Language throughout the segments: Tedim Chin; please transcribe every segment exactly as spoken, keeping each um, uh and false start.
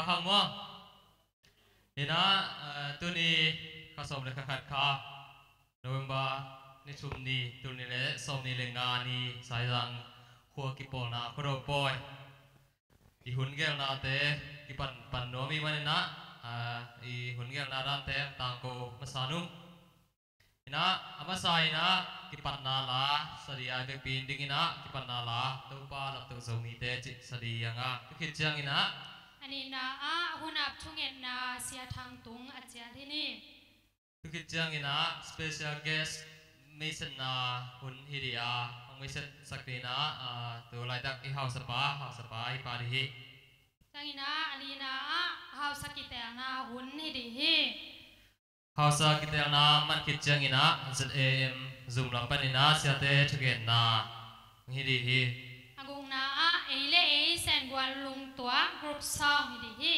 Hang maw? Hi-in ah, eh, tuni kha sawm le kha khat kha, November ni thum ni, tul nih le sawm nih le nga ni, Saizang khua kipawlna Khuado pawi i hun gelnate kipan pan nuam i hih manin ah, ah, i hun gelna dante tangko masa nung. Hi-in ah, a masa in ah kipatna la sa ding a, i vekpi in dingin ah kipatna la Topa Lamto Zomite cih sa ding hi hang a, tu khit ciangin ah, a nihna ah hun ap thungetna Sia Thang Tung a cial hi ni. Tu khit ciangin ah special guest meisetna hun hi ding a, hong meiset sak ding in ah, ah, tu laitak i hausapa, hausapa hi pah ding hi. Ciangin ah a lina ah hausa kitelna hun hi ding hi. Hausa kitelna man khit ciangin ah Z A M Zoom lam panin ah siate thugenna hi ding hi. A gukna ah ei le ei Sengual lungtuak group song hi ding hi.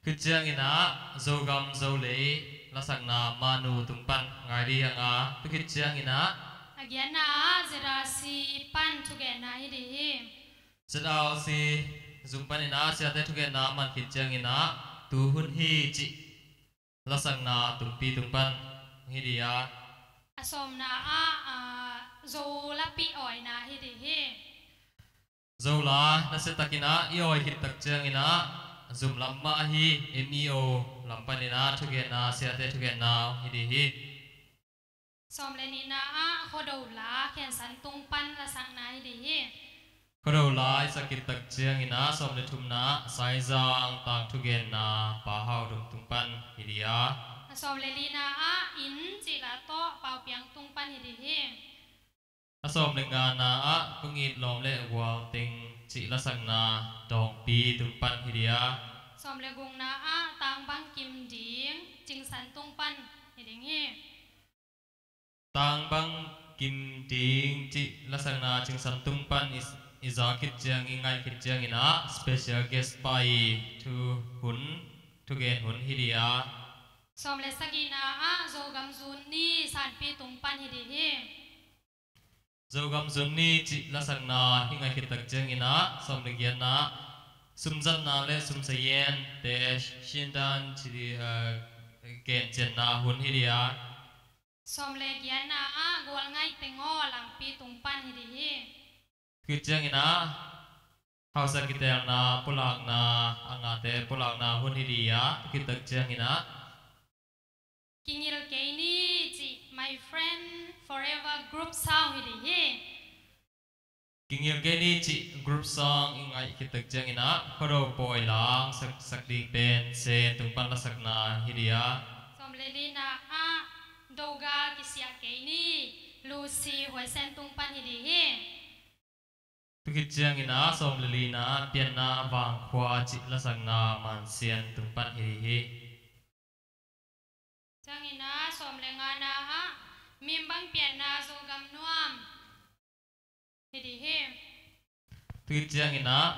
Khit ciangin ah Zogam Zolei lasakna Manu tung pan ngai ding hi hang a, tu khit ciangin ah, a giatna ah Z R C pan thugenna hi ding hi. Z R C Zoom panin ah siate thugenna man khit ciangin ah Tu Hun Hi cih lasakna Tumpi tung pan hi ding a, a sawmna ah, ah, Zo lapi awina hi ding hi. Zo la nasia takin ah i awi khit tak ciangin ah Zoom lam mah ahi M E O lam panin ah thugenna, siate thugenna hi ding hi. Sawm le nihna ah Khuado la Khensan tung pan lasakna hi ding hi. Khuado la i sak khit tak ciangin ah sawm le thumna ah Saizang tang thugenna Pa Hau Dum tung pan hi ding a, a sawm le lina ah Inn cih la tawh Pau Piang tung pan hi ding hi. A sawm le ngana ah Kong It Lawm le Gual Teng cih lasakna Dawngpi tung pan hi ding a, sawm le gukna ah Tang Bang Kim Ding Cingsan tung pan hi ding hi. Tang Bang Kim Ding cih lasakna Cingsan tung pan i, i za khit ciang, i ngaih khit ciangin ah special guest pa i thu hun, thugen hun hi ding a, sawm le sagihna ah Zogam Zun Ni Sanpi tung pan hi ding hi. Zogam Zun Ni cih lasakna i ngaih khit tak ciangin ah sawm le giatna ah Sumzatna le Sumsayen te Shindan cih, eh, gencianna hun hi ding a, sawm le giatna ah Gualngaih Teng Aw Langpi tung pan hi ding hi. Khit ciangin ah hausa kitelna pulakna, a ngate pulakna hun hi ding a, khit tak ciangin ah Kingil Kei Ni cih My Friend Forever group song hi ding hi. Kingil Kei Ni cih group song i ngaih khit tak ciangin ah Khuado pawi la sak, sak ding pen Sen tung pan lasakna hi ding a, sawm le lina ah Dogal Kisiah Kei Ni Lucy Huai Sen tung pan hi ding hi. Tu khit ciangin ah sawm le lina ah Pianna Vangkhua cih lasakna Man Sian tung pan hi ding hi. Ciangin ah sawm le ngana ah Mimbang Pianna Zogam Nuam hi ding hi. Tu khit ciangin ah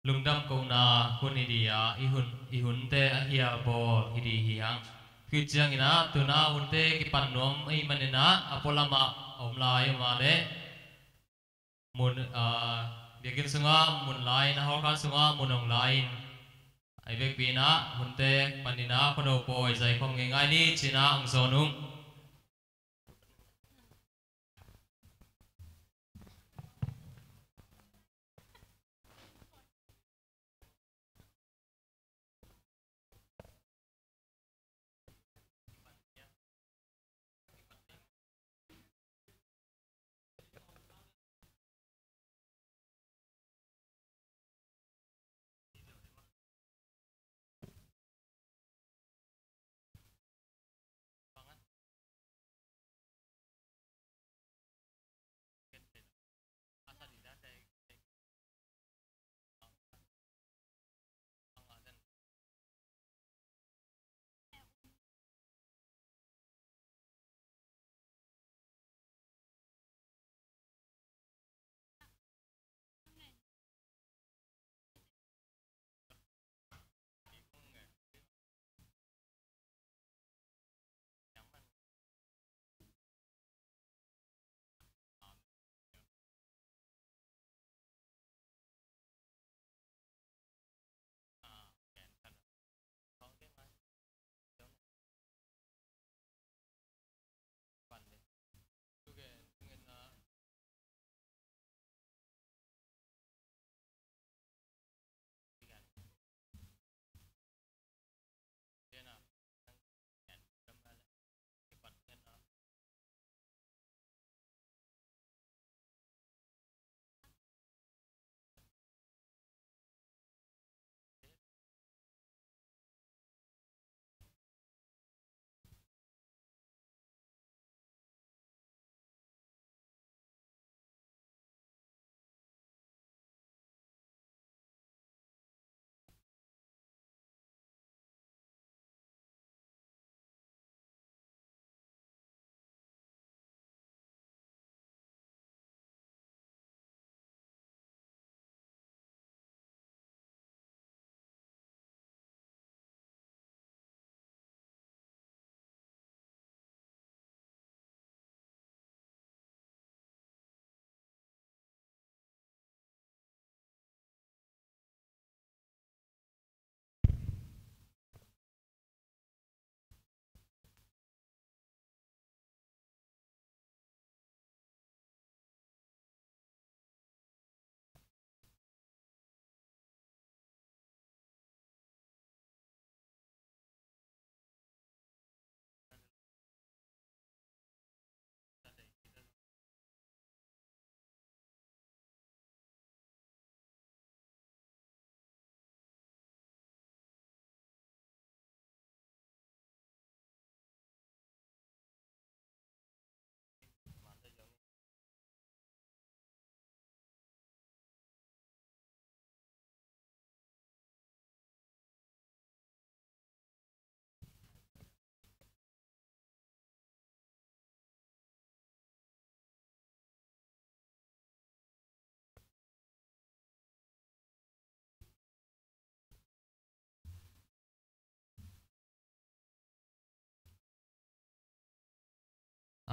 lungdam kohna hun hi ding a, i hun, i hunte a hial bawl hi ding hi hang. Tu khit ciangin ah tuna hunte kipan nuam ahih manin ah a pualam ah a om lai, om a leh mun, ah, biakinn sungah mun la-in, a hawlkhal sungah mun hong la-in, a i vekpi in ah hunte panin ah Khuado pawi zai khawm ngeingai ni ci-in ah hong zawn ung.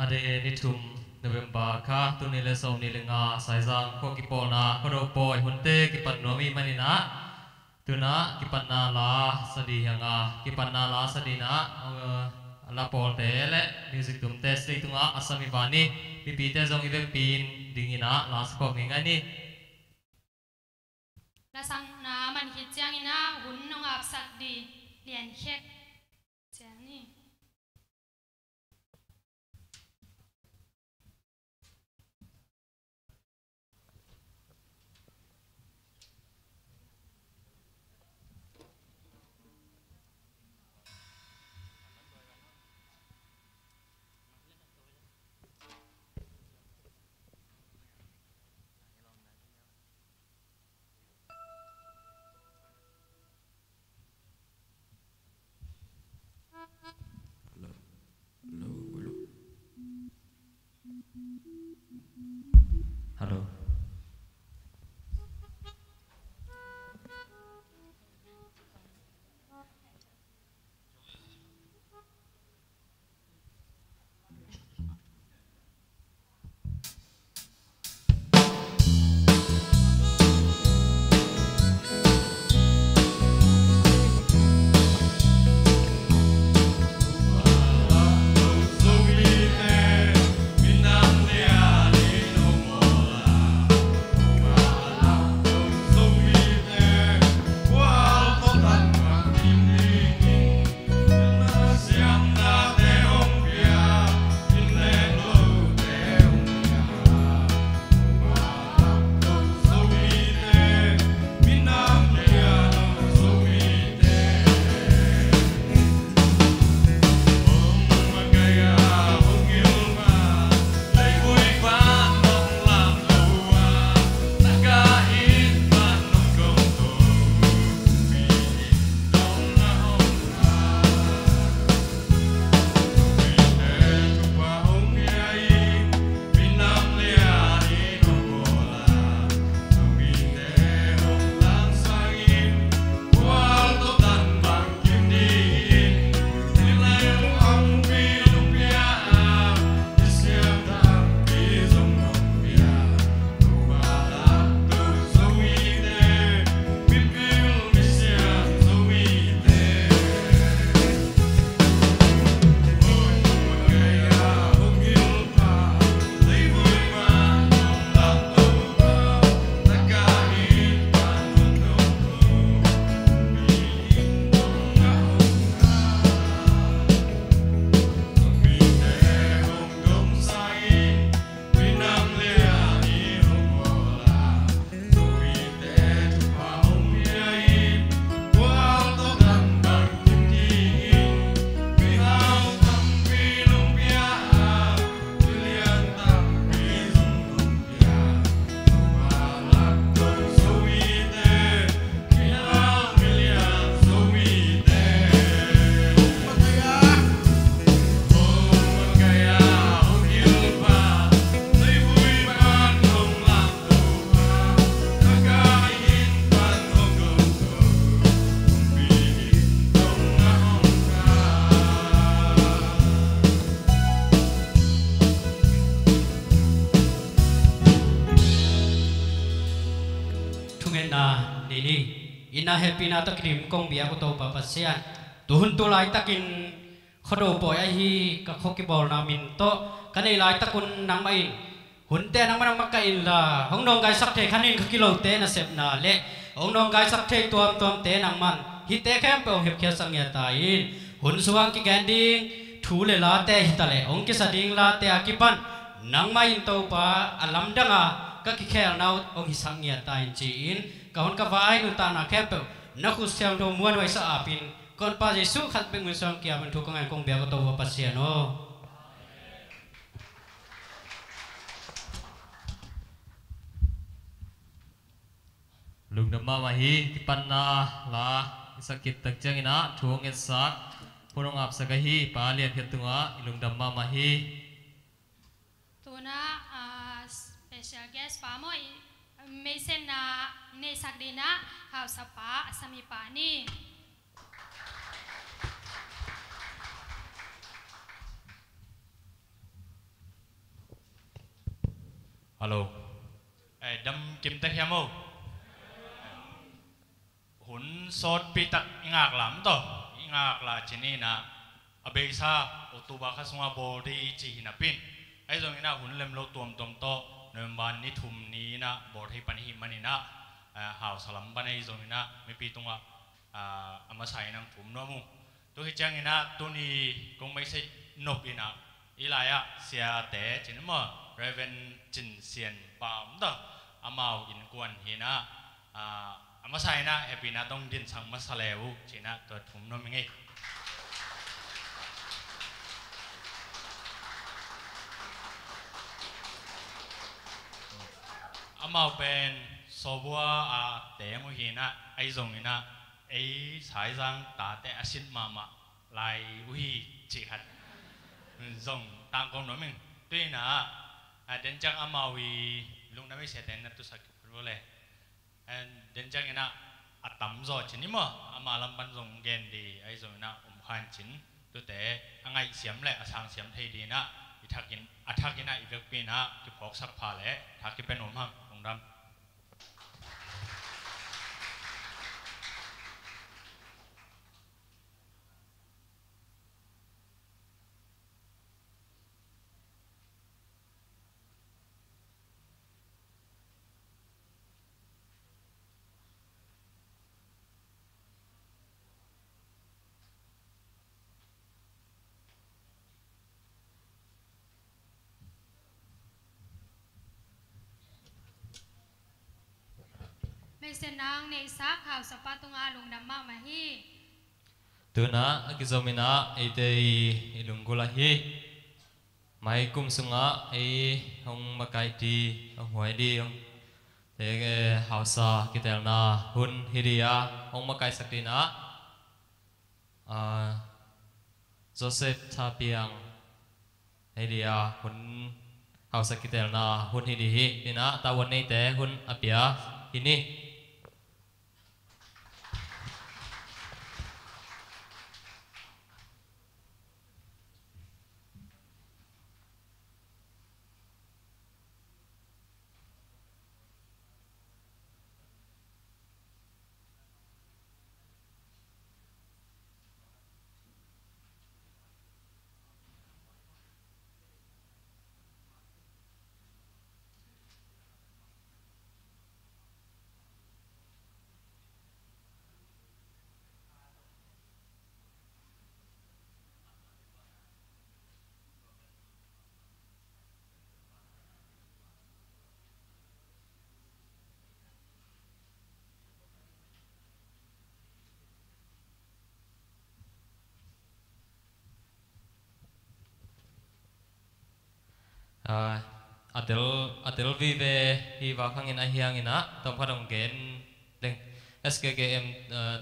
A de ni thum November kha, tuni le sawm ni le nga Saizang khua kipawlna Khuado pawi hunte kipan nuam i hih manin ah, tu-in ah kipatna la sa ding hi hang a, kipatna la sa dingin ah, eh, la pawlte le music tumte stage tungah a sam hi pah ni. Mipite zong i vekpi-in dingin ah la sa khawm ngei ni. Lasakna man khit ciangin ah hun hong apsak ding Lian Khek ciang ni. Hello. Hello, hello. Hello. Thungetna nei ni. Itna hehpihna tawh kidim kong biak uh Topa Pasian, tuhun tu laitakin Khuado pawi ahi ka khua kibawlna min tawh ka neih laitakun nangmah in hunte nangmah nangmah ka inla, hong nawngkaisak thei khanin kha kilote nasepna le hong nawngkaisak thei tuamtuamte nangman hihte khempeuh hong hepkhiatsak ngiat ta in, hun sungah kigen ding thu le late hitaleh hong kisa ding late a kipan nangmah in Topa a lamdanga ka kikhelna uh hong hisak ngiat ta in ci-in ka hun ka vai nuntakna khempeuh na khut siangtho muanhuaisa apin Ka Honpa Jesuh khat bek min suang kiamin thu ka ngen kong biak uh Topa Pasian aw. Lungdam mahmah hi. Kipatna la i sak khit tak ciangin ah thu hong ngetsak, hun hong apsak ahi Pa Lian Khek tungah i lungdam mahmah hi. Tuna, ah, special guest pa maw, i meisenna neisak dingin ah hausapa a sami pa ni. Hello. Eh, dam kim ta hiam o. Hun sawtpi tak i ngak lam tawh i ngak la cin inah a beisa October kha sungah bawl ding ci hi napi in, ahi zong inah hun lem lo tuamtuam tawh November ni thum ni inah bawl thei pan i hih man inah, eh, hausa lam pan ahi zong inah mipi tungah, ah, a masa in ang thum nuam uh. Tu hi ciang inah tuni kong meisei nop inah i lai-ah siate cin maw, Reverend Cin Sian Pa om tawh amau innkuan hi inah, ah, a masa inah hehpihna tawh dingsak masa le uh ci inah tua thum nuam ing ei. Amau pen Sawbua a teng uh hi inah ahi zong inah ei Saizang tate a sin mahmah lai uh hi cih khat zong tangkong nuam ing. Tu inah, ah, den ciang amau i lungdam i siate na tusak kipul le. And den ciang inah a tamzaw cin i maw, ama lam pan zong gen ding ahi zong inah om khan cin. Tute a ngaihsiam le a sangsiam thei ding inah i thakin, a thak inah i vekpi inah kiphawksak pha le thak kipia nuam hang. Lungdam. Meisen nang neihsak hausapa tungah lungdam mahmah hi. Tunah a kizom inah eite i lunggulh ahi mai kum sungah ei hong makaih ding, hong huai ding, te hausa kitelna hun hi ding a hong makaisak ding inah, ah, Joseph Tha Piang hi ding a hun, hausa kitelna hun hi ding hi. Inah tavuan neite hun a pia hi ni. Ah, a tel, a tel vive hi vak hangin ahi hangin ah tawmkhat hong gen leng. S K K M, ah,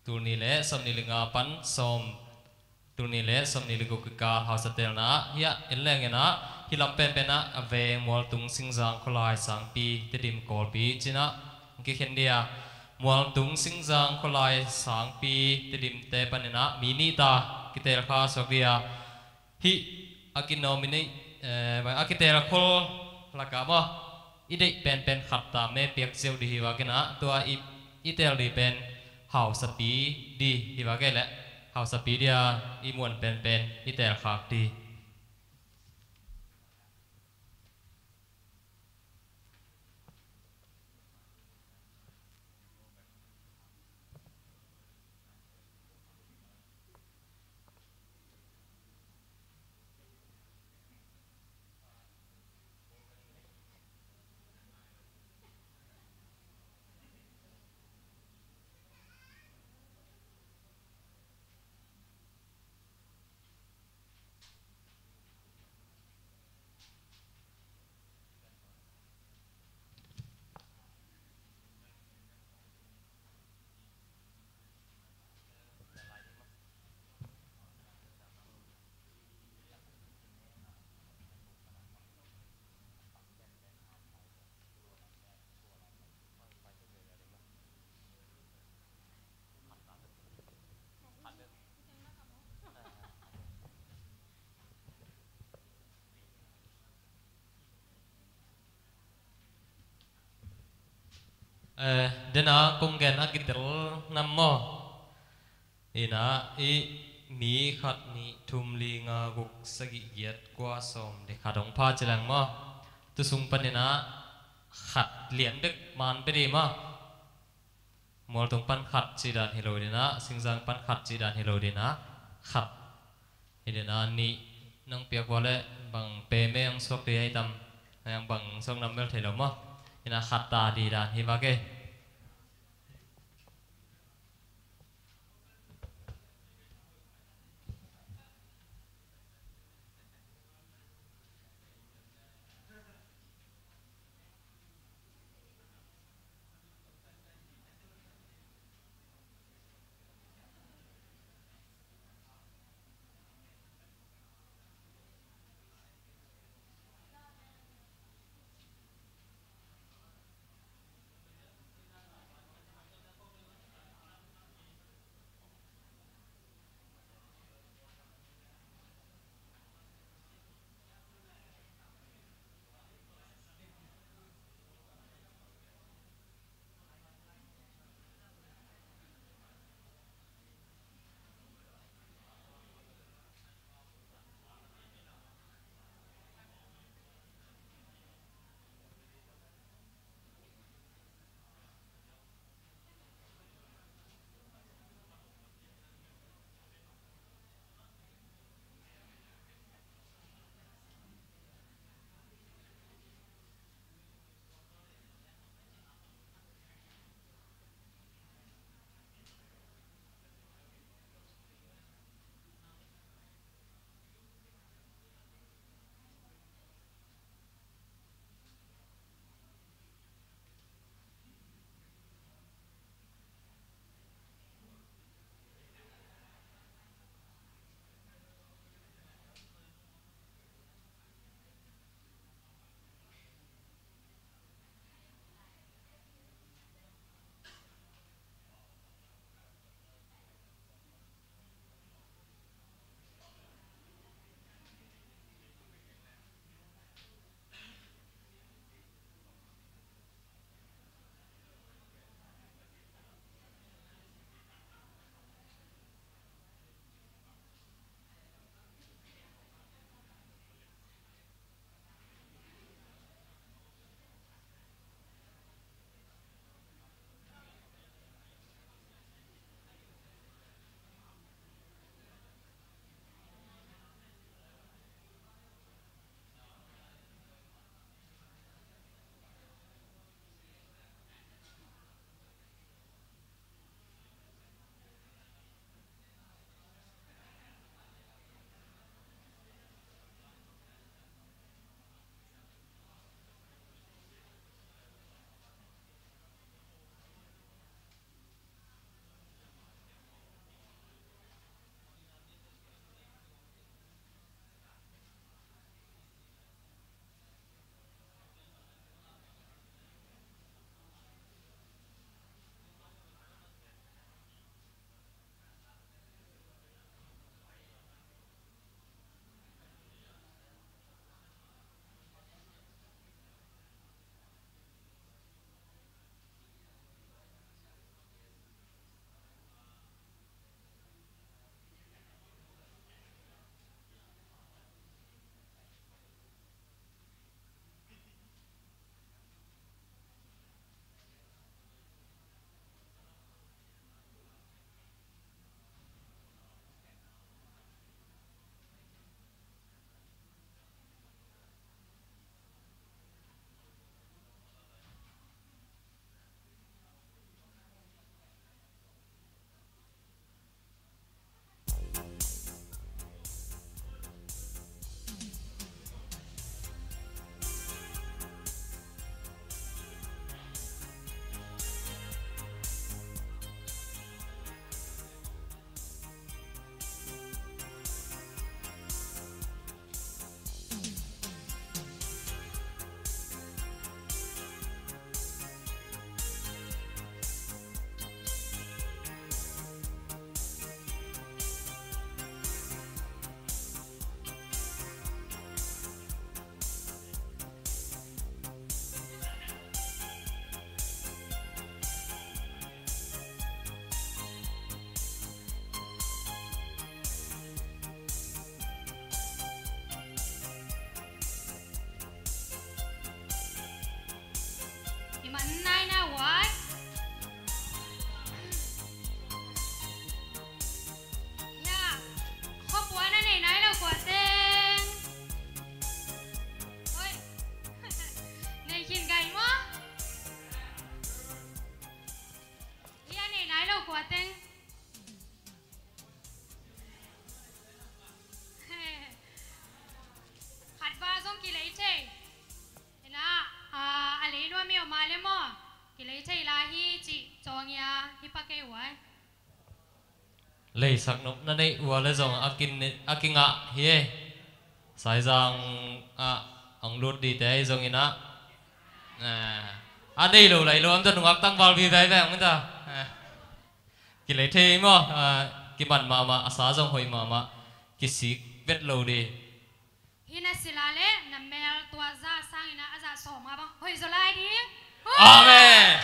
tul nih le sawmnih le nga pan sawm, tul nih le sawmnih le guk kikal hausa telna ah hiah en leng in ah hih lam penpen ah a veng Mualtung, Singzang, Khualai, Sangpi, Tedim, Kawlpi ci-in ah hong kikhen ding a, Mualtung, Singzang, Khualai, Sangpi, Tedimte panin ah mi nih ta kitel kha suak ding a, hih a kinominate, eh, a kitel khol lakah maw, i deih penpen khat ta me piak ziau ding hi vak in ah, tua i, i tel ding pen hausapi ding hi vak e leh, hausapi ding a i muan penpen i tel khak ding. Eh, dena kong gen a kitel nam maw? Ina i mi khat nih thum li nga guk sagih giat kua sawm li khat hong pha ci leng maw? Tusung panina khat lian bek man pe di maw? Mualtung pan khat ci dan hi lo dina, Singzang pan khat ci dan hi lo dina, khat hi dina, nih nong piak vua le bang pe me ang suak di ai tam, ang bang suak nam mel thei lo maw? Ina khat ta di dan hi va ke. Leisak nop na neih uh a le zong a kin, a kingah hi e. Saizang ah hong lut dite ahi zongin ah, eh, a nei lo lai lo om ta nungak tangval vive ve hong ta. Eh. Kilei thei maw, ah, kiman mahmah, a sa zong hoih mahmah, kisik vet lo dih. Hi na sila le na mel tua za sangin a za sawm a bang hoih zaw lai dih. Amen.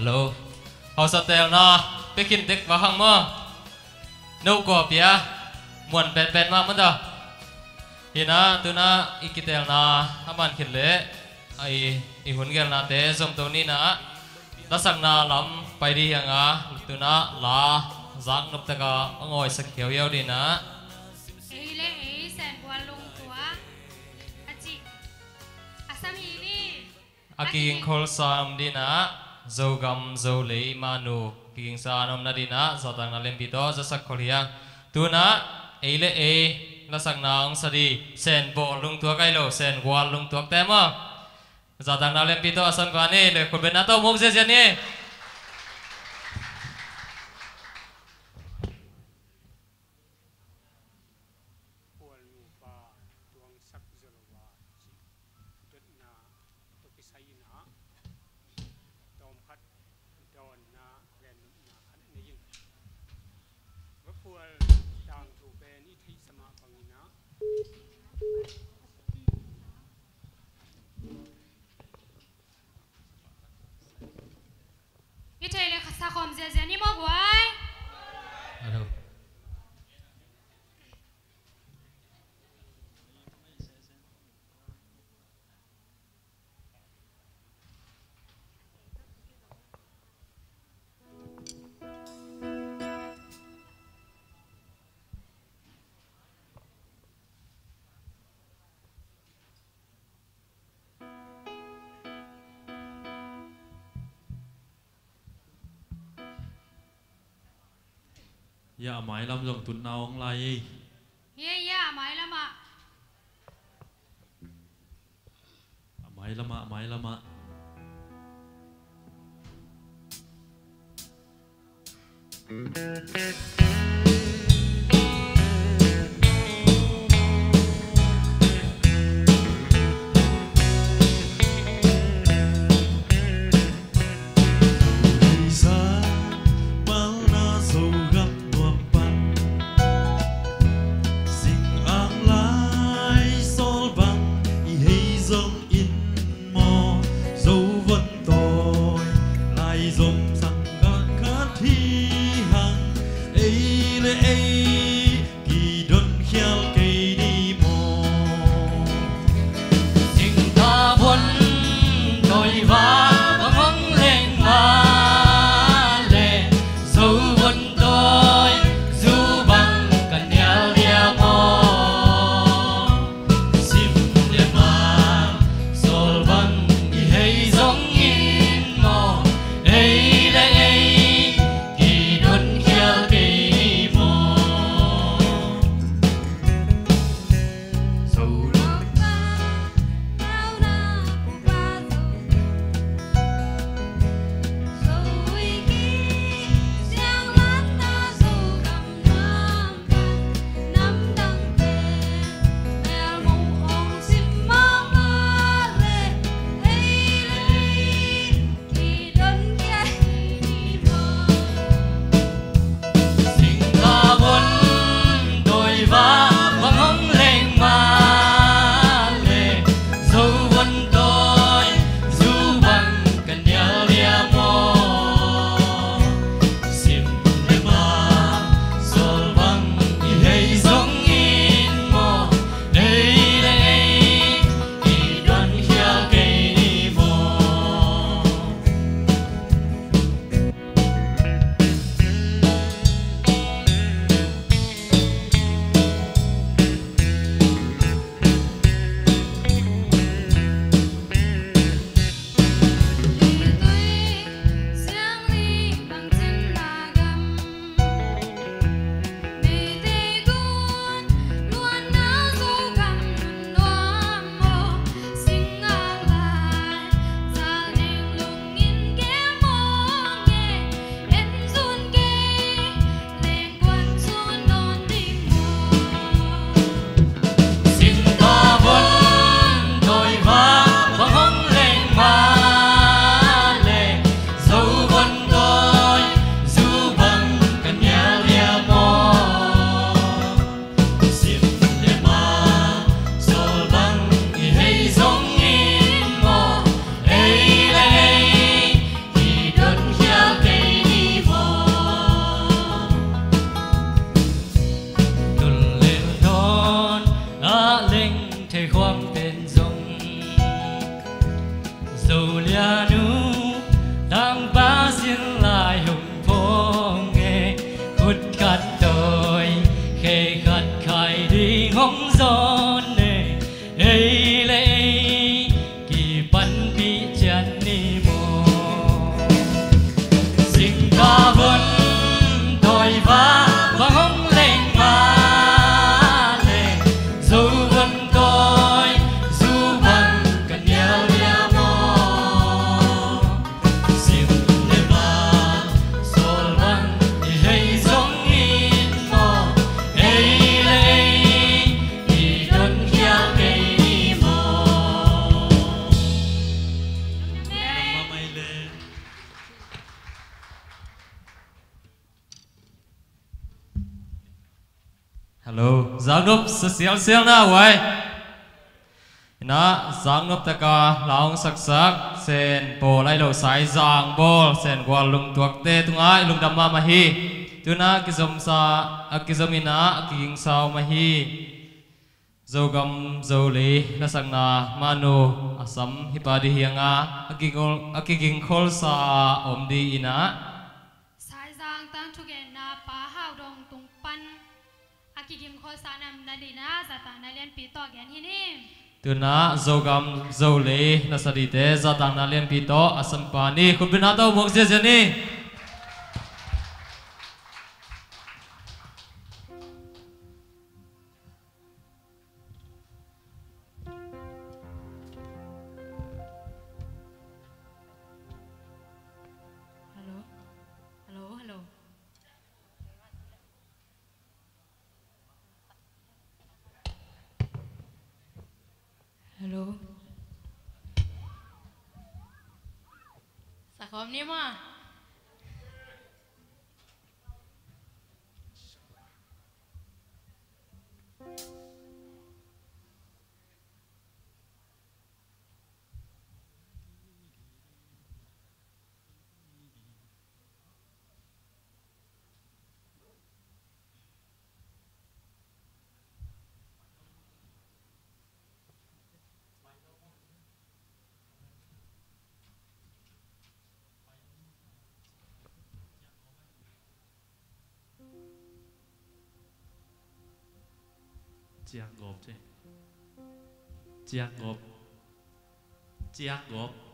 Hello. Hausa telna pia khin dek va hang maw. No kua pia. Muan penpen mah maw ta. Hi na, tu na i kitelna a man khin leh, a i, i hun gelnate zom to ni na. Lasakna lam pai dih hi hang a, tu na la zak nop tak a a ngawi sak hiauhiau dih na. Ei le ei Senbual lungtuak a cih a sam hi ni. A kiging khol sam dih na, Zogam Zolei manu kiging sa an om na dih na, zatakna lianpi tawh zasak khol hi hang. Tu na ei le ei lasakna hong sa dih, Senbual lungtuak ahi lo, Senbual lungtuak te maw. Zatakna lianpi tawh a san kua ni, le khutbetna tawh muk ziazia ni. Pual nupa tuangsak zaw lo a cih dotna tawh kisai in ah, tawm khat dawnna lennopna khat nei in. Va pual tangthu pen i theihsa mah bangin ah, i thei le khat sa khawm ziazia ni maw guai. Hello. Ia, a mailam zong tutna hong lai ei. Ia, ia, a mailam ah. A mailam ah, a mailam ah. hi hang, ei le ei kidon khial kei ni maw? Singtah vun tawi va bang hong leng mah leh, zo vun tawi zu bang ka nial dia maw? Sim le ma sawl bang i hei zong in maw? Ei le ei kidon khial kei ni maw? Zo lo Nulh le dawn a leng thei khuam pen zong, Zo lian uh tangpa sin lai hong phong e. Khut khat tawi, khe khat khai ding hong zawn e. Ei le ei kipanpih ciat ni maw? Singtah vun tawi va bang hong leng mah leh, zo vun tawi zu bang ka nial dia maw? Sim le ma sawl bang i hei zong in maw? Ei le ei i don khial kei ni maw? Hello, zaknop sa sialsial na uai. Ina, zaknop taka la hong saksak Sen Paul ahi lo Saizang bawl Sen Gual lungtuakte tungah i lungdam mahmah hi. Tuna kizomsa, a kizom ina, a kigingsa uh mah hi. Zogam Zolei lasakna manu a sam hi pa dih hianga a kigol, a kigingkholsa a om dih ina. Saizang tangthu genna Pa Hau Dong tung pan a kigingkholsa nam na dihna zatahna lianpi tawh gen hi ni. Tuna Zogam Zolei na sa dihte zatahna lianpi tawh a sampa ni. Khutbetna tawh muak ziazia ni. Hello. Hello, hello. Hello. Sakhom ni ma. Cianggawp ci. Cianggawp. Cianggawp.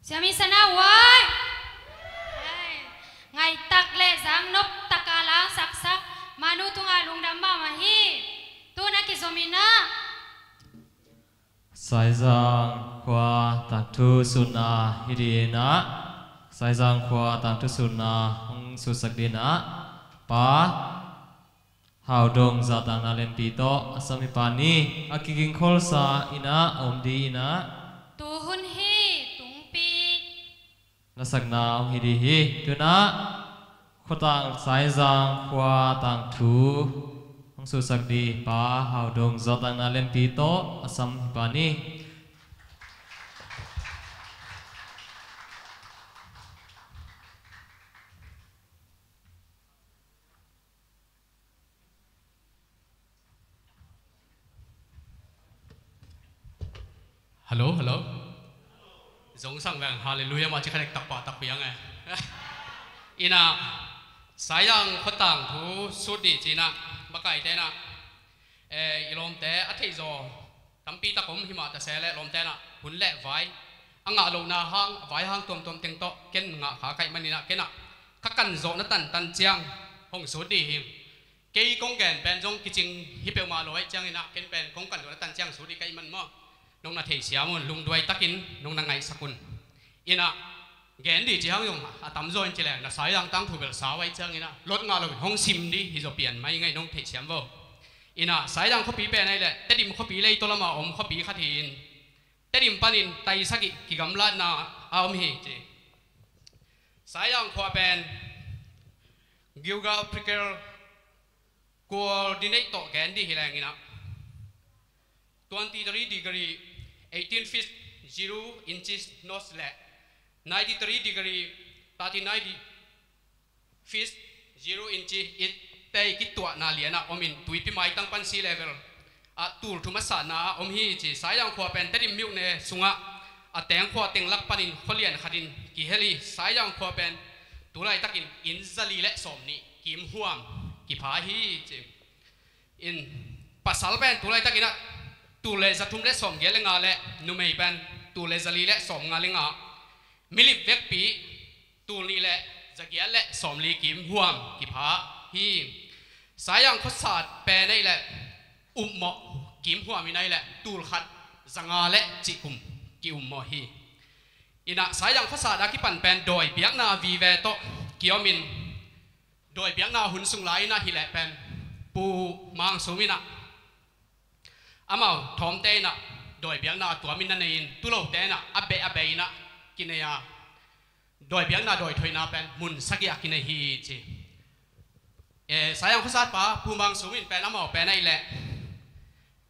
Siami sana uai. Ai, ngaitak le zangnop taka langsaksak Manu tungah lungdam mahmah hi. Tuna kizom inah Saizang khua tangthu sutna hi dinah, Saizang khua tangthu sutna hong sutsak dinah Pa Hau Dong zahtakna lianpi tawh a sam hi pa ni. A kiging kholsa inah a om di inah. Tuhun hi tungpi na sakna hong hi di hi. Tunah khuatang Saizang khua tangthu hong sutsak di Pa Hau Dong zahtakna lianpi tawh a sam hi pa ni. Hello, hello. Zong sang veng, hallelujah, ma ci khanek takpa takpi ang eh. Inah, Saizang khuatang thu sut di cinah, makaite inah, eh, i lawmte a theihzaw tampi tak om himah ta se le lawmte inah, hun le vai a ngah lohna hang, vai hang tuamtuam teng tawh ken ngah kha kaih maninah, kenah ka kan zawhna tantan ciang hong sut di hi. Kei kong gen pen zong kicing hi peuhmah lo ahih cianginah, ken pen kong kan zawhna tan ciang sut di kaih man maw. Nong na theisiam un, lungduai takin nong na ngaihsak un. Inah, gen di ci hang zong a tamzaw in ci leng, na Saizang tangthu bel sau ahih cianginah, lot ngah loin hong sim di hi zaw pian mai ngei nong theisiam vo. Inah, Saizang khuapi pen ahih leh Tedim khuapi leitaw lamah om khuapi khat hi-in, Tedim panin taisakih kigamlatna a om hi ci. Saizang khua pen geographical coordinate tawh gen di hi lenginah, twenty three degree, eighteen feet, zero inches north le ninety three degree, thirty nine feet, zero inch i tei kituahna lianah omin, tuipi maitang pan sea level ah tul thum a satna ah om hi ci. Saizang khua pen Tedim myone sungah a teng khua teng lak panin khualian khatin kihel hi. Saizang khua pen tulaitakin inn zali le sawmnih kimhuam kipha hi ci. In, pasal pen tulaitakinah tul le zathum le sawmgiat le nga le, numei pen tul le zali le sawmnga le nga, milip vekpi tul nih le zagiat le sawmli kimhuam kipha hi. Saizang khuasat pen ahih leh upmawh kimhuam in ahih leh tul khat zanga le cihkum ki-upmawh hi. Inah, Saizang khuasat a kipan pen dawi biakna vive tawh kiomin, dawi biakna hun sung lai inah hileh pen Pu Mang Sum inah, amau thawmte inah dawi biakna a tuamin na nei-in, tulote inah a beh a beh inah kinei a, dawi biakna dawi thoihna pen mun sagih ah kinei hi ci. Eh, Saizang khuasat pa Pu Mang Sum in pen amau pen ahih leh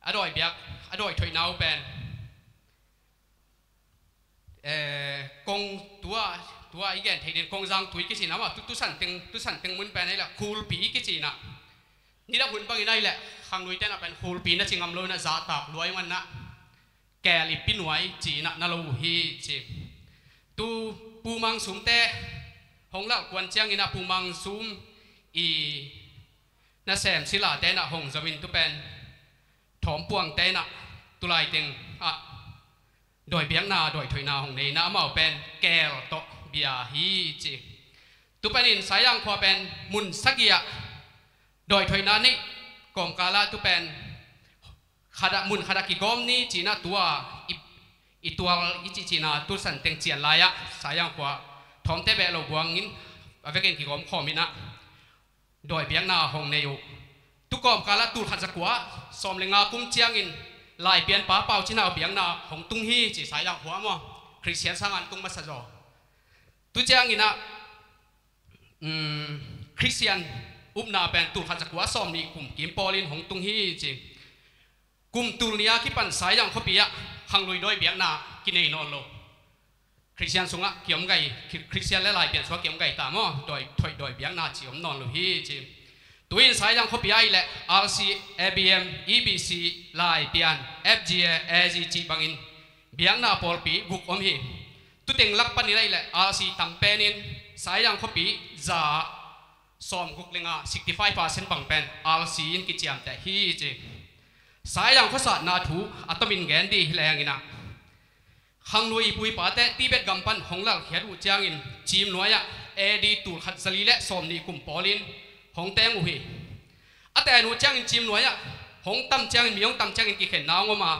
a dawi biak, a dawi thoihna uh pen, eh, kong tua, tua i gen theih din Kongzang tui kici na mah, tu, tu san teng, tu san teng mun pen ahih leh khulpi kici na. Nidang hun bangin ahih leh khangluite na pen khulpi na ci ngam lo na, zahtak luai man na, keel i pi nuai ci na, na lo uh hi ci. Tu Pu Mang Sum te hong lalkuan ciangin a Pu Mang Sum i nasem silate na hong zomin tu pen thawmpuangte na tulai teng ah dawi biakna, dawi thoihna hong nei na, amau pen keel tawh bia hi ci. Tu panin Saizang khua pen mun sagih ah dawi thoihna neih kawmkal ah tu pen khat ah, mun khat ah kigawm ni ci na, tua i, i tual i cihcihna tu san teng cian lai ah Saizang khua thawmte beh lo buangin a vekin kigawm khawm in ah dawi biakna hong nei uh. Tu kawmkal ah tul khat za kua sawm le nga kum ciangin Laipianpa Pau Cin Hau biakna hong tung hi ci, Saizang khua maw, Khristian sang an tung masa zaw. Tu ciangin ah, um, Khristian upna pen tul khat za kua sawm nih kum kim pawlin hong tung hi ci. Kum tul nih a kipan Saizang khuapi ah khanglui dawi biakna kinei nawn lo. Khristian sungah kiom gai, Khri-, Khristian le Laipian sungah kiom gai ta maw, dawi, thoih dawi biakna ci om nawn lo hi ci. Tu-in Saizang khuapi ah ahih leh R C, A B M, E B C, Laipian, F G A, A G cih bangin biakna pawlpi guk om hi. Tu teng lak panin ahih leh R C tam penin Saizang khuapi za sawmguk le nga, sixty five percent bang pen R C in kiciamteh hi ci. Saizang khuasatna thu a tomin gen di hi leng in ah, Khangluai i pu i pate Tibet gam pan hong lalkhiat uh ciangin Ciimnuai ah A D tulkhat zali le sawmnih kum pawlin hong teng uh hi. A ten uh ciangin Ciimnuai ah hong tam ciangin, mi hong tam ciangin kikhenna hong om a,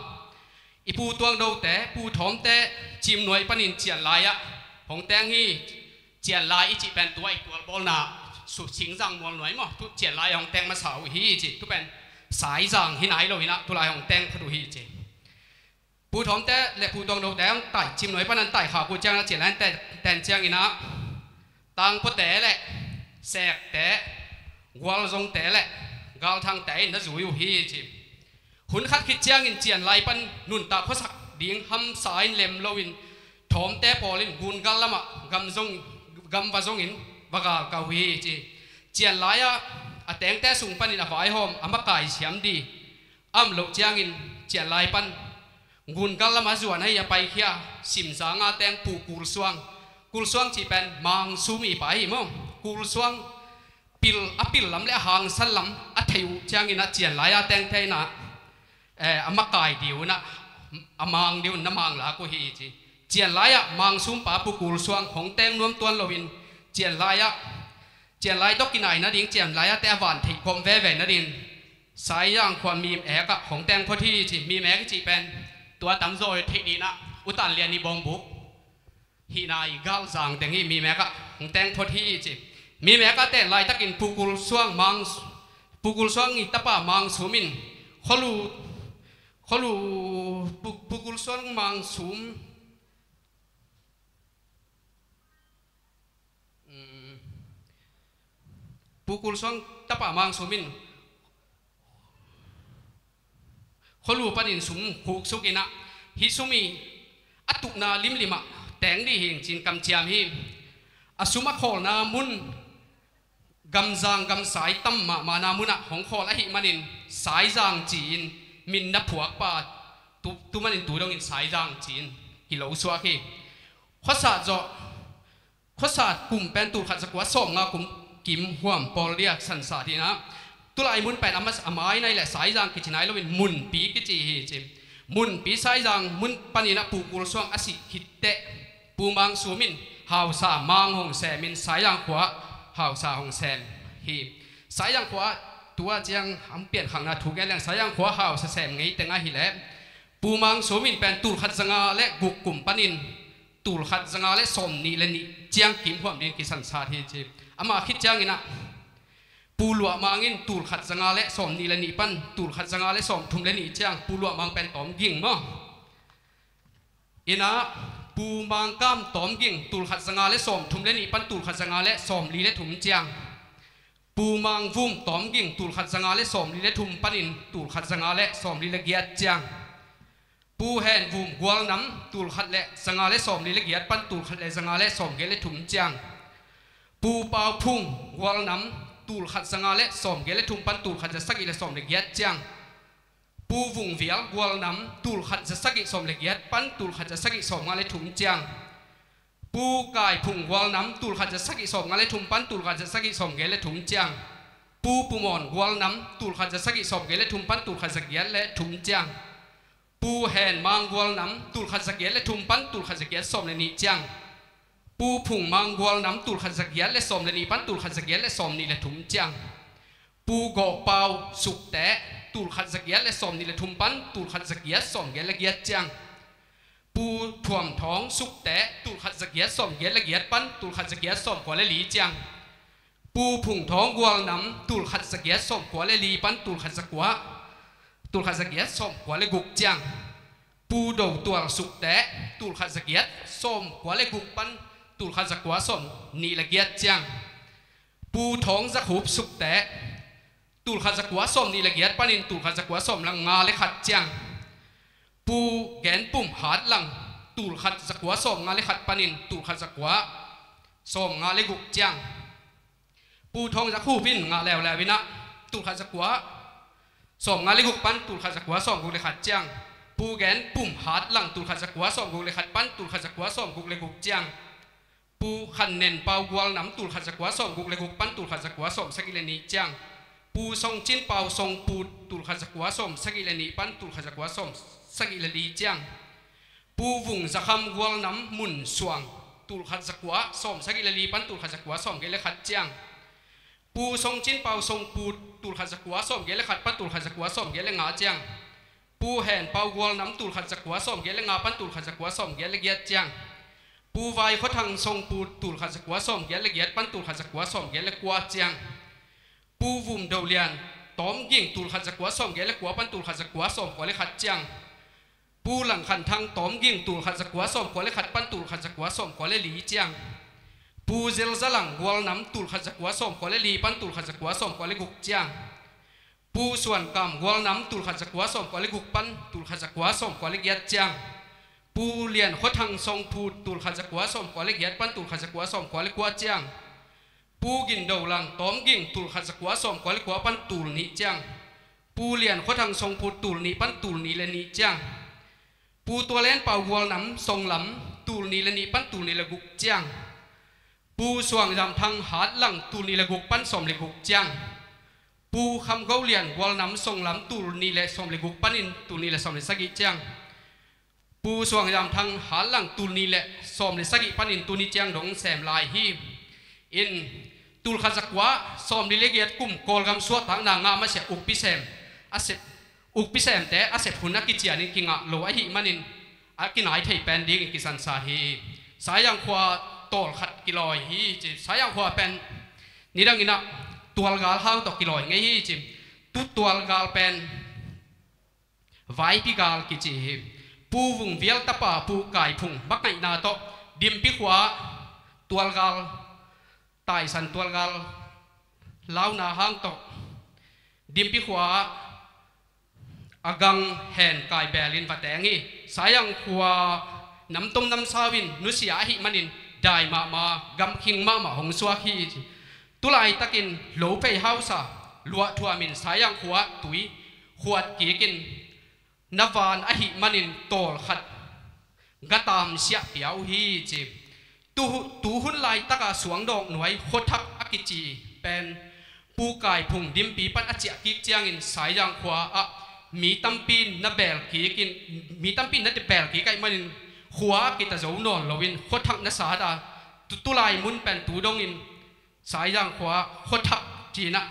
i Pu Tuang Dote, Pu Thawmte Ciimnuai panin Cianlai ah hong teng hi. Cianlai i cih pen tua i tualbawlna Singzang mualnuai maw, tu Cianlai hong teng masa uh hi ci. Tu pen Saizang hi nai lo hi na, tu lai hong teng phot uh hi ci. Pu Thawmte le Pu Tuang Dote hong tai, Ciimnuai pan an tai khak uh ciangin ah Cianlai ten, ten ciangin ah Tangpawte le Sekte, Gualzongte le Galthangte in na zui uh hi ci. Hun khat khit ciangin Cianlai pan nuntak khuasak ding hamsa in lem loin Thawmte pawlin Gungal lamah gam zong, gam va zongin va galkah uh hi ci. Cianlai ah a tengte sung panin a vaihawm a makai siam di a om loh ciangin Cianlai pan Gungal lamah a zuan ahi a paikhia Simzang a teng Pu Kulsuang. Kulsuang cih pen Mangsum i pa hi maw. Kulsuang pil, a pil lam le a hangsan lam a thei uh ciangin ah Cianlai a tengte in ah, eh, a makai di uh in ah, a mang di uh in na mang lak uh hi ci. Cianlai ah Mangsum pa Pu Kulsuang hong teng nuam tuan loin Cianlai ah, Cianlai tawh kinai nading, Cianlai ah te a van theih kawm veve nading Saizang khua Mim Ek ah hong teng phot hi ci. Mim Ek i cih pen tua tamzaw i theih ding ah U Tan Lian i bawngbuk hihna i galzang teng hi. Mim Ek ah hong teng phot hi ci. Mim Ek ah ten laitakin Pu Kulsuang Mang, Pu Kulsuang i tapa Mangsum in Kholu, Kholu, Pu, Pu Kulsuang Mangsum, mm, Pu Kulsuang tapa Mangsum in Kholu panin sum khuk suk in ah, hih sum i a tukna limlim ah teng dih hi ing ci-in kamciam hi. A sum a khawlna mun Gamzang, Gamsai tam mahmahna mun ah hong khawl ahih manin Saizang ci-in min na phuakpa, tu, tu manin tu dongin Saizang ci-in kilo suak hi. Khuasat zawh, khuasat kum pen tulkhat zakua sawmnga kum kim huam pawl dia sansat hi in ah, tulai mun pen a mas, a mai nai le Saizang kici nai loin Munpi kici hi ci. Munpi Saizang mun panin ah Pu Kulsuang a sih khit teh Pu Mangsum in hausa mang hong semin Saizang khua hausa hong sem hi. Saizang khua tua ciang hong piankhakna thu gen leng Saizang khua hausa sem ngei teng ahih leh Pu Mangsum in pen tulkhat zanga le guk kum panin tulkhat zanga le sawmnih le nih ciang kim huam ding kisansat hi ci. Amah khit ciangin ah Pu Luah Mang in tulkhat zanga le sawmnih le nih pan tulkhat zanga le sawmthum le nih ciang, Pu Luah Mang pen Tawm Ging maw. In ah Pu Mang Kam Tawm Ging tulkhat zanga le sawmthum le nih pan tulkhat zanga le sawmli le thum ciang, Pu Mang Vum Tawm Ging tulkhat zanga le sawmli le thum panin tulkhat zanga le sawmli le giat ciang, Pu Hen Vum Gual Nam tulkhat le zanga le sawmli le giat pan tulkhat le zanga le sawmgiat le thum ciang, Pu Pau Phung Gual Nam tulkhat zanga le sawmgiat le thum pan tulkhat za sagih le sawm le giat ciang, Pu Vung Vial Gual Nam tulkhat za sagih sawm le giat pan tulkhat za sagih sawmnga le thum ciang, Pu Kai Phung Gual Nam tulkhat za sagih sawmnga le thum pan tulkhat za sagih sawmgiat le thum ciang, Pu Pu Mawn Gual Nam tulkhat za sagih sawmgiat le thum pan tulkhat za giat le thum ciang, Pu Hen Mang Gual Nam tulkhat za giat le thum pan tulkhat za giat sawm le nih ciang, Pu Phung Mang Gual Nam tulkhat za giat le sawm le nih pan tulkhat za giat le sawmnih le thum ciang, Pu Gawh Pau Sukte tulkhat za giat le sawmnih le thum pan tulkhat za giat sawmgiat le giat ciang, Pu Thuam Thawng Sukte tulkhat za giat sawmgiat le giat pan tulkhat za giat sawmkua le li ciang, Pu Phung Thawng Gual Nam tulkhat za giat sawmkua le li pan tulkhat za kua, tulkhat za giat sawmkua le guk ciang, Pu Do Tual Sukte tulkhat za giat sawmkua le guk pan tulkhat za kua sawmnih le giat ciang, Pu Thawng Za Khup Sukte tulkhat za kua sawmnih le giat panin tulkhat za kua sawmnga le khat ciang, Pu Gen Pum Hat Lang tulkhat za kua sawmnga le khat panin tulkhat za kua sawmnga le guk ciang, Pu Thawng Za Khup in ngah leuleu in ah tulkhat za kua sawmnga le guk pan tulkhat za kua sawmguk le khat ciang, Pu Gen Pum Hat Lang tulkhat za kua sawmguk le khat pan tulkhat za kua sawmguk le guk ciang, Pu Khan Nen Pau Gual Nam tulkhat za kua sawmguk le guk pan tulkhat za kua sawmsagih le nih ciang, Pu Song Cin Pau Song Put tulkhat za kua sawmsagih le nih pan tulkhat za kua sawmsagih le li ciang, Pu Vung Za Kham Gual Nam Mun Suang, tulkhat zakua sawm sagih le li pan tulkhat zakua sawm giat le khat ciang. Pu Song Cin Pau Song Put, tulkhat zakua sawm giat le khat pan tulkhat zakua sawm giat le nga ciang. Pu Hen Pau Gual Nam, tulkhat zakua sawm giat le nga pan tulkhat zakua sawm giat le giat ciang. Pu Vai Khua Thang Song Put, tulkhat zakua sawm giat le giat pan tulkhat zakua sawm giat le kua ciang. Pu Vum Do Lian Tawm Ging, tulkhat zakua sawm giat le kua pan tulkhat zakua sawm kua le khat ciang. Pu Lang Khan Thang Tawm Ging, tulkhat zakua sawm kua le khat pan tulkhat zakua sawm kua le li ciang. Pu Zel Za Lang Gual Nam, tulkhat zakua sawm kua le li pan tulkhat zakua sawm kua le guk ciang. Pu Suan Kam Gual Nam, tulkhat zakua sawm kua le guk pan tulkhat zakua sawm kua le giat ciang. Pu Lian Khua Thang Song Put, tulkhat zakua sawm kua le giat pan tulkhat zakua sawm kua le kua ciang. Pu Gin Do Lang Tawm Ging, tulkhat zakua sawm kua le kua pan tul nih ciang. Pu Lian Khua Thang Song Put, tul nih pan tul nih le nih ciang. Pu Tua Len Pau Gual Nam Song Lam, tul nih le nih pan tul nih le guk ciang. Pu Suang Zam Thang Hat Lang, tul nih le guk pan sawm le guk ciang. Pu Kham Go Lian Gual Nam Song Lam, tul nih le sawm le guk panin tul nih le sawm le sagih ciang. Pu Suang Zam Thang Hat Lang, tul nih le sawm le sagih panin tuni ciang dong sem lai hi. In, tulkhat zakua sawm li le giat kum Kawlgam suahtakna ngah masiah ukpi sem a sep, ukpi semte a sep hun a kicianin kingah lo ahih manin a kinai thei pen dingin kisansa hi. Saizang khua tawlkhat kilawi hi ci. Saizang khua pen nidangin ah tualgal hang tawh kilawi ngei hi ci. Tu tualgal pen Vaipi gal kici hi. Pu Vung Vial tapa Pu Kai Phung makaihna tawh Dimpi khua tualgal, taisan tualgal launa hang tawh Dimpi khua a gang hen kai belin va teng hi. Saizang khua namtom namsau in nusia ahih manin dai mahmah, gamkhing mahmah hong suak hi. Tulaitakin lo phei hausa luahthuamin Saizang khua tui khuat kikin na van ahih manin tawlkhat gatam siah pia uh hi ci. Tu, tu hun laitaka Suangdawk nuai khuathak a kici pen Pu Kai Phung Dimpi pan a ciah kik ciangin Saizang khua ah mi tampi na bel kikin, mi tampi na bel kik ahih manin khua kita zo nawn loin khuathak na sat a, tu, tulai mun pen tu dongin Saizang khua khuathak cinah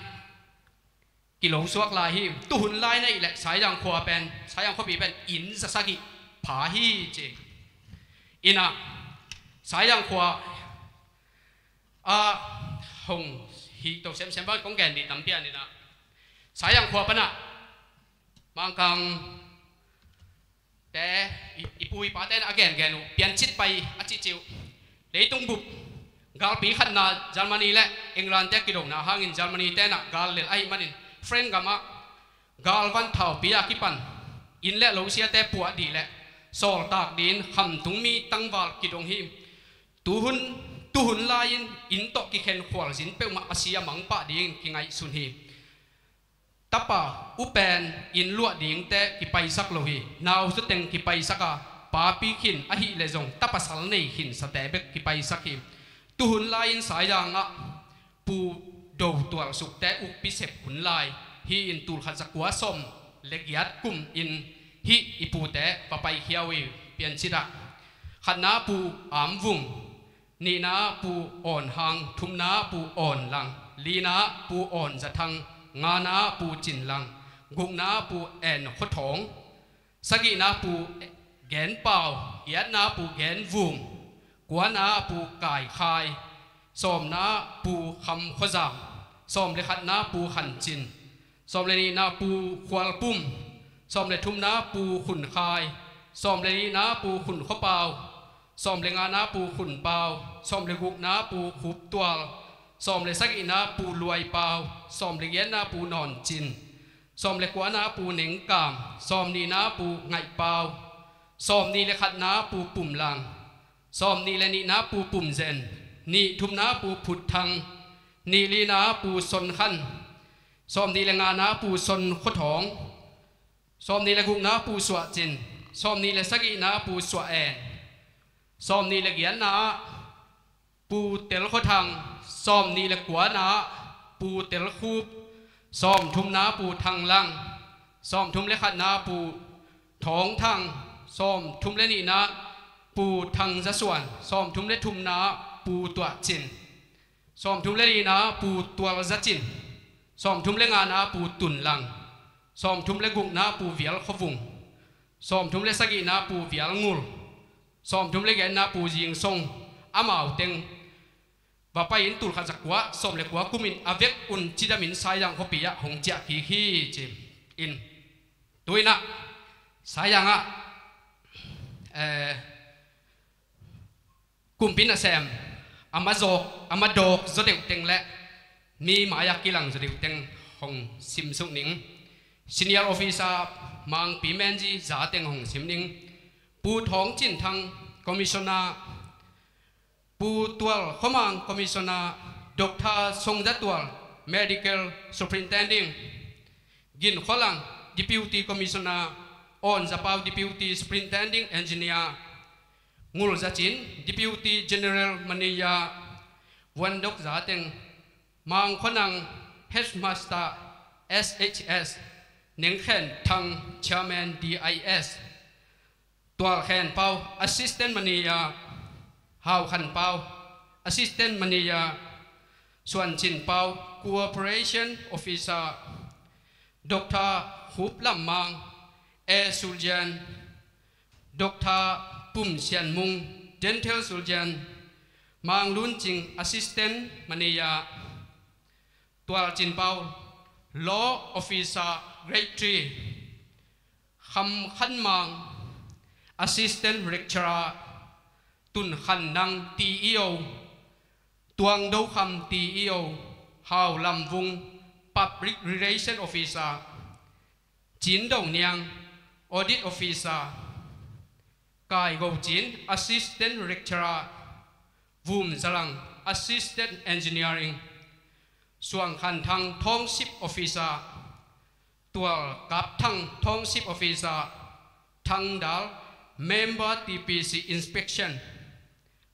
kilo suak lai hi. Tuhun lai na ih leh Saizang khua pen, Saizang khuapi pen inn za sagih pha hi ci. Inah Saizang khua a hong hi to semsem bang kong gen dih tampi an inah Saizang khua panah Mangkang te, i, i pu i pa ten a gengen uh, Piancit pai a cihcih uh. Leitung bup galpi khatna Germany le England te kidona hangin Germany tenah gal lel ahih manin French gamah galvan thaupi a kipan inn le lo siate puah dih le sawltak din khamtung mi tangval kidong hi. Tuhun, tuhun lai-in inn tawh kikhen khualzin peuhmah a si a mangpah dingin kingaihsun hi. Tapa upen inn luah dingte kipaisak lo hi. Nau zuteng kipaisak a, papi khin ahih leh zong tapasal nei khinsate bek kipaisak hi. Tuhun lai-in Saizang ah Pu Do Tual Sukte ukpi sep hun lai hi-in tulkhat zakua sawm le giat kum in hih i pute va paikhia uh hi. Piancit ah khatna Pu Am Vung, nihna Pu Awn Hang, thumna Pu Awn Lang, lina Pu Awn Za Thang, ngana Pu Cin Lang, gukna Pu En Khua Thawng, sagihna Pu Gen Pau, giatna Pu Gen Vum, kuana Pu Kai Khai, sawmna Pu Kham Khua Zam, sawm le khatna Pu Khan Cin, sawm le nihna Pu Khual Pum, sawm le thumna Pu Khun Khai, sawm le nihna Pu Khun Khua Pau, sawm le ngana Pu Khun Pau, sawm le gukna Pu Khup Tual, sawm le sagihna Pu Luai Pau, sawm le giatna Pu Nawn Cin, sawm le kuana Pu Neng Kam, sawm nihna Pu Ngaih Pau, sawm nih le khatna Pu Pum Lang, sawm nih le nihna Pu Pum Zen, nih thumna Pu Phut Thang, nih lina Pu Son Khan, sawm nih le ngana Pu Son Khua Thawng, sawm nih le gukna Pu Suah Cin, sawm nih le sagihna Pu Suah En, sawm nih le giatna ah Pu Tel Khua Thang, sawm nih le kuana ah Pu Tel Khup, sawm thumna Pu Thang Lang, sawm thum le khatna Pu Thawng Thang, Sawmthum le nihna Pu Thang Za Suan. Sawmthum le thumna Pu Tuah Cin. Sawmthum le lina Pu Tual Za Cin. Sawmthum le ngana Pu Tun Lang. Sawmthum le gukna Pu Vial Khua Vung. Sawmthum le sagihna Pu Vial Ngul. Sawmthum le giatna Pu Zing Song. Amau teng va pai in, tul khat za kua sawm le kua kumin a vekun cidamin Saizang khuapi ah hong ciah kik hi ci in. Tu-in ah Saizang ah, eh, kumpi nasem a ma zawk, a ma dawk zaw deuh teng le mi mai-ah kilang zaw deuh teng hong simsuk ning. Senior Officer Mangpi Menzi za teng hong sim ning. Pu Thawng Cin Thang, Commissioner, Pu Tual Khua Mang, Commissioner, Doctor Song Za Tual, Medical Superintendent, Gin Khua Lang, Deputy Commissioner, Awn Za Pau, Deputy Superintendent Engineer, Ngul Za Cin, Deputy General Manager, Vuan Dok Za Teng, Mang Khua Nang, Headmaster, S H S, Neng Khen Thang, Chairman, D I S, Tual Khen Pau, Assistant Manager, Hau Khan Pau, Assistant Manager, Suan Cin Pau, Cooperation Officer, Doctor Khup Lam Mang, A Surgeon, Doctor Pum Sian Mung, Dental Surgeon, Mang Lun Cing, Assistant Manager, Tual Cin Pau, Law Officer, Grade three, Kham Khan Mang, Assistant Lecturer, Tun Khan Nang, T E O, Tuang Do Kham, T E O, Hau Lam Vung, Public Relation Officer, Cin Do Niang, Audit Officer, Kai Go Cin, Assistant Lecturer, Vum Za Lang, Assistant Engineering, Suang Khan Thang, Township Officer, Tual Kap Thang, Township Officer, Thang Dal, Member, T P C Inspection,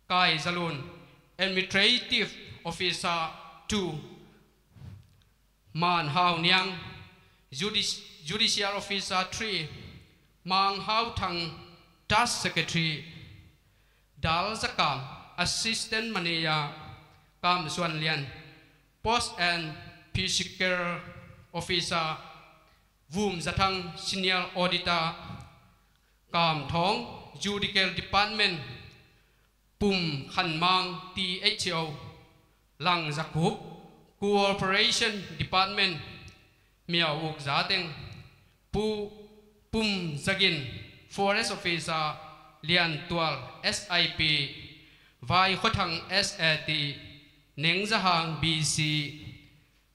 Kai Za Lun, Administrative Officer two, Man Hau Niang, Judici-, Judicial Officer three, Mang Hau Thang, Task Secretary, Dal Za Kam, Assistant Manager, Kam Suan Lian, Post and Physical Officer, Vum Za Thang, Senior Auditor, Kam Thawng, Judicial Department, Pum Khan Mang, T H O, Lang Za Khup, Cooperation Department, Miau Uk Za Teng, Pu Pum Za Gin, Forest Officer, Lian Tual, S I P, Vai Khua Thang, S A T, Neng Za Hang, B C,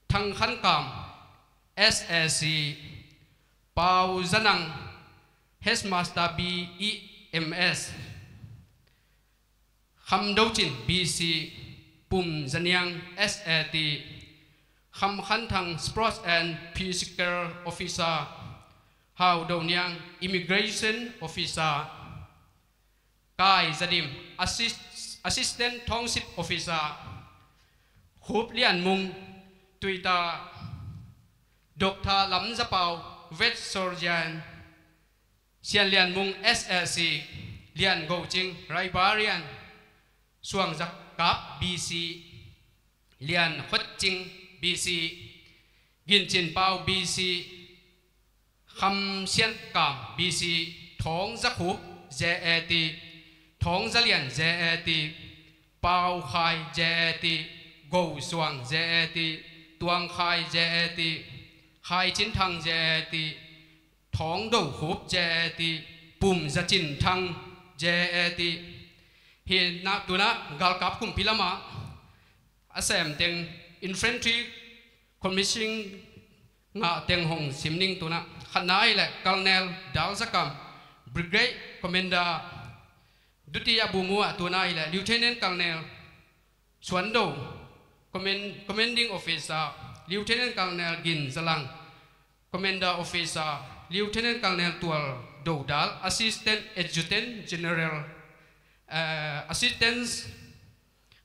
Thang Khan Kam, S A C, Pau Za Nang, Headmaster, B E M S, Kham Do Cin, B C, Pum Za Niang, S A T, Kham Khan Thang, Sports and Physical Officer, Hau Do Niang, Immigration Officer, Kai Za Dim, Assist-, Assistant Township Officer, Khup Lian Mung, Tuita, Doctor Lam Za Pau, Vet Surgeon, Sian Lian Mung, S A C, Lian Go Cing, Librarian, Suang Za Kap, B C, Lian Khuat Cing, B C, Gin Cin Pau, B C, Kham Sian Kam, B C, Thawng Za Khup, Z A T, Thawng Za Lian, Z A T, Pau Khai, Z A T, Go Suang, Z A T, Tuang Khai, Z A T, Khai Cin Thang, Z A T, Thawng Do Khup, Z A T, Pum Za Cin Thang, Z A T. Hi na, tu-in ah galkap kumpi lamah a sem teng, infantry commissioning ngah teng hong sim ning. Tu-in ah khatna ahih leh Colonel Dal Za Kam, Brigade Commander, Dutiya Bumu ah, tu-in ahih leh Lieutenant Colonel Suan Do, Command-, Commanding Officer, Lieutenant Colonel Gin Za Lang, Commander Officer, Lieutenant Colonel Tual Do Dal, Assistant Adjutant General, eh, Assistant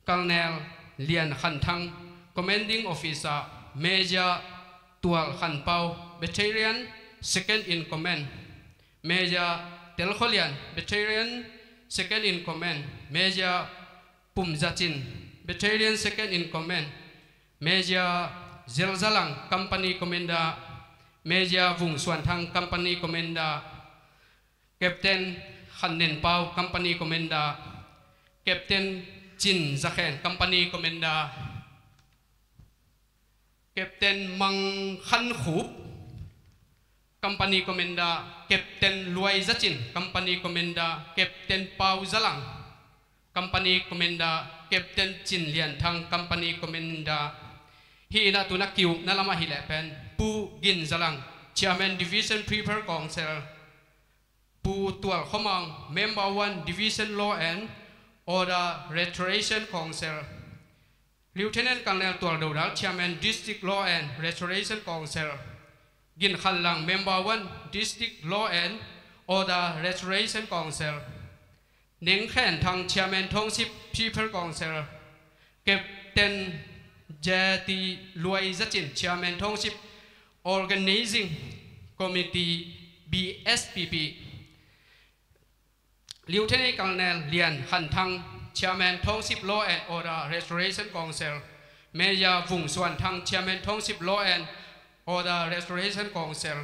Colonel Lian Khan Thang, Commanding Officer, Major Tual Khan Pau, Battalion Second in Command, Major Tel Khua Lian, Battalion Second in Command, Major Pum Za Cin, Battalion Second in Command, Major Zel Za Lang, Company Commander, Major Vung Suan Thang, Company Commander, Captain Khan Nen Pau, Company Commander, Captain Cin Za Khen, Company Commander, Captain Mang Khan Khup, Company Commander, Captain Luai Za Cin, Company Commander, Captain Pau Za Lang, Company Commander, Captain Cin Lian Thang, Company Commander. Hih in ah tu-in ah ki-ukna lam ah hi leh pen Pu Gin Za Lang, Chairman Division People Council, Pu Tual Khua Mang, Member One, Division Law and Order Restoration Council, Lieutenant Colonel Tual Do Dal, Chairman District Law and Restoration Council, Gin Khan Lang, Member One, District Law and Order Restoration Council, Neng Khen Thang, Chairman Township People Council, Captain J T Luai Za Cin, Chairman Township Organizing Committee, B S P P, Lieutenant Colonel Lian Khan Thang, Chairman Township Law and Order Restoration Council, Major Vung Suan Thang, Chairman Township Law and Order Restoration Council,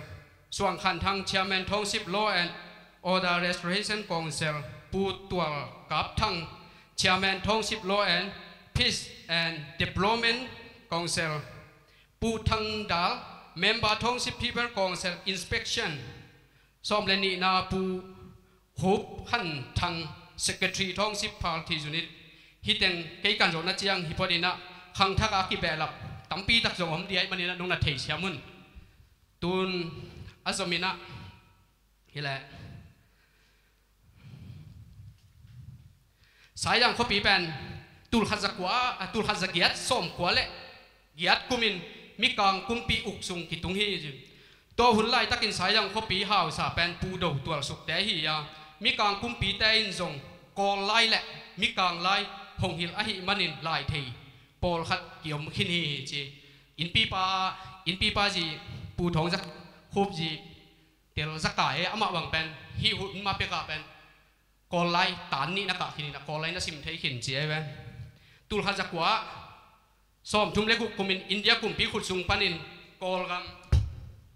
Suang Khan Thang, Chairman Township Law and Order Restoration Council, Pu Tual Kap Thang, Chairman Township Law and Peace and Development Council, Pu Thang Dal, Member Township People Council Inspection, sawm le nihna Pu Hup Khan Thang, Secretary Township Party Unit. Hih teng kei kan zawhna ciang hi phot in ah, khangthak a kibehlap tampi tak zong om ding ahih manin ah nong na theisiam un. Tu-in a zom in ah hi leh, Saizang khuapi pen tulkhat zakua, a, tulkhat zagiat sawmkua le giat kumin Mikang kumpi uk sung kitung hi. Tua hun laitakin Saizang khuapi hausa pen Pu Do Tual Sukte hi a, Mikang kumpite in zong Kawl lai le Mikang lai hong hilh ahih manin lai thei pawlkhat kiom khin hi ci. Innpipa, innpipa zi Pu Thawng Za Khup zi Tel Za Kai e, amah bang pen hih hun ma pekah pen Kawl lai tan nih na kah khin in ah, Kawl lai na sim thei khin ci e pen. Tulkhat zakua sawmthum le guk kumin India kumpi khut sung panin Kawlgam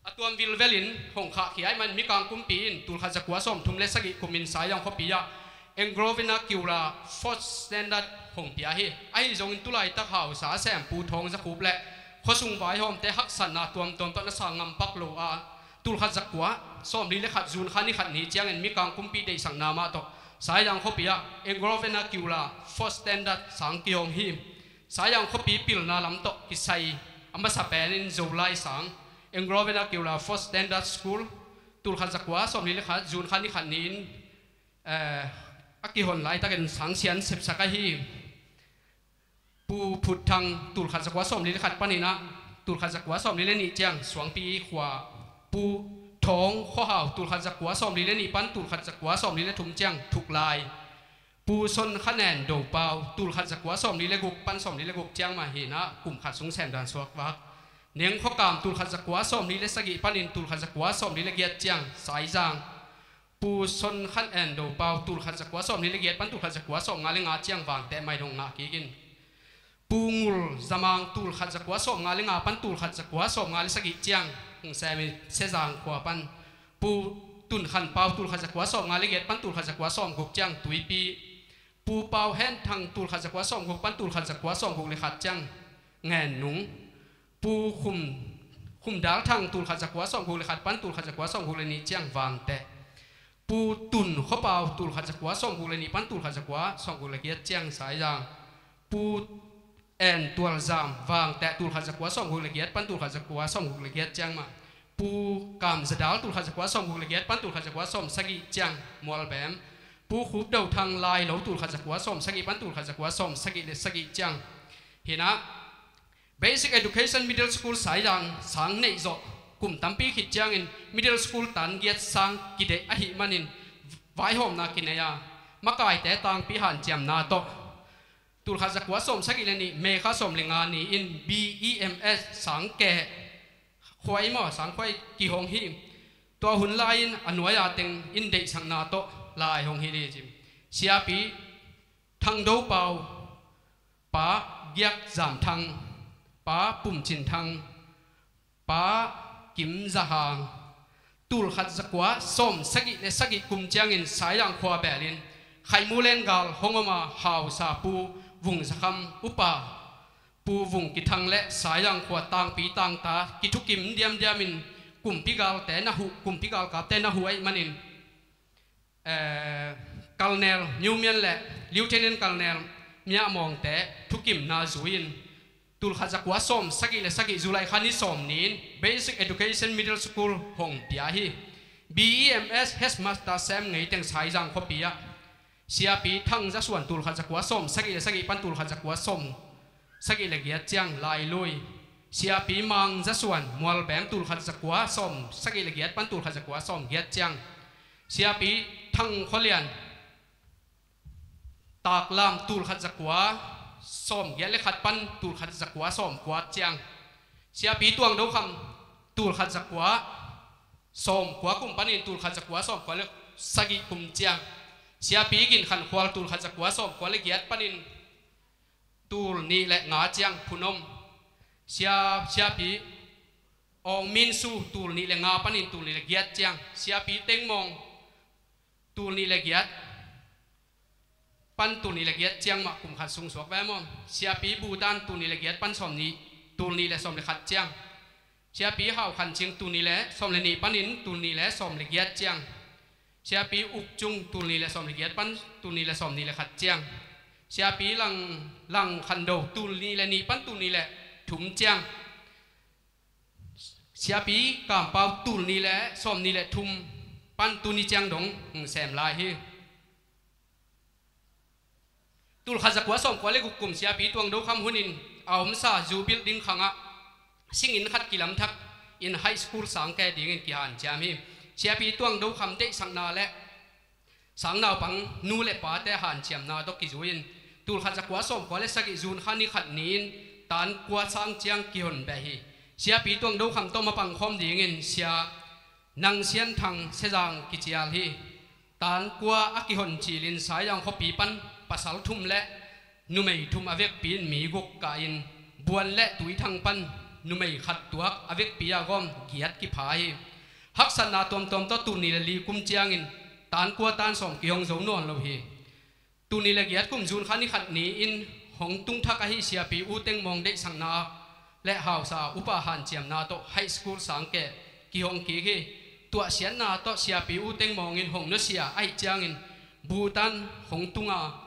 a tuam vilvelin hong khahkhia ahih man Mikang kumpi in tulkhat zakua sawmthum le sagih kumin Saizang khuapi ah Anglo Vernacular Fourth Standard hong pia hi. Ahi zongin tulaitak hausa a sem Pu Thawng Za Khup le khuasung vaihawmte haksatna tuamtuam tawh na sang ngam pak lo a, tulkhat zakua sawmli le khat June kha ni khat ni ciangin Mikang kumpi deihsakna mah tawh Saizang khuapi ah Anglo Vernacular Fourth Standard sang kihong hi. Saizang khuapi pilna lam tawh kisai a masa penin Zolai sang Anglo Vernacular Fourth Standard School tulkhat zakua sawmli le khat June kha ni khat ni-in, eh, a kihon laitakin sang sian sepsak ahi. Pu Phut Thang tulkhat zakua sawmli le khat panin ah tulkhat zakua sawmli le nih ciang Suangpi khua. Pu Thawng Khua Hau tulkhat zakua sawmli le nih pan tulkhat zakua sawmli le thum ciang Thuklai. Pu Son Kha Nen Do Pau tulkhat zakua sawmli le guk pan sawmli le guk ciang mah hi in ah kum khat sung sem dan suak vak. Neng Khua Kam tulkhat zakua sawmli le sagih panin tulkhat zakua sawmli le giat ciang Saizang. Pu Son Khan En Do Pau tulkhat zakua sawmli le giat pan tulkhat zakua sawmnga le nga ciang Vangteh mah in hong ngah kik in. Pu Ngul Za Mang tulkhat zakua sawmnga le nga pan tulkhat zakua sawmnga le sagih ciang hong sem in Sezang khua pan. Pu Tun Khan Pau tulkhat zakua sawmnga le giat pan tulkhat zakua sawmguk ciang Tuipi. Pu Pau Hen Thang tulkhat zakua sawmguk pan tulkhat zakua sawmguk le khat ciang Ngennung. Pu Khum, Khum Dal Thang tulkhat zakua sawmguk le khat pan tulkhat zakua sawmguk le nih ciang Vangteh. Pu Tun Khua Pau tulkhat zakua sawmguk le nih pan tulkhat zakua sawmguk le giat ciang Saizang. Pu En Tual Zam Vangteh tulkhat zakua sawmguk le giat pan tulkhat zakua sawmguk le giat ciang mah. Pu Kam Za Dal tulkhat zakua sawmguk le giat pan tulkhat zakua sawmsagih ciang Mualbem. Pu Khup Do Thang Lai Lo tulkhat zakua sawmsagih pan tulkhat zakua sawmsagih le sagih ciang. Hi in ah Basic Education Middle School Saizang sang neih zawh kum tampi khit ciangin middle school tan giat sang kideih ahih manin vaihawmna kinei a, makaite tangpi hanciamna tawh tulkhat zakua sawmsagih le nih May kha sawm le nga ni-in B E M S sang keh khuai maw, sang khuai kihong hi. Tua hun lai-in a nuai-a teng in deihsakna tawh lai hong hilh hi ci. Siapi Thang Do Pau, Pa Giak Zam Thang, Pa Pum Cin Thang, Pa Kim Za Hang, tul khat za kua sawm sagih le sagih kum ciangin Saizang khua belin Khaihmu Leng gal hong om a, hausa Pu Vung Za Kham, Upa Pu Vung Ki Thang le Saizang khua tangpi tangta kithukim diamdiamin kumpi galte na huh, kumpi galkapte na huh ahih manin, eh, Colonel Nyu Mian le Lieutenant Colonel Mya Mawngte thukimna zui-in tul khat za kua sawm sagih le sagih July kha ni sawm ni-in Basic Education Middle School hong pia hi. B E M S Headmaster Sem Ngei Teng Saizang khuapi ah Siapi Thang Za Suan tul khat za kua sawm sagih le sagih pan tul khat za kua sawm sagih le giat ciang Lailui. Siapi Mang Za Suan Mualbem tul khat za kua sawm sagih le giat pan tul khat za kua sawm giat ciang. Siapi Thang Khua Lian Taklam tul khat za kua sawm giat le khat pan tul khat za kua sawm kua ciang. Siapi Tuang Do Kham tul khat za kua sawm kua kum panin tul khat za kua sawm kua le sagih kum ciang. Siapi Gin Khan Khual tul khat za kua sawm kua le giat panin tul nih le nga ciang phun om. Sia, Siapi Aung Min Su tul nih le nga panin tul nih le giat ciang. Siapi Teng Mawng tul nih le giat pan tul nih le giat ciang mah kum khat sung suak ve maw. Siapi Bu Tan tul nih le giat pan sawm nih, tul nih le sawm le khat ciang. Siapi Hau Khan Cing tul nih le sawm le nih panin tul nih le sawm le giat ciang. Siapi Uk Cung tul nih le sawm le giat pan tul nih le sawm nih le khat ciang. Siapi Lang, Lang Khan Do tul nih le nih pan tul nih le thum ciang. Siapi Kam Pau tul nih le sawm nih le thum pan tuni ciang dong hong sem lai hi. Tul khat za kua sawm kua le guk kum Siapi Tuang Do Kham hunin a omsa Zu Building khangah singin khat kilamthak in high school sang ke dingin kihanciam hi. Siapi Tuang Do Kham deihsakna le sang naupang nu le pate hanciamna tawh kizui-in tul khat za kua sawm kua le sagih June kha ni khat ni-in tan kua sang ciang kihon beh hi. Siapi Tuang Do Kham tawh mapang khawm dingin Sia Nang Sian Thang Sezang kicial hi. Tan kua a kihon cilin Saizang khuapi pan pasal thum le numei thum a vekpi in mi guk kahin, Buan le Tui Thang pan numei khat tuak a vekpi a gawm giat kipha hi. Haksatna tuamtuam tawh tul nih le li kum ciangin tan kua tan sawm kihong zo nawn lo hi. Tul nih le giat kum June kha ni khat ni-in hong tungthak ahi Siapi U Teng Mawng deihsakna le hausa upa hanciamna tawh high school sang ke kihong kik hi. Tuahsiatna tawh Siapi U Teng Mawng in hong nusia ahih ciangin Bhutan hong tunga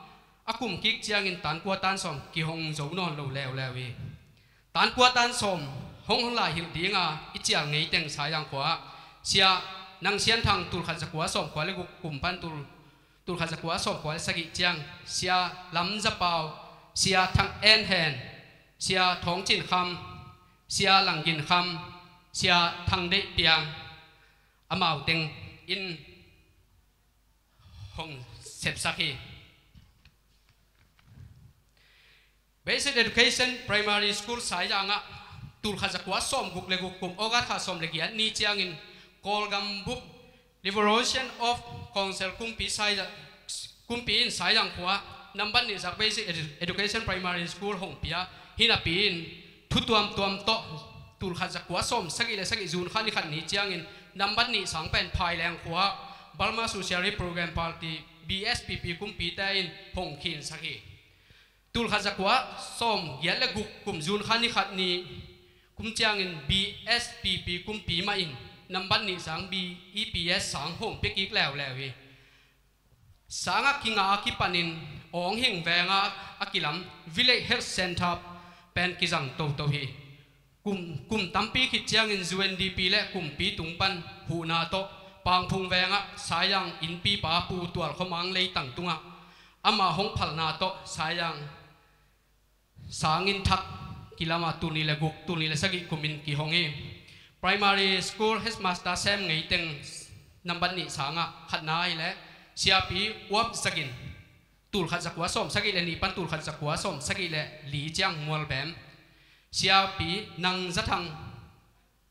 a kum kik ciangin tan kua tan sawm kihong zo nawn lo leuleu hi. Tan kua tan sawm hong hong lai hilh dinga i cial Ngei Teng Saizang khua-ah Sia Nang Sian Thang tul khat za kua sawm kua le guk kum pan tul, tul khat za kua sawm kua le sagih ciang Sia Lam Za Pau, Sia Thang En Hen, Sia Thawng Cin Kham, Sia Lang Gin Kham, Sia Thang Deih Piang, amau teng in hong sepsak hi. Basic Education Primary School Saizang ah tul khat za kua sawm guk le guk kum August kha sawm le giat ni ciangin Kawlgam bup Liberation of Council kumpi Saizang, kumpi in Saizang khua nambat nih zak Basic Edu-, Education Primary School hong pia hi napi-in thu tuamtuam tawh tul khat za kua sawm sagih le sagih June kha ni khat ni ciangin nambat nih sang pen Phaileng khua Burma Socialist Program Party, B S P P, kumpite in hong khinsak hi. Tul khat za kua sawm giat le guk kum June kha ni khat ni kum ciangin B S P P kumpi mah in nambat nih sang B E P S sang hong pia kik leuleu hi. Sangah kinga a kipanin Awng Hing venga a kilam Village Health Center pen kizang toto hi. Kum, kum tampi khit ciangin U N D P le kumpi tung pan huhna tawh Pangphung vengah Saizang innpipa Pu Tual Khua Mang Lei Tang tungah ama hong phalna tawh Saizang sangin thak kilama tul nih le guk, tul nih le sagih kumin kihong hi. Primary School Headmaster Sem Ngei Teng nambat nih sangah khatna ahih leh Siapi Uap Za Gin tul khat za kua sawm sagih le nih pan tul khat za kua sawm sagih le li ciang Mualbem. Siapi Nang Za Thang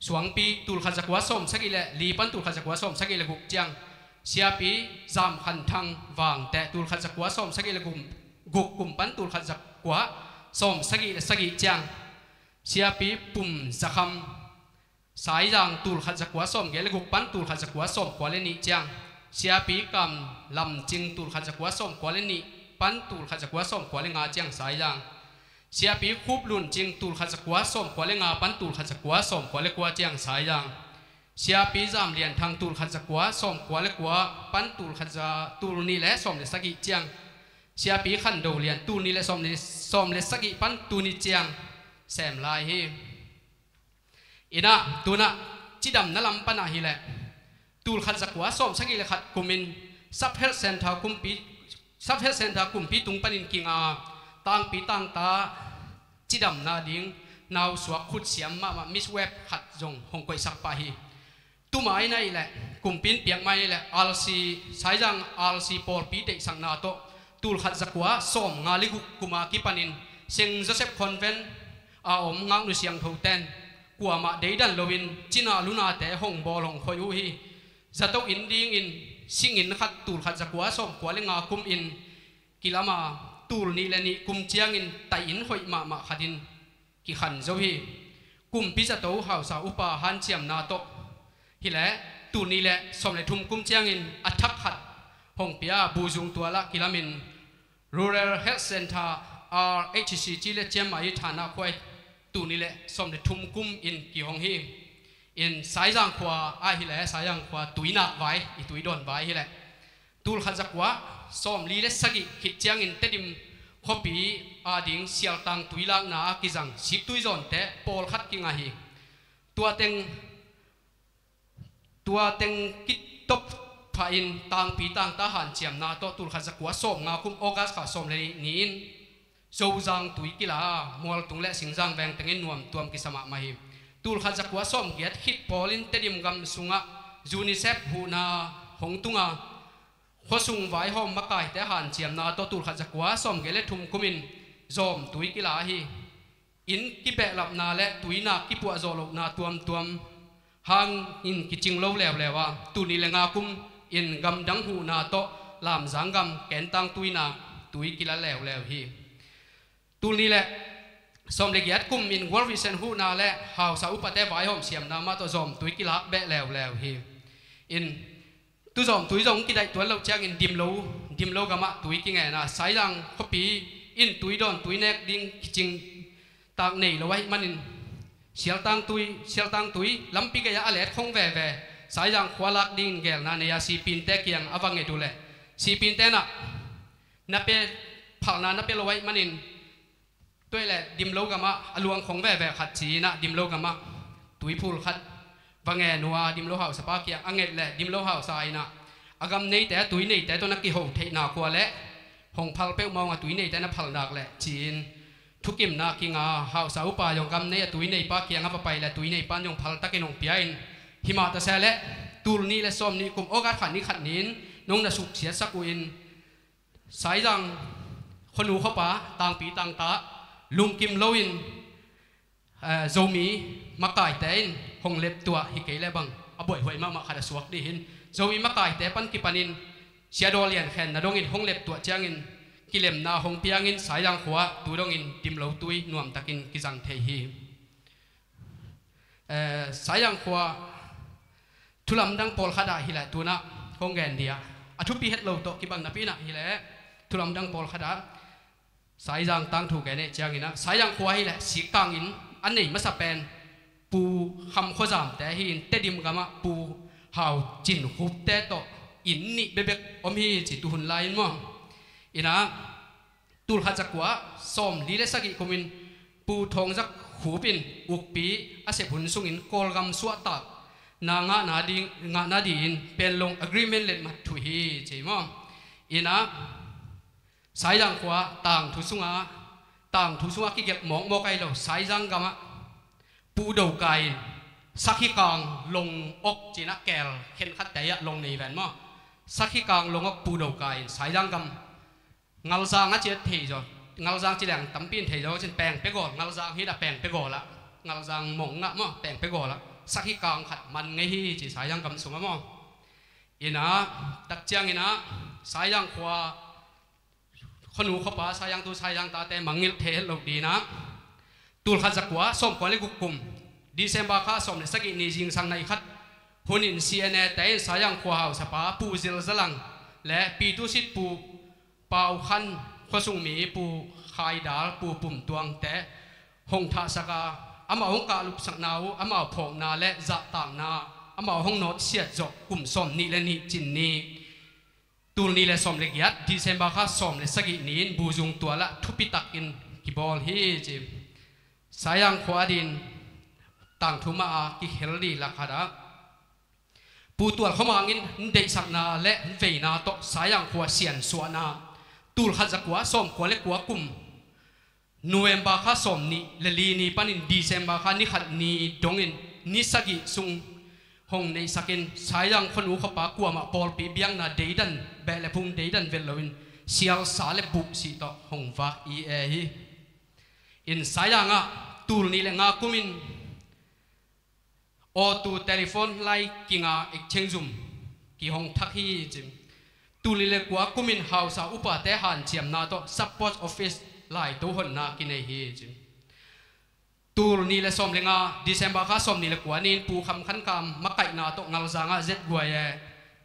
Cuangpi tul khat za kua sawm sagih le li pan tul khat za kua sawm sagih le guk ciang, Siapi Zam Khan Thang Vangteh tul khat za kua sawm sagih le guk, guk kum pan tul khat za kua sawm sagih le sagih ciang, Siapi Pum Za Kham Saizang tul khat za kua sawm giat le guk pan tul khat za kua sawm kua le nih ciang, Siapi Kam Lam Cing tul khat za kua sawm kua le nih pan tul khat za kua sawm kua le nga ciang Saizang, Siapi Khup Lun Cing tul khat za kua sawm kua le nga pan tul khat za kua sawm kua le kua ciang Saizang, Siapi Zam Lian Thang tul khat za kua sawm kua le kua pan tul khat za, tul nih le sawm le sagih ciang, Siapi Khan Do Lian tul nih le sawm le, sawm le sagih pan tul nih ciang sem lai hi. Inah, tunah cidamna lam panah hileh tul khat za kua sawm sagih le khat kumin Sub Health Center kumpi, Sub Health Center kumpi tung panin kinga tangpi tangta cidamna ding nausuak khutsiam mahmah Miss Web khat zong hong koihsak pah hi. Tuma inah hileh kumpi in piak mai hileh R C, Saizang R C pawlpi deihsakna tawh tul khat za kua sawm nga le guk kuma kipanin Saint Joseph Convent a om ngaknu siangthoten kuamah deidan loin cina lunate hong bawl hong khoih uh hi. Zato inn dingin singin khat tul khat za kua sawm kua le nga kumin kilama tul nih le nih kum ciangin tai inn hoih mahmah khatin kikhan zo hi. Kumpi zato hausa upa hanciamna tawh hileh tul nih le sawm le thum kum ciangin a thak khat hong pia buzung tualah kilamin Rural Health Center, R H C ci le ciammai thana khuai tul nih le sawm le thum kum in kihong hi. In Saizang khua ah hileh Saizang khua tuinak vai, i tuidawn vai hileh tul khat za kua sawm li le sagih khit ciangin Tedim khuapi ading sialtang tuilakna a kizang siktui zawnte pawlkhat kinga hi. Tua teng Tua teng kitop phahin tangpi tangta hanciamna tawh tul khat za kua sawm nga kum August kha sawm le nih ni-in Zozang tui kila a, Mualtung le Singzang veng tengin nuamtuam kisa mahmah hi. Tul khat za kua sawm giat khit pawlin Tedim gam sungah UNICEF huhna hong tunga khuasung vaihawm makaite hanciamna tawh tul khat za kua sawm giat le thum kumin Zawm tui kila hi. Inn kibehlapna le tuinak kipuahzawh lohna tuamtuam hangin kicing lo leuleu a, tul nih le nga kum in gamdang huhna tawh Lamzang gam kentang tuinak tui kila leuleu hi. Tul nih le sawm le giat kum in World Vision huhna le hausa upate vaihawm siamna mah tawh Zawm tui kilak beh leuleu hi. In Tuzawm tui zong kidaih tuan loh ciangin Dimlo, Dimlo gamah tui kingena, Saizang khuapi in tui dawn tui nek ding kicing tak nei lo ahih manin sialtang tui, sialtang tui lampi gei-ah a let khong veve Saizang khua lak dingin gelna nei-a sipinte kiang a va nget uh leh sipinte nah na pe, phalna na pe lo ahih manin Tuai le Dimlo gamah a luang khong veve khat ci-inah Dimlo gamah tuiphul khat va ngen uh a, Dimlo hausapa kiang a nget le Dimlo hausa inah a gam neite a tui neite tawh na kiho theihna kua le hong phal peuhmah ung a, tui neite na phal nak le ci-in thukimna kinga. Hausa upa zong gam nei a tui neipa kiang a va pai le tui neipan zong phaltakin hong pia in, himah ta se le tul nih le sawm nih kum August kha ni khat ni-in nong na suksiatsak uh in Saizang khuanu khuapa tangpi tangta lungkim loin, eh, Zomi makaite in hong leptuah hi kei le bang a buaihuai mahmah khat a suak dih hin Zomi makaite pan kipanin Siadaw Lian Khen na dongin hong leptuah ciangin kilemna hong piangin Saizang khua tu dongin Dimlo tui nuamtakin kizang thei hi. Eh, Saizang khua thulamdang pawlkhat ah hileh tunah kong gen dia a thupi het lo tawh kibang napi inah hileh thulamdang pawlkhat ah Saizang tangthu gen eh cianginah Saizang khua hileh sikkang inn a nei masa pen Pu Kham Khua Zamte hi in Tedim gamah Pu Hau Cin Khupte tawh inn nih bebek om hi ci tuhun lai-in maw. Inah Tul khat za kua sawm li le sagih kumin Pu Thawng Za Khup in ukpi a sep hun sungin Kawlgam suahtak na ngahna ding, ngahna dingin Panglong Agreement letmat thuh hi ci maw. Inah Saizang khua tangthu sunga, tangthu sunga kigelh mawkmawk ahi lo Saizang gamah Pu Do Kai in Sakhikang Long Ok cinah keel khenkhatte ah long nei ven maw. Sakhikang Long Ok Pu Do Kai in Saizang gam Ngalzang a ciat thei zaw, Ngalzang ci leng tampi in thei zaw cin Pengpegawl, Ngalzang hi dah Pengpegawl ah, Ngalzang mong ngah maw Pengpegawl ah. sakhi kang khat man ngei hi ci Saizang gam sungah maw. Inah, tak cianginah Saizang khua, khuanu khuapa, Saizang tu Saizang tate mangngilh thei het loh dinah, tul khat za kua sawm kua le guk kum December kha sawm le sagih ni zingsang nai khat hunin C N A te in Saizang khua hausapa Pu Zil Zalang le Pi Tusit, Pu Pau Khan, khuasung mi Pu Khai Dal, Pu Pum Tuang te hong thahsak a, amau hong kahlupsakna uh, amau phawkna le zahtakna, amau hong nawtsiat zawh kum sawm nih le nih cin ni, tul nih le sawm le giat December kha sawm le sagih ni-in Buzung tualah thupi takin kibawl hi ci. Saizang khua adingin tangthu mah a kikhel ding lak khatah Pu Tual Khua Mang in deihsakna le veina tawh Saizang khua siansuahna, tul khat za kua sawm kua le kua kum November kha sawm nih le li ni panin December kha ni khat ni dongin ni sagih sung hong neihsakin Saizang khuanu khuapa kuamah pawlpi biakna deidan, beh le phung deidan vet loin sialsa le buhsih tawh hong vak i e hi. In Saizang ah tul nih le nga kumin awtu telephone lai kinga exchange zum kihong thak hi ci. Tul nih le kua kumin hausa upate hanciamna tawh sub post office laito honna kinei hi ci. Tul nih le sawm le nga December kha sawm nih le kua ni-in Pu Kham Khan Kam makaihna tawh Ngalzang ah Z Y A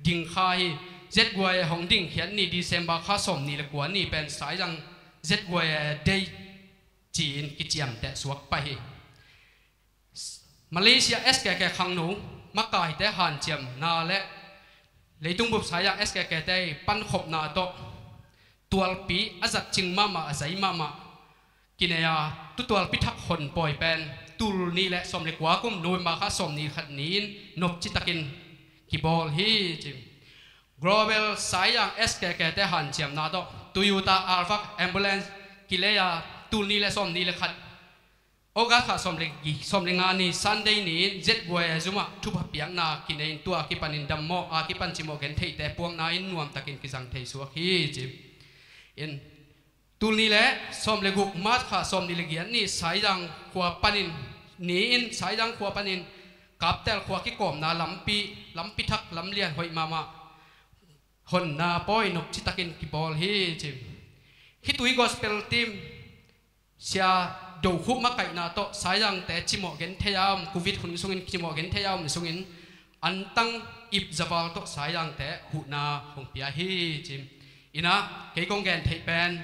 ding kha hi. Z Y A hong dingkhiat ni December kha sawm nih le kua ni pen Saizang Z Y A Day ci-in kiciamteh suak pah hi. Malaysia S K K khangno makaite hanciamna le leitung bup Saizang S K K te pankhopna tawh tualpi a zatcing mahmah, a zai mahmah kinei a, tu tualpi thak honpawi pen tul nih le sawm le kua kum November kha sawm nih khat ni-in nopci takin kibawl hi ci. Global Saizang S K K te hanciamna tawh Toyota Alphard Ambulance kilei a, tul nih le sawm nih le khat August kha sawm le, sawm le nga ni Sunday ni-in Z Y A zum ah thupha piakna kinei in, tua kipanin dammawh a kipan cimawh gentheihte puakna in nuamtakin kizang thei suak hi ci. In tul nih le sawm le guk March kha sawm nih le giat ni Saizang khua panin, ni-in Saizang khua panin Kaptel khua kikawmna lampi, lampi thak lamlian hoih mahmah honna pawi nopci takin kibawl hi ci. Khitui Gospel Team Sia Do Khup makaihna tawh Saizangte cimawh genthei a om, Covid hun sungin cimawh genthei a om sungin antang ip zaval tawh Saizangte huhna hong pia hi ci. Inah kei kong gentheih pen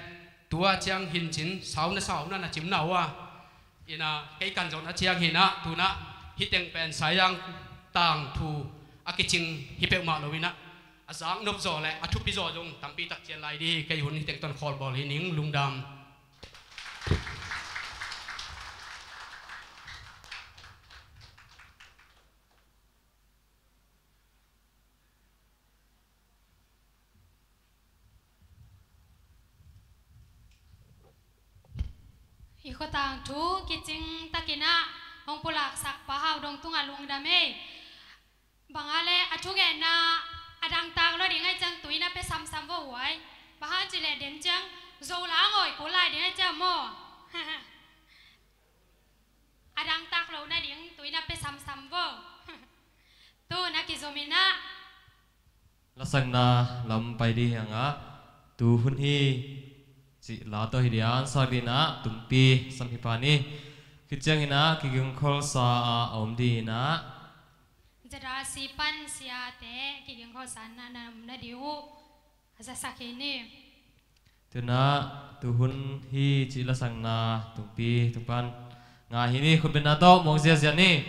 tua ciang hin cin, sau na sau na na cim na uh a. Inah kei kan zon a ciang hinah tunah hih teng pen Saizang tangthu a kicing hi peuhmah lo inah a zaknop zaw le a thupi zaw zong tampi tak cian lai dih hi. Kei hun hih teng ton khawlbawl hi ning. Lungdam. I khuatang thu kicing takinah hong pulaksak Pa Hau Dong tungah lungdam ei. Bang a le a thugenna a dangtak lo ding ai ciang tui na pe samsam vo huai. Bang hang ci le den ciang zo la ngoi ko lai ding ai ciang maw. A dangtak lo na ding tui na pe samsam vo. Tu na kizominah. Lasakna lam pai dih hiangah tu hun hi cih la tawh hi dian sak dinah tumpi sam hi pa ni. Khit cianginah kigingkholsa a om dinah. Zada sipan siate kigingkholsa na na om na dih uh. A zasak hi ni. Tunah tuhun hi cih lasakna tumpi tungpan nga hi ni. Khutbetna tawh muang ziazia ni.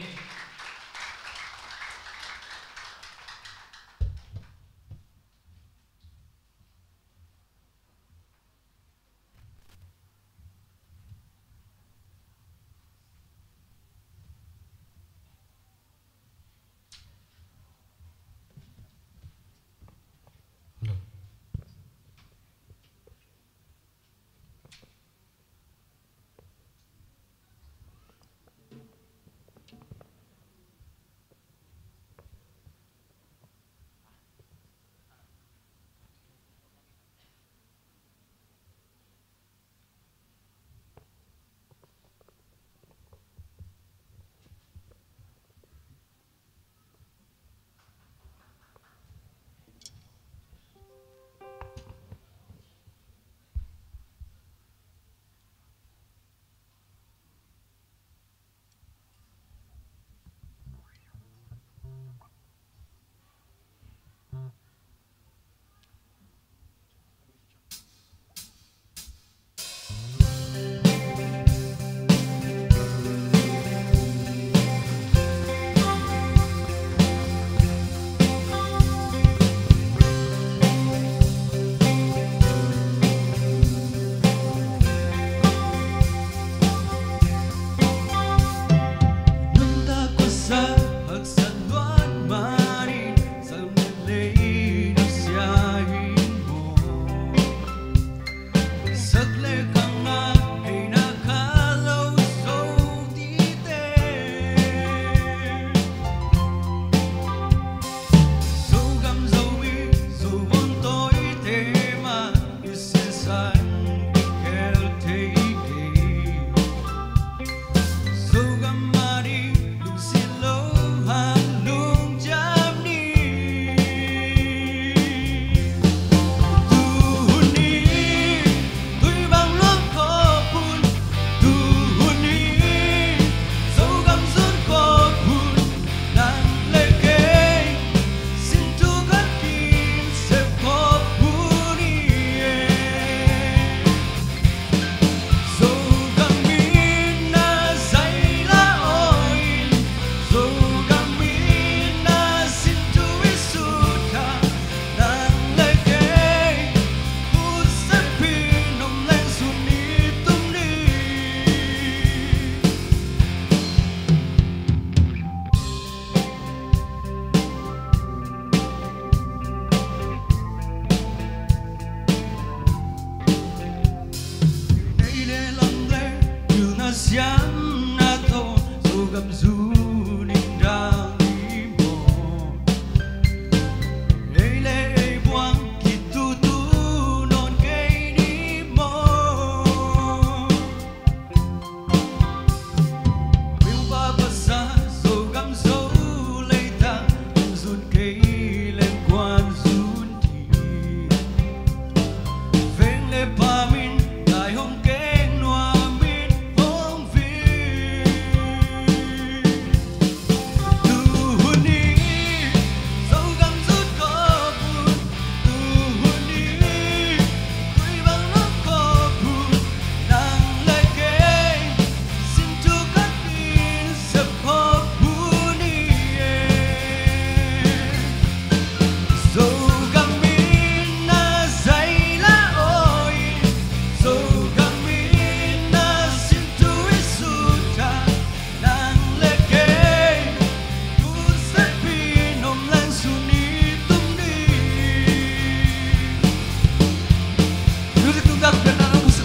Siamna tawh Zogam zun in dang ni maw? Ei le ei buang kitutu nawn kei ni maw? Wilpa Pasal Zogam Zo leitang zun kei leng kuan zun ding. Veng le pam in tai hong keng nuam in hong vin. Tu hun ni Zogam zun kawp un. Tu hun ni koi bang lawng kawp un. Nang le kei sin thu khat in sep kawp un ni e. Zogam in na zai la aw in, Zogam in na sin thu i suut a, nang le kei hun sepin om leng suni tum ni. Music tung tak pian na nang musu.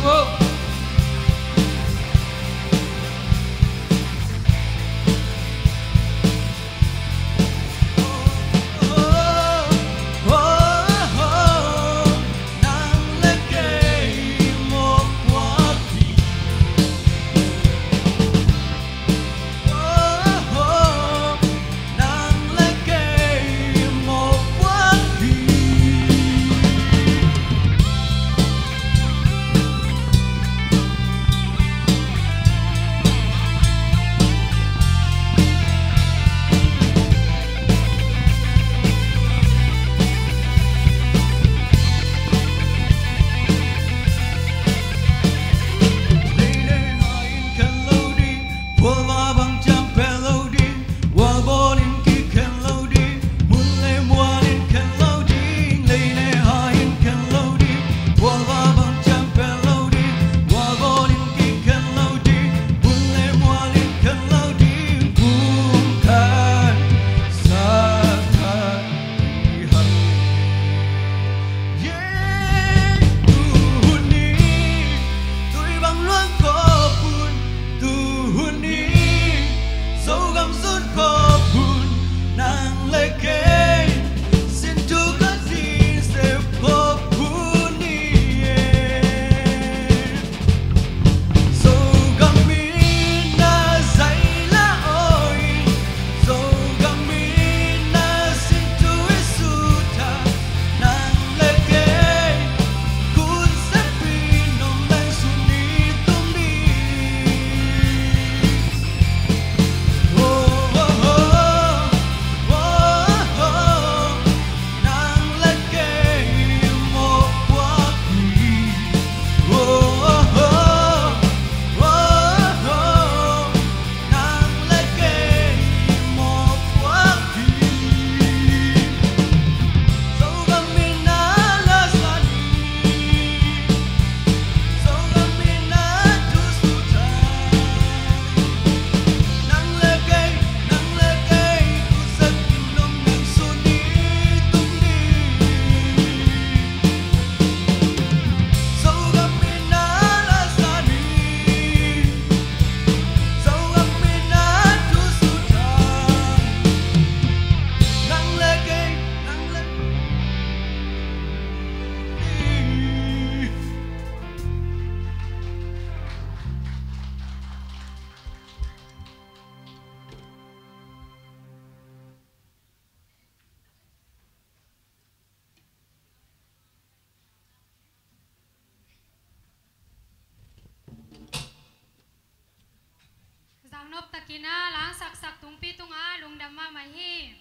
Zaknop takin a langsaksak tungpi tungah lungdam mahmah hi.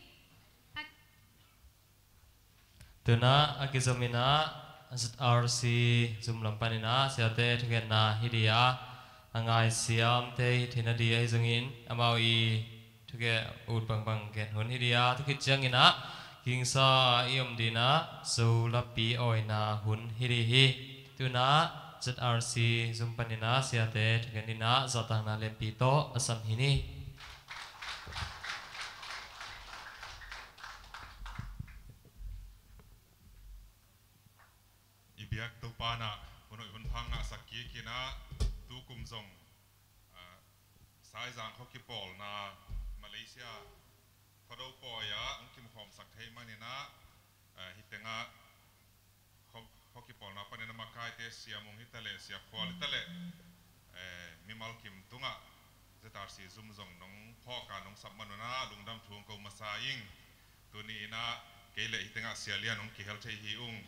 Tuna a kizomin ah Z R C zum lam panin ah siate thugenna hi dih a, a ngaisiamte hi theihna dih ahi zongin amau i thugen ut bangbang gen hun hi dih a, thukhit ciangin ah kingsa i om dih in ah Zo lapi awina hun hi dih hi. Tuna Z R C zum panin ah siate thugen in ah zahtakna lianpi tawh a sam hi ni. I biak Topa in ah hun hoih hun pha ngahsak kik in ah, tukum zong, ah, Laizang khuakipawlna Malaysia Khuado pawi ah hong kimkhawmsak thei maninah, eh, hih tengah khuakipawlna paninah makaite Sia Mung hitaleh, Sia Khual hitaleh, eh, mimal kim tungah Z R C zum zong nong phawk a nong sap manunah lungdam thu hong ko masa ing. Tuni inah kei leh hih tengah Sia Lian hong kihel thei hi ung.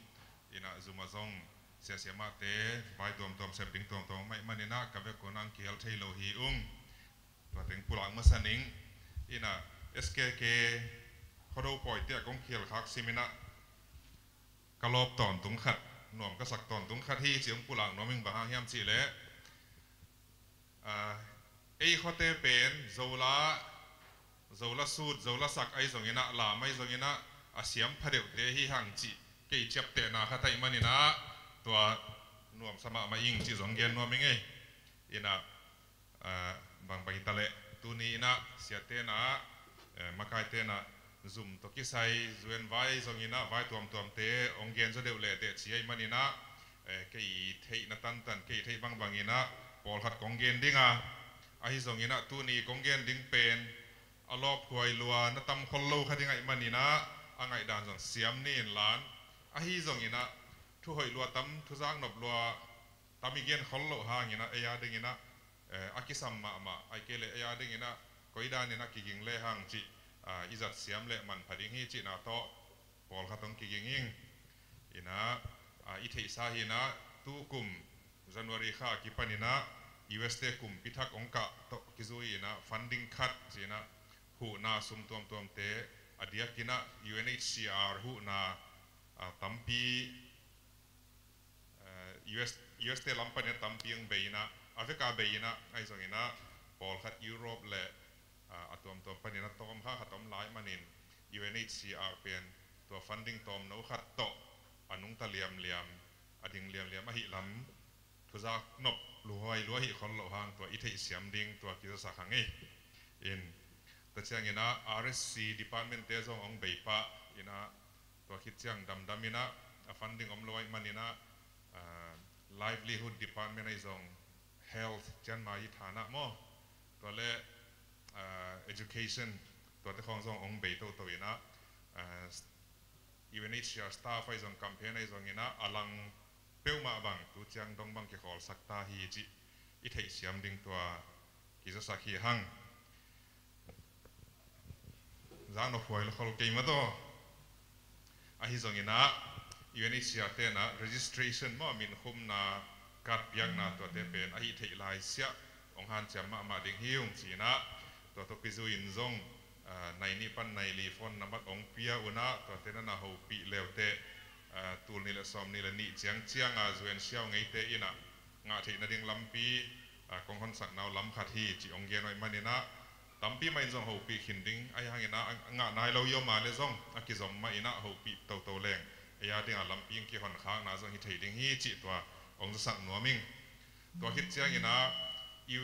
Inah zum ah zong sia siamahte vai tuamtuam sep ding tuamtuam mah ih maninah ka vek unah hong kihel thei lo hi ung. Tua teng pulak masa ning. Inah S K K Khuado pawite ah kong kihel khak siminah ka lawp tawntung khat, nuam ka sak tawntung khat hi ci hong pulak nuam ing. Bang hang hiam cihleh, ah, ei khuate pen Zola, Zola sut, Zola sak ahi zonginah, lam ahi zonginah a siam phadeuhte hi hang cih kei ciaptehna khat ahi maninah tua nuamsa mahmah ing cih zong gen nuam ing ei. Inah, ah, bangbang hitaleh tuni inah siatenah, eh, makaitenah zum tawh kisai zuan vai zonginah vai tuamtuamte hong gen zaw deuh leh teh ci ahi maninah, eh, kei theihna tantan kei theih bangbanginah pawlkhat kong gen dinga, ahi zonginah tuni kong gen ding pen a lawphuai lua na tam khol lo kha ding ahi maninah a ngaihdan zong siam ni inlan, ahi zonginah thuhoih lua tam, thuzak nop lua tam i gen khol loh hanginah ei a dinginah, eh, a kisam mahmah, ahi kei leh ei a dinginah koidaninah kiging le hang cih, ah, i zat siam leh manpha ding hi cihna tawh pawlkhat hong kiging ing. Inah, ah, i theihsa hinah tukum January kha kipaninah U S te kumpi thak hong kah tawh kizui inah funding khat cinah huhna sum tuamtuamte a diakinah U N H C R huhna, ah, tampi, eh, U S, U S te lam paninah tampi hong bei inah, a veka bei inah, ahi zonginah pawlkhat Europe le, ah, a tuamtuam paninah tawm kha khat om lai manin U N H C R pen tua funding tawmno khat tawh a nungta liamliam, a ding liamliam ahih lam thuzak nop luhuai lua hih khol loh hang tua i theihsiam ding tua kizasak hang ei. In, tua cianginah R S C department te zong hong bei pah inah tua khit ciang damdaminah a funding om lo ahi maninah, ah, livelihood department ahi zong health cianmah i thanah maw, tua le, ah, education tuate khawng zong hong bei toto inah, ah, U N H C R staff ahi zong campaign ahi zonginah a lang peuhmah bang tu ciang dong bang kikhawlsak ta hi cih i theihsiam ding tua kizasak hi hang. Zak nop huai lo khol kei mah tawh. Ahi zonginah U N H C R tenah registration maw, minkhumna, card piakna tuate pen ahi theih lai siah hong hanciam mahmah ding hi ung cinah tua tawh kizui in zong, ah, nai nih pan nai li phone number hong pia unah tuate na na hopih leuteh, ah, tul nih le sawm nih le nih ciang cianga zuan siau ngeite inah ngah theih nading lampi, ah, kong honsakna uh lam khat hi cih hong gen uh ahi maninah tampi mah in zong hopih khin ding ahi hanginah a ngah nai lo i om a le zong a kizom mah inah hopih toto leng ei a dingah lampi in kihonkhakna zong hi thei ding hi cih tua hong zasak nuam ing. Tua khit cianginah U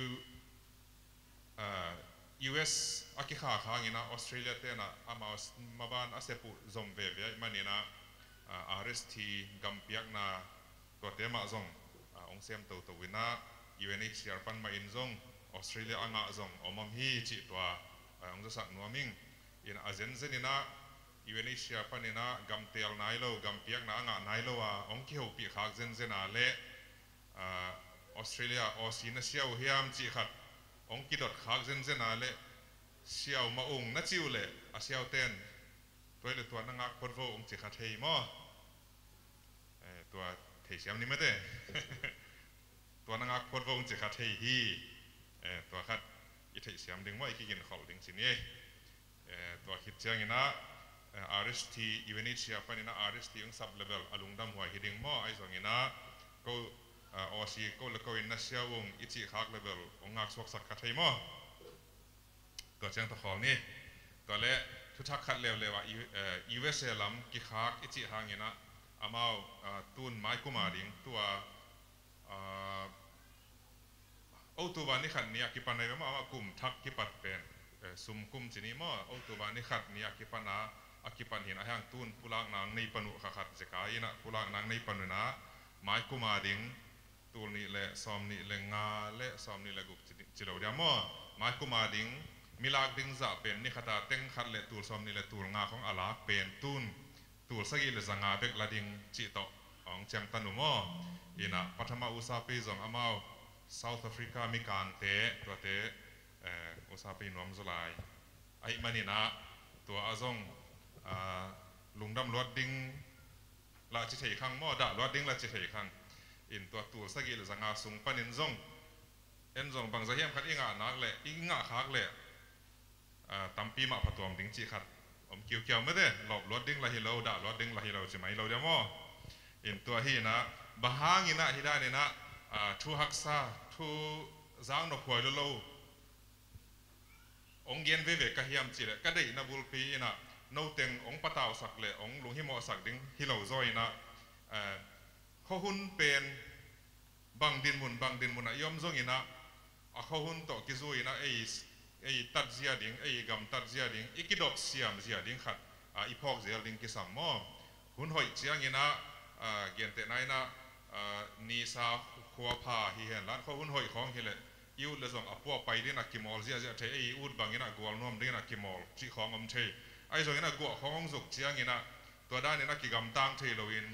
ah, U S a kikhak hanginah Australia tenah amau maban a sep uh zom veve ahi maninah, ah, R S T gampiakna tuate mah zong, ah, hong sem toto inah U N H C R pan mah in zong Australia a ngah zong om om hi cih tua, ah, hong zasak nuam ing. Inah a zenzeninah U N H C R paninah gamtel nai lo, gampiakna a ngah nai lo a hong kihopih khak zenzen a le, ah, Australia Aussie na sia uh hiam cih khat hong kidot khak zenzen a le, siau mah ung na ci uh leh a siauten tua le tua na ngak phot vo ung ci kha thei maw? Eh, tua theisiam ni mate. Tua na ngak phot vo ung ci kha thei hi. Eh, tua khat i theihsiam ding maw, i kiginkholh ding ci ni. Eh, tua khit cianginah, eh, R S T, U N H C R paninah R S T hong sap level a lungdam huai hi ding maw, ahi zonginah ko, eh, Aussie ko le ko in na sia ung i cih khak level hong ngaksuaksak kha thei maw? Tua ciang tua khawl ni. Tua le thuthak khat leuleu ah U-, eh, U S A lam kikhak i cih hanginah amau, eh, tun mai kum a ding tua, eh, October ni khat ni a kipan ahi ve maw, amah kum thak kipat pen, eh, sum kum ci ni maw, October ni khat ni a kipan a, a kipan hin a hiang tun pulakna ang nei pan uh kha khat zeka inah pulakna ang nei pan unah mai kum a ding tul nih le sawm nih le nga le sawm nih le guk ci, ci lo dia maw, Mai kum a ding mi lak ding zah pen ni khat a teng khat le tul sawm nih le tul nga khong a lak pen tun tul sagih le za nga bek la ding cih tawh hong ciangtan uh maw. Inah pathama usapi zong amau South Africa mi kangte tuate, eh, usapi nuam zaw lai ahih maninah tua a zong, ah, lungdam luat ding lah ci thei khang maw, dah luat ding lah ci thei khang. In tua tul sagih le za nga sung panin zong en zong bangza hiam khat i ngah nak le i ngah khak le, ah, tampi mah phatuam ding cih khat om kiukiau mete, lawp luat ding lah hi lo, dah luat ding lah hi lo ci mai lo dia maw. In tua hi inah bang hang inah hi dan inah, ah, thu haksa, thu zaknop huai lo lo hong gen veve ka hiam cih leh ka deihna bulpi inah noteng hong patausak le hong lunghimawhsak ding hi lo zaw inah, eh, khuahun pen bang dinmun bang dinmun ah i om zong inah a khuahun tawh kizui inah ei, ei tat zia ding, ei gamtat zia ding, i kidop siam zia ding khat, ah, i phawk zel ding kisam maw. Hun hoih ciang inah, ah, gentehna inah, ah, nisa khuapha hi hen lan khuahun hoih khawng hi leh i ut le zong a pua pai ding a kimawl ziahziah thei, ei ut bang inah gual nuam ding inah kimawl cih khawng om thei. Ahi zong inah guah khawng hong zuk ciang inah tua dan inah kigamtang thei loin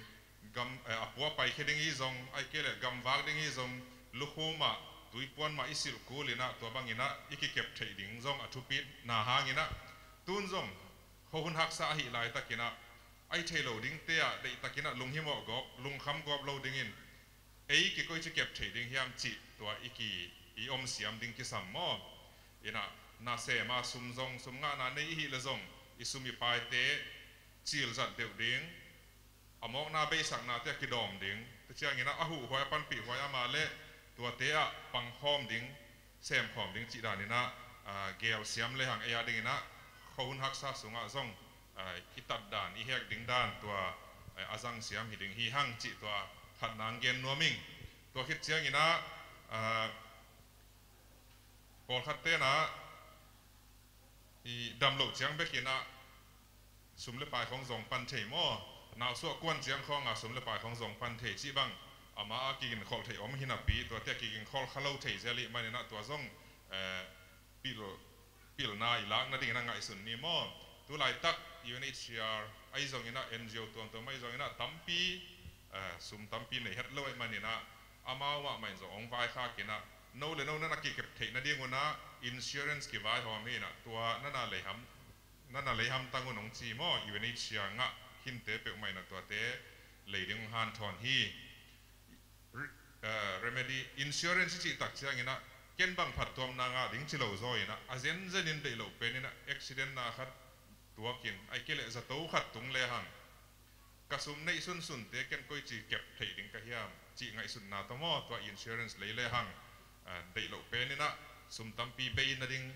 gam, eh, a pua paikhia ding hi zong, ahih kei leh gamvak ding hi zong, lukhum ah tuipuan mah i silh kul inah tua bang inah i kikep theih ding zong a thupitna hang inah tun zong khuahun haksa ahih laitak inah ahi thei lo dingte ah deihtak inah lunghimawh gawp, lungkham gawp lo dingin ei kikoici kep theih ding hiam cih tua i ki, i om siam ding kisam maw. Inah nasem a sum zong, sum ngahna nei i hih le zong i sum i paite cil zat deuh ding, a mawkna beisaknate a kidawm ding, tua ciang inah a huhhuai a panpihhuai a mah le tuate ah pangkhawm ding, semkhawm ding cih dan inah, ah, gel siam le hang ei a ding inah khuahun haksa sungah zong, ah, i tat dan, i hek ding dan tua, ah, a zang siam hi ding hi hang cih tua phatna hong gen nuam ing. Tua khit ciang inah, ah, pawlkhat tenah i dam loh ciang bek inah sum le pai khawng zong pan thei maw. Nausuah kuan ciang khawng a sum le pai khawng zong pan thei cih bang ama a kiginkholh thei om hi napi, tuate a kiginkholh kha lo thei zel ih man inah tua zong, eh, pil, pilna i lak nading inah ngaihsun ni maw. Tu laitak U N H C R ahi zong inah N G O tuamtuam ahi zong inah tampi, eh, sum tampi nei het lo ahih man inah amau mahmah in zong hong vaikhak inah no le no na na kikep theih nading un ah insurance kivaihawm hi inah tua na na lei ham, na na lei hamtang un hong ci maw. U N H C R ngah khinte peuhmah inah tuate lei ding hong hanthawn hi. Re-, eh, remedy, insurance i cih tak ciang inah ken bang phattuamna ngah ding ci lo zaw inah a zenzen in deih loh pen inah accident na khat tuak in, ahih kei leh zato khat tung le hang ka sum neih sunsunte ken koici kep theih ding ka hiam cih ngaihsutna tawh maw, tua insurance lei le hang, ah, deih loh pen inah sum tampi bei nading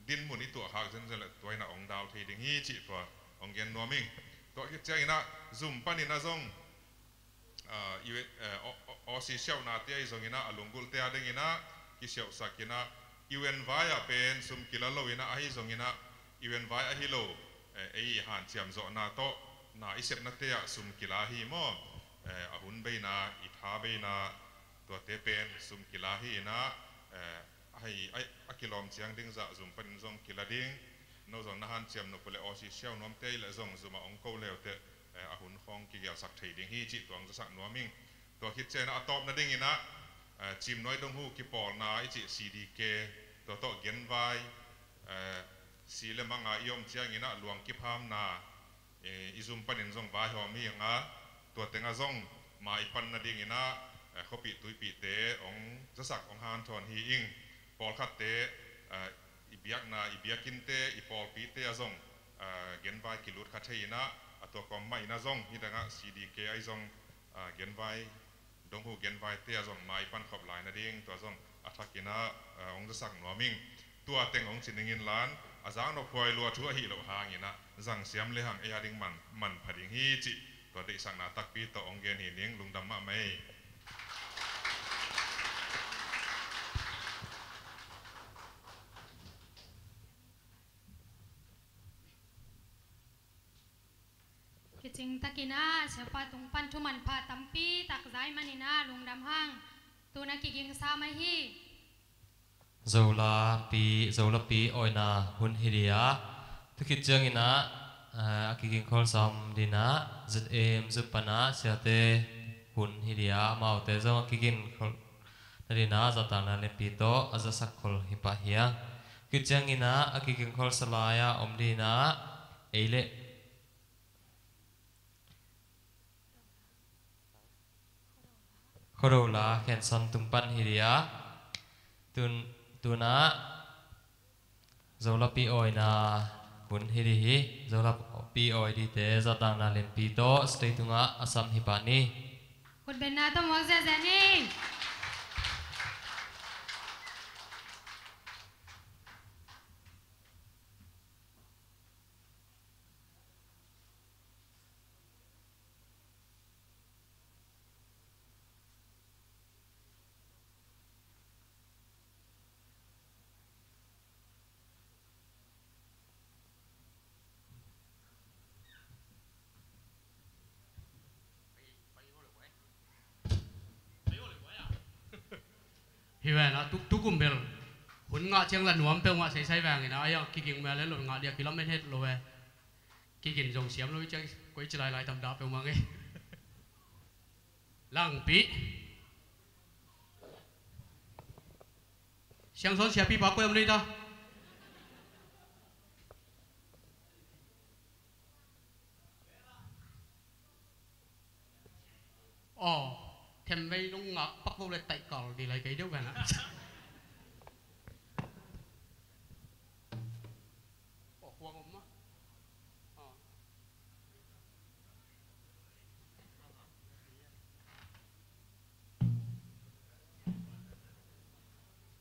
dinmun i tuahkhak zenzen le tua inah hong dal thei ding hi cih tua hong gen nuam ing. Tua khit ciang inah zum pan inah zong, ah, U-, eh, Au-, Au-, Aussie siauhnate ahi zong inah a lunggulhte a ding inah kisiauhsak inah U N vai ah pen sum kila lo inah ahi zong inah U N vai ahi lo, eh, ei hanciam zawhna tawh na i sepnate ah sum kila hi maw. Eh, a hun beina, i tha beina, tuate pen sum kila hi inah, eh, ahi, a, a kilawm ciang ding zah zum panin zong kila ding. No zong na hanciam nop uh leh Aussie siau nuamte ahi leh zong zum ah hong ko leuteh, eh, a hun khawng kigelsak thei ding hi cih tua hong zasak nuam ing. Tua khit ciang inah a tawp nading inah, eh, Cimnuai Donghu kipawlna i cih C D K, tua tawh genvai, eh, si le mang a i om ciang inah luang kiphamna, eh, i zum panin zong vaihawm hi ing a, tua teng ah zong mai pan nading inah, eh, khuapih tuipihte hong zasak hong hanthawn hi ing. Pawlkhatte, eh, i biakna, i biakinnte, i pawlpite ah zong, eh, genvai kilut kha thei inah, a tua kawm mah inah zong hih teng ah C D K ahi zong, eh, genvai, Donghu genvaite ah zong mai pan khop lai nading tua zong a thak inah, eh, hong zasak nuam ing. Tua teng hong ci ning in lan, a zaknop huai lua thu ahi loh hang inah zang siam le hang ei a ding man, manpha ding hi cih tua deihsakna takpi tawh hong gen hi ning. Lungdam mahmah ei. Kicing takin ah siapa tung pan thu manpha tampi tak za ahih manin ah lungdam hang. Tu-in ah kiging sam ahi. Zolapi, Zolapi awina hun hi dih a. Tukhit ciangin ah, eh, a kiging kholsa om dih a, Z M zu pan a siate hun hi dih a, amaute zong a kiging khol na dih a, zahtakna lianpi tawh a zasak khol hi pah hi a. Tukhit ciangin ah, a kiging kholsa lai-a om dih a, ei le Khuado la Khenson tung pan hi dih a. Tun, tu-in ah Zolapi awina hun hi dih hi. Zolapi awi dihte zahtakna lianpi tawh stage tungah a sam hi pah ni. Khutbetna tawh muak ziahziah ni. Hi ven a, tu, tukum bel hun ngah ciang la nuam peuhmah seisai veng in a, a ia kiging mel e, lo ngah dia kilamen het lo e. Kiging zong siam lo i ciang koi ci lailai tam dah peuhmah ngei. Langpi. Siangsawn siapi pa koi om ni ta. Aw, themvei nong ngah pak vo le taih kal dih lai kei deuh ven a. Aw, huang om mah. Aw.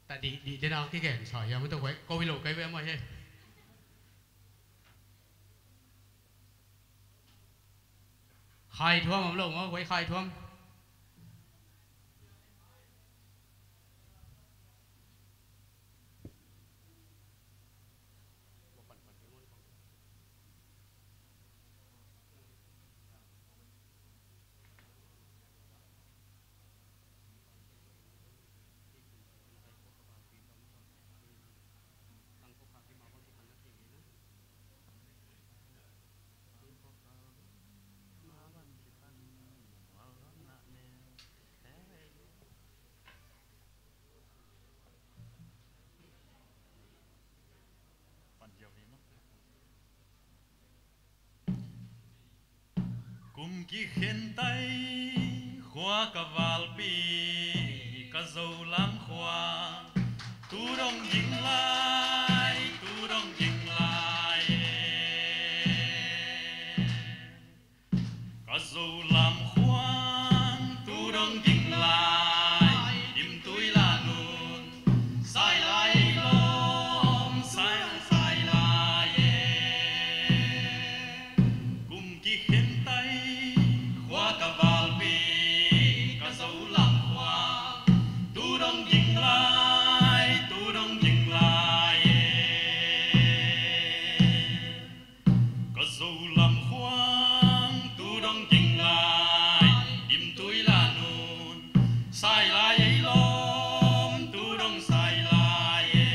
Ta dih, dih dena kigen sa hiam, tua huai ko hi lo kei ve maw he. Khai thuam om lo maw, huai khai thuam. Kum kikhen tai khua ka valpi, ka Zolam khua, tu dong ging lai, tu dong ging lai e. Ka Zolam khua, tu dong ging lai, dim tui la nun, sai lai lom, sai, sai lai e. Kum kikhen tai khua ka valpi, ka Zolam khua, tu dong ging lai, tu dong ging lai e. Ka Zolam khua, tu dong ging lai, dim tui la nun, sai lai ei lom, tu dong sai lai e.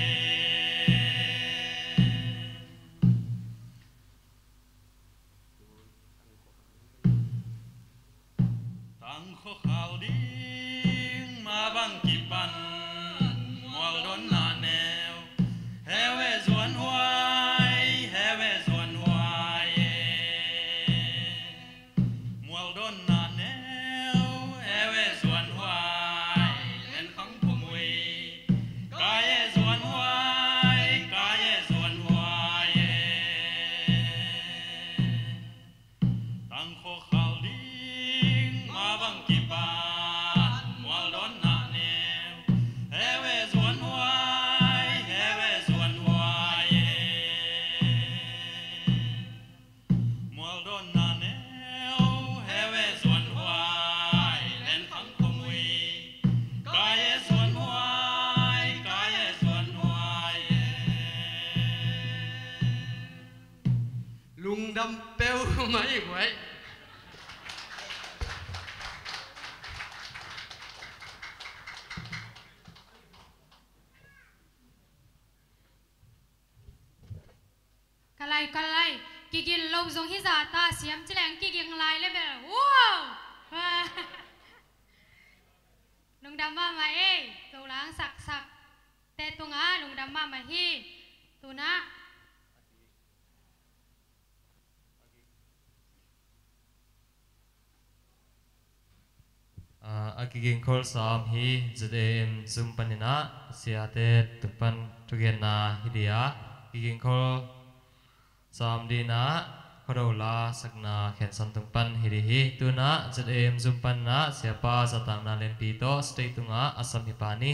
Tangkhua khal ding mah bang kipan, mual dawnna neu, heu e zuan huai, heu e zuan huai e. Mual dawnna neu, heu e zuan huai, len khang pumui, kai e zuan huai, kai e zuan huai e. Tangkhua khal ding mah bang kipan, mual dawnna neu, heu e zuan huai, heu e zuan huai e. Mual dawnna neu, heu e zuan huai, len khang pumui, kai e zuan huai, kai e zuan huai e. Lungdam peuhmah hi guai. Ai, ka lai, kigin lo zong hi zah ta siam ci leng kiging lai le bel. Wow! Lungdam mahmah ei, Zolang saksak te tungah lungdam mahmah hi. Tunah a, a kigingkhol sawm hi. Z A M Zoom paninah siate tung pan thugenna hi dia, kigingkhol sawm dinah Khuado la sakna khensan tung pan hi di hi. Tunah Z A M Zoom paninah siapa zatakna lenpi tawh stage tungah a sam hi pa ni.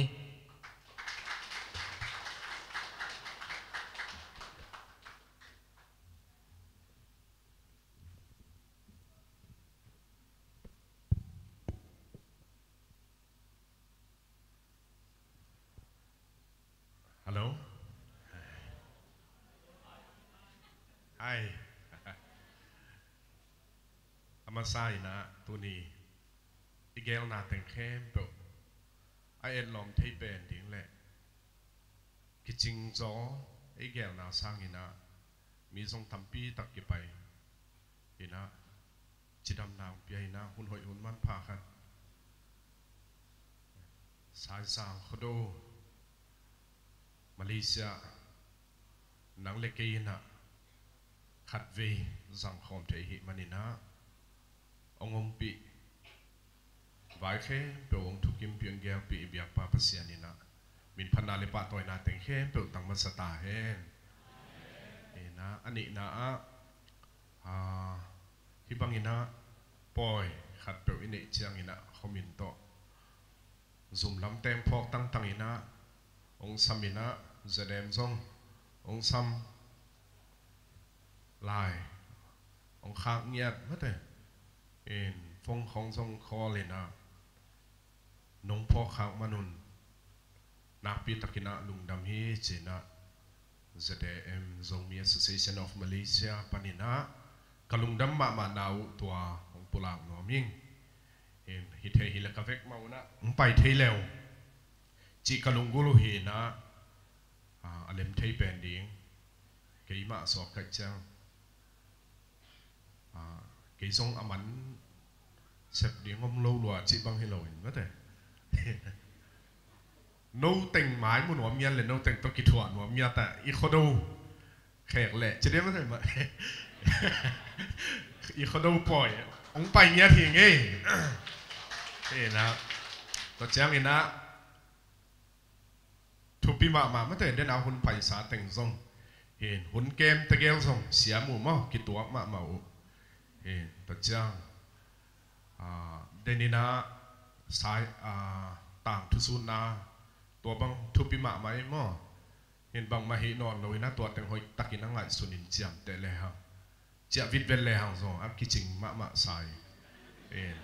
Hello. Hi. A masa inah tuni i gelna teng khempeuh a etlawm thei pen ding le kicing zaw i gelna sanginah mi zong tampi tak kipai inah cidamna hong pia inah hun hoih hun manpha khat Saizang Khuado Malaysia nang le kei inah khatvei zangkhawm thei hi maninah hong ompih vai khempeuh hong thukimpih hong gelpih i biakpa Pasian inah min phatna le pahtawina teng khempeuh tang masa ta hen. Inah a nihna ah, ah, hih banginah pawi khatpeuh i neih cianginah khuamin tawh zumlam teng phawk tangtanginah hong saminah Z M zong hong sam lai hong khak ngiat mate in phone khawng zong call inah nong phawk khak manun nakpi takinah lungdam hi cinah Z A M Zomi Association of Malaysia paninah ka lungdam mahmahna uh tua hong pulak nuam ing. Hi thei hi le ka vek mah unah hong pai thei leu cih ka lunggulh uh hinah a lem thei pen ding keimah sawk kaih ciang kei zong a man sep ding om lo lua cih bang hi loin mate. No teng mai mu nuam ngiat le no teng tawh kithuah nuam ngiat ah i Khuado khek leh ci diam mate mah. I Khuado pawi hong pai ngiat hi ngei. Hinah tua cianginah thupi mahmah mate dena hun paisa teng zong hin hun kem tegel zong siam uh maw kituak mahmah uh. Hin tua ciang deninah sai tang thusutna tua bang thupi mahmah i maw. Hin bangmah hih nawn loinah tua teng hoih takin a ngaihsunin ciamteh lehang ciah vitvet lehang zong a kicing mahmah sai. Hin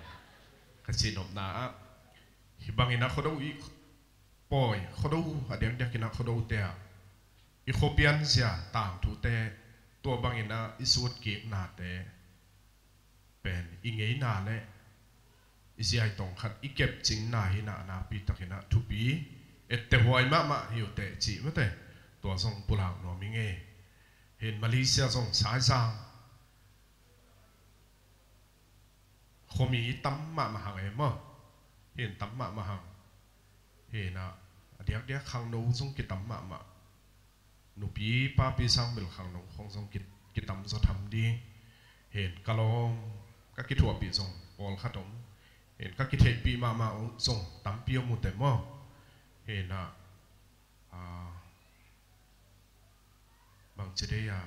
ka cihnopna ah hih banginah Khuado i pawi Khuado a diakdiakinah Khuadote ah i khuapianzia tangthute tua banginah i sutkiknate pen i ngeina le i ziaitong khat i kepcingna hinah nakpi takinah thupi ettehuai mahmah hi uh teh cih mate tua zong pulak nuam i ngei. Hin Malaysia zong saizang khuami tam mahmah hang e maw. Hin tam mahmah hang. Hinah a diakdiak khangno zong kitam mahmah. Nupi papi sang bel khangno khong zong kitam zaw tham ding. Hin ka lawm ka kithuahpih zong pawlkhat om. Hin ka kitheihpih mahmah zong tampi om uh teh maw. Hinah bangci dei ah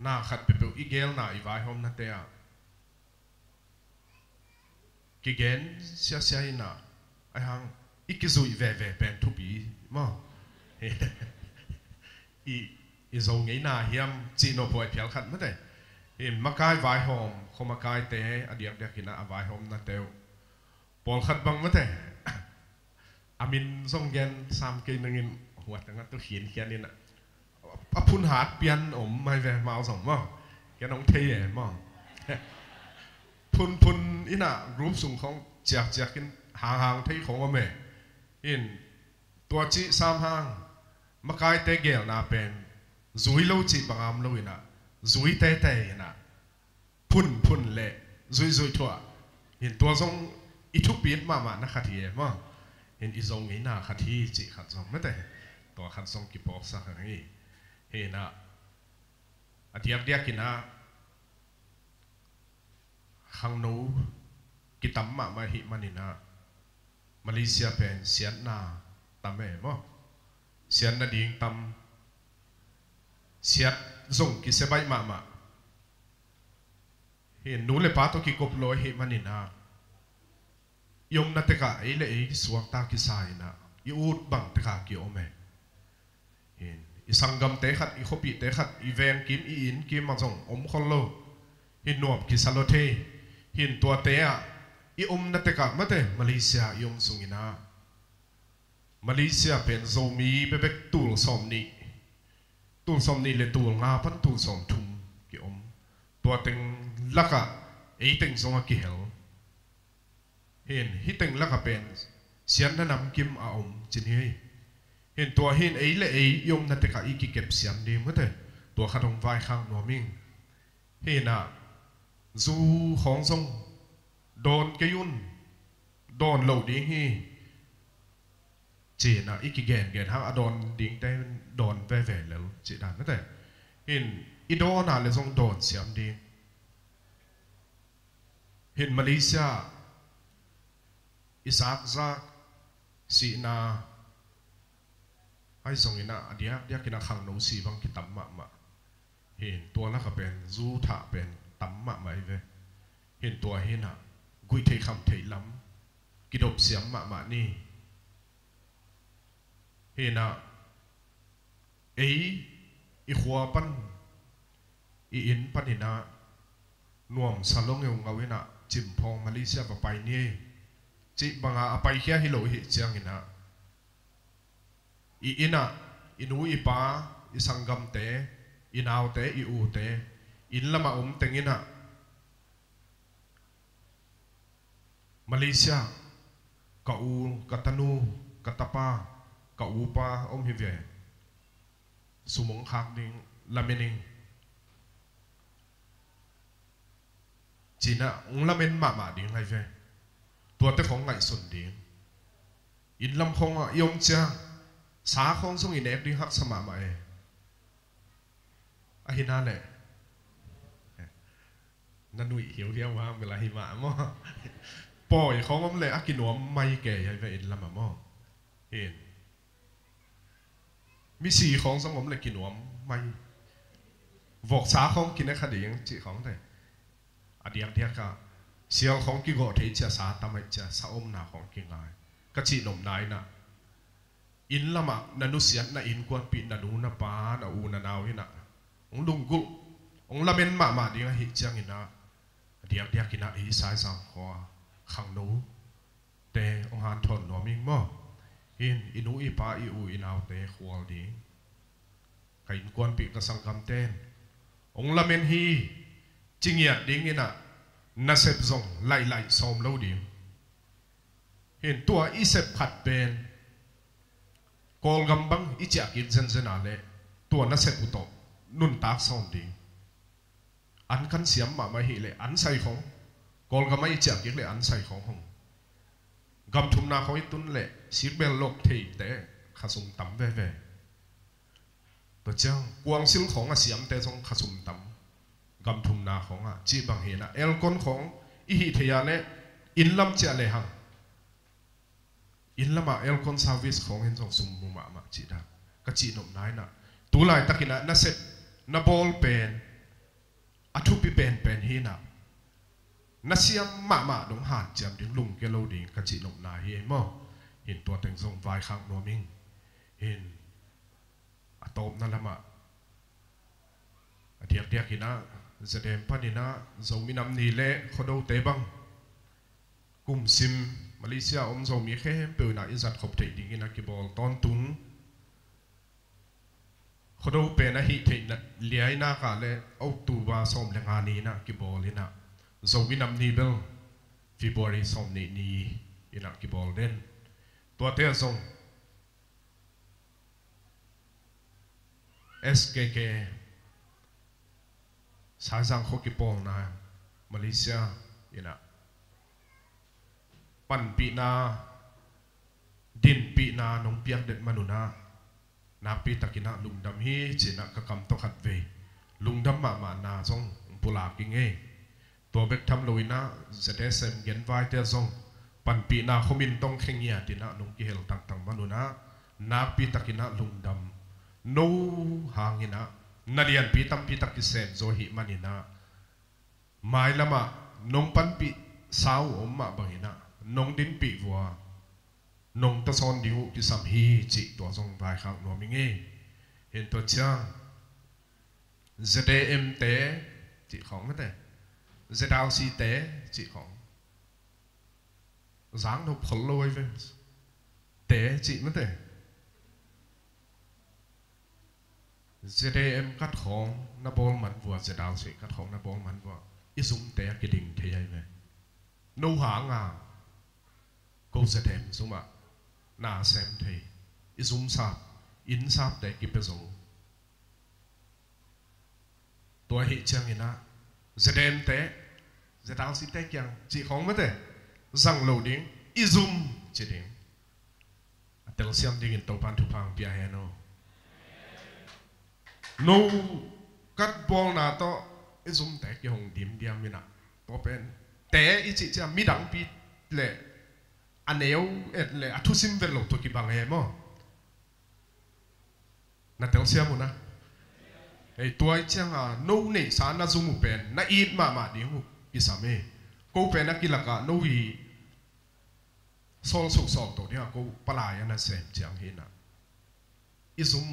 na khat peuhpeuh i gelna i vaihawmnate ah kigen siasia inah aihang i kizuih veve pen thupi maw. I, i zo ngeina hiam cihnophuai phial khat mate. In makai vaihawm khuamakaite a diakdiakinah a vaihawmnate uh pawlkhat bang mate a min zong gen sam kei nangin huatangah tu khinkhian inah a phunhat pian om mai ve mau zong maw. Ken hong thei e maw. Phunphun inah group sung khong ciakciakin hanghang thei khong om e. In tua cih sam hang makaite gelna pen zui lo cih bang a om lo inah, zui teitei inah, phunphun le zuihzuih thuah. Hin tua zong i thupit mahmahna khat hi e maw. Hin i Zo ngeina khat hi cih khat zong mate, tua khat zong kiphawksak hang hi. Hinah a diakdiak inah khangno kitam mahmah ahih maninah Malaysia pen siatna tam e maw. Siatna ding tam, siat zong kisia baih mahmah. Hin nu le pa tawh kikop lo ahih maninah i omna tekah ei le ei suakta kisa inah i ut bang tekah ki-om e. Hin i sanggamte khat, i khuapihte khat, i vengkim, i innkim ah zong om khol lo. Hin nuam kisa lo thei. Hin tuate ah i omna tekah mate Malaysia i om sunginah Malaysia pen Zomi bekbek tul sawm nih, tul sawm nih le tul nga pan tul sawm thum ki-om. Tua teng lakah ei teng zong a kihel. Hin hih teng lakah pen siatna namkim a om cin hi. Hin tua hin ei le ei i omna tekah i kikep siam ding mate, tua khat hong vaikhak nuam ing. Hinah zu khawng zong dawn kei un, dawn loh ding hi. Cinah i kigengen hang a dawn dingte dawn veve lel cih dan mate. Hin i dawn a le zong dawn siam ding. Hin Malaysia i zakzak sihna ahi zonginah a diakdiak inah khangno si bang kitam mahmah. Hin tua lakah pen zu thah pen tam mahmah hi ve. Hin tua hinah guih theih kham theih lam kidop siam mahmah ni. Hinah ei i khua pan, i inn paninah nuamsa lo ngeungau inah cimphawng Malaysia va pai ni ei cih banga a paikhia hi lo i hih cianginah i innah i nu i pa, i sanggamte, i naute, i ute, inn lamah om tenginah Malaysia ka u, ka tanu, ka tapa, ka upa om hi ve. Sum hong khak ding, lamen ing. Cinah hong lamen mahmah ding ahi ve. Tuate khawng ngaihsun ding. Inn lam khawngah i om ciang sa khawng zong i nek ding haksa mahmah e. Ahi na leh na nuih hiauhiau hang bel ahi mah maw. Pawi khawng om leh a kinuam mai kei ahi ve inn lamah maw. Hin misi khawng zong om leh kinuam mai. Voksa khawng kine kha ding cih khawng te. A diakdiak ah sial khawng kigawh thei cia, sa tam aih cia, sa omna khawng kingai. Ka cih nopna inah inn lamah na nusiat, na innkuanpih, na nu na pa, na u na nau inah hong lunggulh, hong lamen mahmah ding ahih cianginah a diakdiak inah ei Saizang khua khangno te hong hanthawn nuam ing maw. Hin i nu i pa, i u i naute khual ding, ka innkuanpih, ka sanggamten hong lamen hi ci ngiat dinginah nasep zong laih laih sawm lo ding. Hin tua i sep khat pen Kawlgam bang i ciah kik zenzen a leh tua nasep uh tawh nuntak sawm ding. An kan siam mahmah hi leh an sai khawng, Kawlgam ah i ciah kik leh an sai khawng hong, gam thumna khawng i tun leh sikbel lok theite khasum tam veve. Tua ciang kuangsil khawng a siamte zong khasum tam, gam thumna khawngah cih bang hinah, aircon khawng i hih thei a leh inn lam ciah lehang inn lamah aircon service khawng in zong sum mu mahmah cih dan ka cih nopna inah, tu laitakinah nasep na bawl pen a thupi penpen hinah na siam mahmah dong hanciam ding, lungke lo ding ka cih nopna hi ei maw. Hin tua teng zong vaikhak nuam ing. Hin a tawpna lamah a diakdiak inah Zadem paninah Zomi Nam Ni le Khuadote bang kumsim Malaysia om Zomi khempeuh inah i zatkhop theih dingin a kibawl tawntung. Khuado pen a hih theih liainak ah le October sawm le nga ni inah kibawl inah Zomi Nam Ni bel February sawm nih ni inah kibawl den. Tuate ah zong S K K Saizang khua kipawlna Malaysia in ah panpihna, dinpihna nong piak den man un ah nakpi takin ah lungdam hi ci-in ah ka kam tawh khatvei lungdam mahmahna zong pulak ing ei. Tua bek tham loin ah Z S M genvaite zong panpihna khomin tong khe ngiat in ah nong kihel tangtang man un ah nakpi takin ah lungdam. No hangin ah na lianpi tampi tak kisem zaw ahih manin ah mailam ah nong panpih sau om mah bangin ah nong dinpih vua nong tawsawn ding uh kisam hi cih tua zong vaikhak nuam ing ei. Hi in tua ciang Z A M te cih khawng mate, Z R C te cih khawng, zang no phol lo ei ve. Te cih mate. Z A M kat khawng na bawl man vua, Z R C kat khawng na bawl man vua, i zumte a kiding thei ei ve. No hanga ko Z A M zum ah na sem thei, i zum sap, inn sapte kipia zo. Tua ahih ciangin ah Z A M te, Z R C te kiang cih khawng mate, zang lo ding, i zum ci ding. A telsiam dingin Topan thupha hong pia hen aw. No kat bawlna tawh i zumte kihong dimdiam in ah, tua pen te i cih ciang midangpi le a neu et le a thusim vet lo tawh kibang e maw. Na telsiam uh na. Hei, tua i cianga no neihsa na zum uh pen na it mahmah ding uh kisam e. Ko pen a kilakah no i sawlsuk sawlto dingah ko palai a na sem ciang hi in ah, i zum,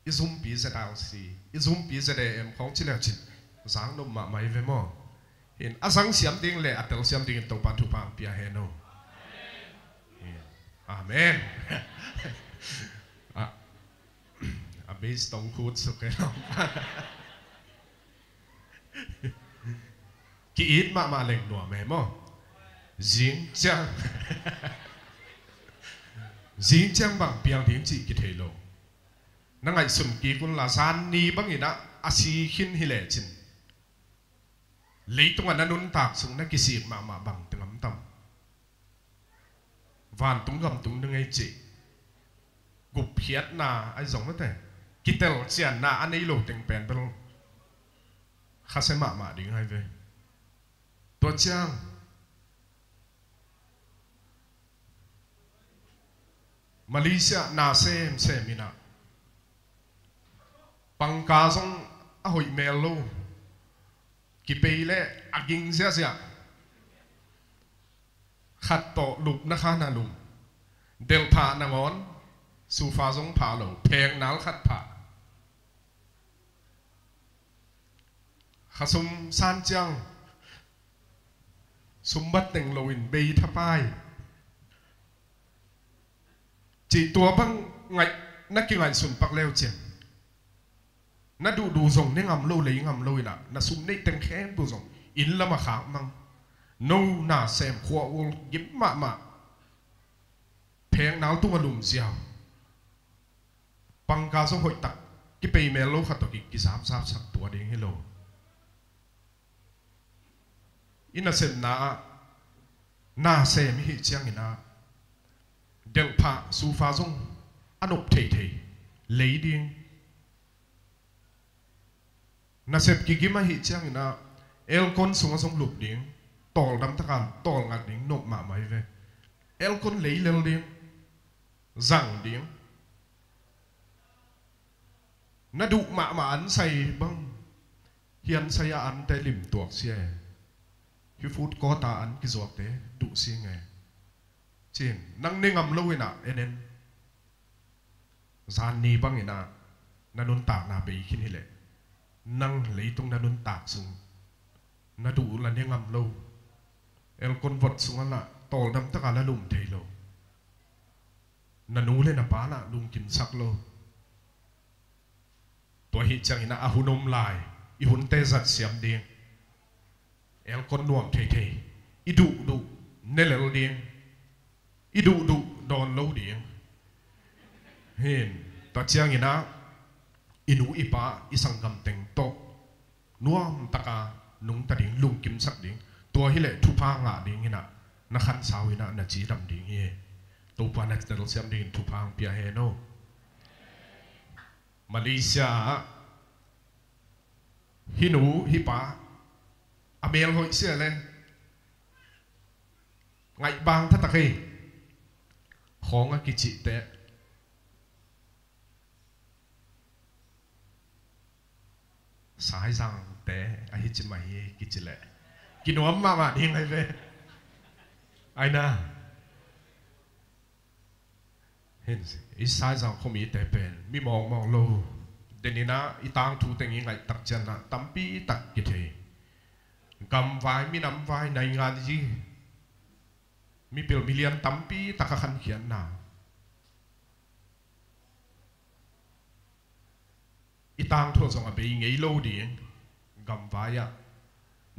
i zumpi Z R C, i zumpi Z A M khawng ci leu cin zang nop mahmah i ve maw. Hi in a zang siam ding le a tel siam dingin Topan thupha hong pia hen aw. Amen. A, a bass tong khut suk e. Ki-it mahmah leng nuam e maw. Zing ciang, zing ciang bang piang ding cih kithei lo. Na ngaihsun kik unla, zan ni bangin ah a si khin hi lecin leitungah na nuntak sung na kisik mahmah bang teng om tam? Vantung gam tung ding ei cih gupkhiatna ahi zong mate, kitelcianna a nei lo teng pen bel khasia mahmah ding ahi ve. Tua ciang Malaysia na semsem in ah pangka zong a hoih mel lo, kipei le a ging ziahziah, khat tawh lupna kha na lup, delhphah nangawn sufa zong phah lo, pheknal khat phah. Khasum san ciang sumbat teng loin bei thapai cih tua bang ngaih, na kingaihsun pak leu ciang na duhduh zong ne ngam lo, lei ngam lo in ah na sum neih teng khempeuh zong inn lamah khak mang. No na sem khua ul gim mahmah, pheknal tungah lum ziau, pangka zong hoihtak kipei mel lo khat tawh ki, kizapzapsak tua ding hi lo. I nasepna ah na sem i hih ciangin ah delhphah sufa zong a nop theithei lei ding. Nasep kigim ahih ciangin ah aircon sungah zong lup ding, tawldam taka tawlngat ding nop mahmah hi ve. Aircon lei lel ding, zang ding. Na duh mahmah an sai bang, hi an sai a ante lim tuak sia e, hi food court a an kizuakte duh sing e. Cin nang ne ngam lo in ah en en. Zan ni bangin ah na nuntakna bei khin hi leh, nang leitung na nuntak sung na duh uh la ne ngam lo. Aircon vot sungah la tawldam taka la lum thei lo. Na nu le na pa la lungkimsak lo. Tua ahih ciangin ah a hun om lai i hunte zat siam ding. Aircon nuam theithei, i duhduh ne lel ding, i duhduh dawn lo ding. Hin, tua ciangin ah i nu i pa i sanggam teng tawh nuam taka nungta ding, lungkimsak ding, tua hileh thupha ngah ding inah na khansa uh inah na cidam ding hi. Topa na telsiam dingin thupha hong pia hen aw. Malaysia ah hih nu hih pa a mel hoih sia le ngaihbang thatak ei. Khawng a kicihte Saizangte ahi ci mah hi kici leh kinuam mahmah ding ai ve. Aina hin i Saizang khuamite pen mi mawkmawk lo. Deninah i tangthu teng i ngaihtak cianah tampi tak kithei. Gamvai, minamvai, naingan yi, mipil milian tampi tak a khankhiatna i tangthu zong a bei ngei lo ding. Gamvai ah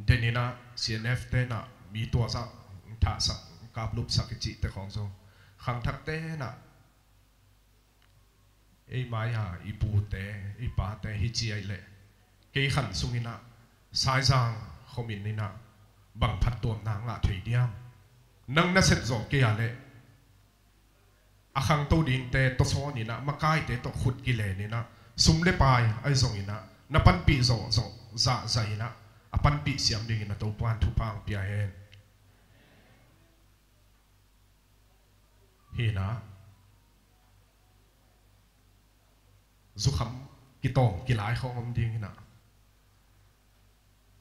deninah C N F tenah mi tuazah, thahsak, kaplupsak i cihte khawng zong khangthak tenah ei mai-a i pute i pate hi ci ai leh kei khan sunginah Saizang khuamin inah bang phattuamna ngah thei diam? Nang na sepzawh kei a leh a khangto dingte tawsawn inah makaite tawh khut kilen inah sum le pai ahi zonginah na panpih zawhzawh zahzah inah a panpih siam dingin a Topan thupha ang pia hen. Hinah zukham kitawng kilai khawng om dinginah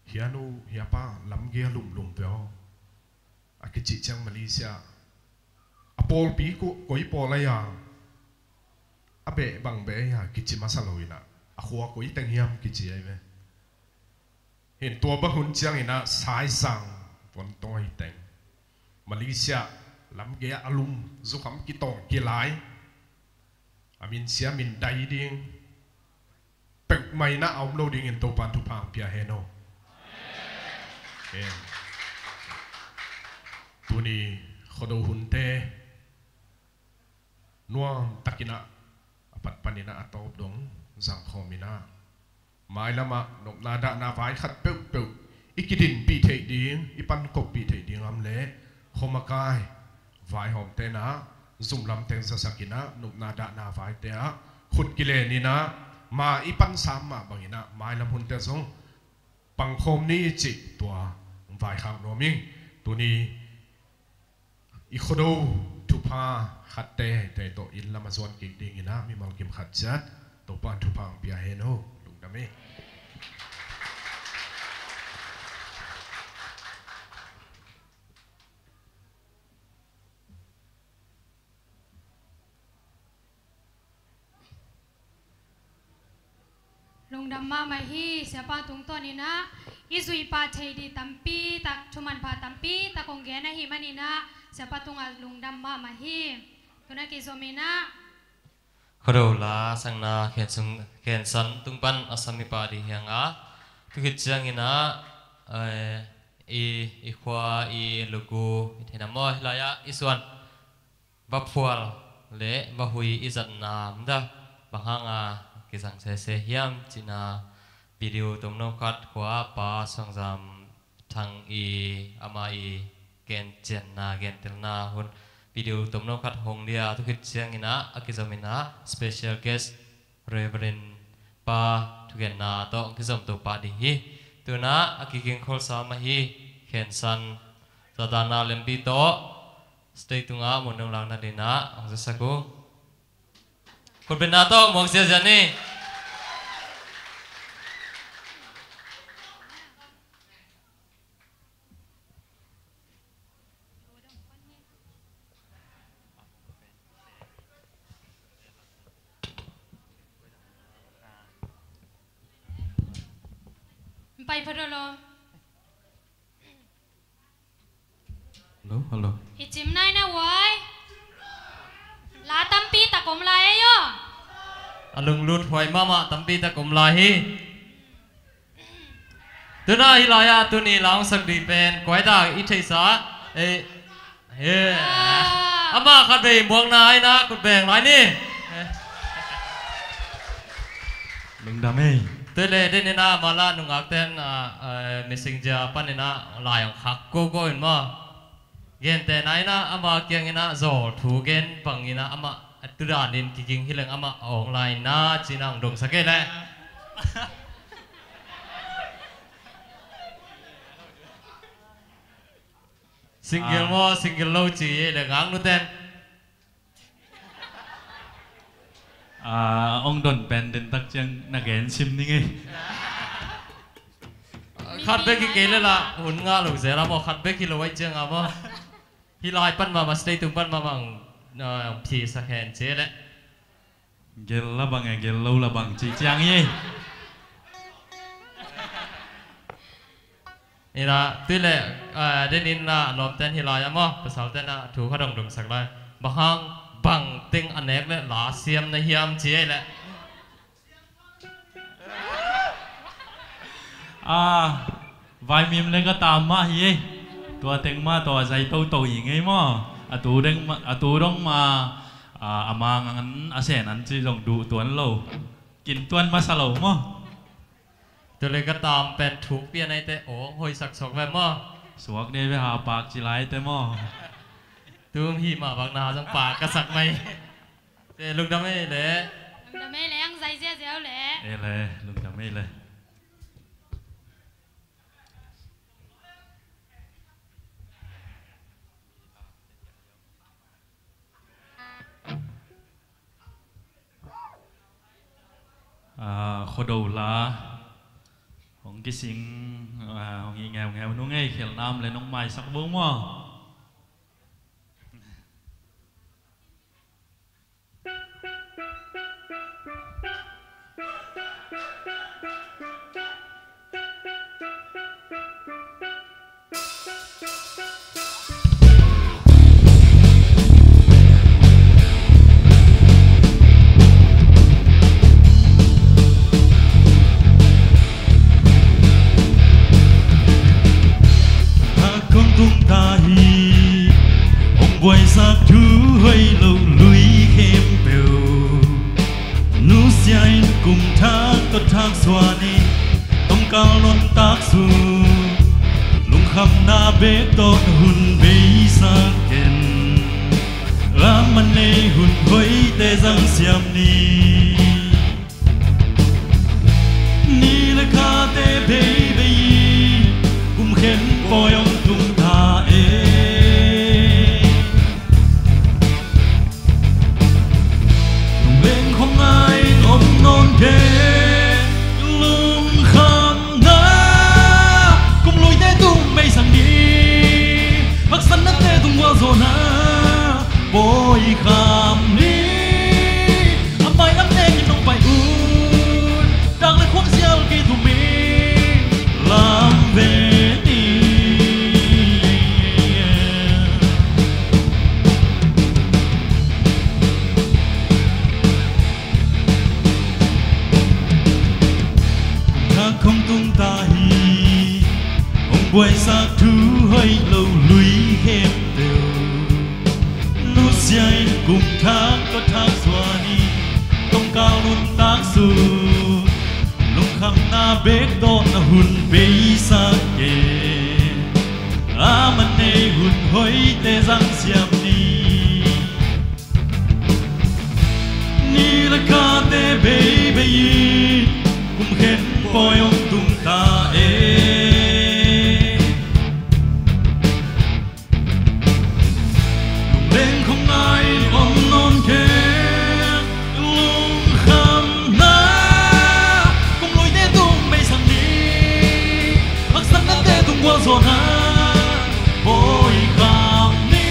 hia nu hia pa lamgei a lumlum ve aw. A kicih ciang Malaysia a pawlpi koi pawl aia a beh bang beh aia kici masa lo inah a khua koi teng hiam kici ai ve. Hin tua bang hun cianginah Saizang vontawi teng Malaysia lamgei a lum zukham kitawng kilai a minsia mindai ding peuhmah inah a om lo dingin Topan thupha ang pia hen aw. Hen. Tuni Khuado hunte nuam takinah a patpaninah a tawp dong zangkhawm inah mailamah nopna dahna vai khat peuhpeuh i kidinpih theih ding, i pankoppih theih ding am leh khuamakai vaihawm tenah zumlam teng zasakinah nopna dahna vaite ah khut kilen inah ma i pansam mah banginah mailam hunte zong pangkhawm ni i cih tua vaikhak nuam ing. Tuni i Khuado thupha khatte te tawh inn lam a zuan kik dinginah mimal kim khat ciat Topan thupha ang pia hen aw. Lungdam hi. Lungdam mahmah hi. Siapa tungtawninah i zuipah thei dih tampi tak, thumanpha tampi tak hong gen ahih maninah siapa tungah lungdam mahmah hi. Tuna kizominah Khuado la sakna khensung khensan tungpan a sam i pa dih hianga tukhit cianginah i, i khua i lugu i theinam maw hilai-ah i suan va phual le va hui i zatna mda bang hanga kizang sese hiam cihna video tomno khat khua pa Suangzam Thang i ama i gen cianna gentelna hun video tomno khat hong dia tukhit cianginah a kizominah special guest Reverend pa thugenna tawh kizom to pah ding hi. Tunah a kiging kholsa mah hi. Khensan zatana lempi tawh stage tungah mun dong lakna dinah hong zasak uh. Khutbetna tawh muang ziazia ni. Pai phadolo. Hello, hello. I cim nai na wai. La tampi tak om lai ayo. A lunglut huai mahmah tampi tak om lai hi. Tuna hi lai-ah tuni la hong sak dih pen kuaita i theihsa. Ei, he. Ah. Amah khat vei muakna aina kut beng lai ni. Eh. Lungdam ei. Tua leh den in ah mala nungak ten ah, eh, Messenger panin ah lai hong khak koko in maw. Gentehna in ah ama kiangin ah zawl thu gen bangin ah amah tu danin kiging hi leng amah a hong lai in ah ci-in ah hong dongsak ei leh. Single maw, single lo ci ei leh ngaknu ten. Ah, hong don pen den tak ciang na gen sim ning ei. Khat bek hi kei leh lah hun ngah lo zel a maw, khat bek hi lo ahih ciang a maw. Hih lai pan mahmah, stage tung pan mahmah, ah, phisak hen ci ei leh. Gel la bang e, gel lo la bang ci ciang hi ei. Ina, tu leh, eh, den in ah lawmten hi lai a maw, pasalten ah thu khat hong dongsak lai. Bang hang, bang teng a nek leh la siam na hiam ci ei leh. Ah, vaimim leh ka tam mah hi ei. Tua teng mah tua zai toto hi ngei maw. A tu deng mah, a tu dong mah, ah, a mang an a sen an ci zong duh tuan lo. Kin tuan masa lo maw. Tua leh ka tam pen thuk pian ei teh, aw, hoihsak suak ve maw. Suak dei ve ha pak ci lai teh maw. Tum hi mah bak na zong pak ka sak mai. Te lungdam ei leh. Lungdam ei leh, ang zai ziahziah leh. Ei leh, lungdam ei leh. Ah, Khuado la hong kising, ah, hong hi ngeungeu nung ei, khelna om leh nong maisak vo maw. Thak hong tung ta hi, hong buaisak thu hoih lo lui khempeuh. Nusia in kum thak tawh thak suan in, tawmkal nuntak sung, lungkhamna bek tawh na hun beisak in. Lam a nei hun hoihte zang siam ni. Ni leh khate beibei in, kum khen pawi hong tung ta e. Lungleng khong ngai in om nawn kei, lungkhamna. Kum luite tung beisak ni, haksatnate tung gualzawhna, pawi kham ni. A mailam nek in hong pai un, dak leh khuak sial kitumin lam ve ni. Thak hong tung ta hi, hong buaisak thu hoih lo lui khempeuh. Nusia in kum thak tawh thak suan in, tawmkal nuntak sung, lungkhamna bek tawh na hun beisak in. Lam a nei hun hoihte zang siam ni. Ni leh khate beibei in, kum khen pawi hong tung ta e. Lungleng khong ngai in om nawn kei, lungkhamna. Kum luite tung beisak ni, haksatnate tung gualzawhna, pawi kham ni.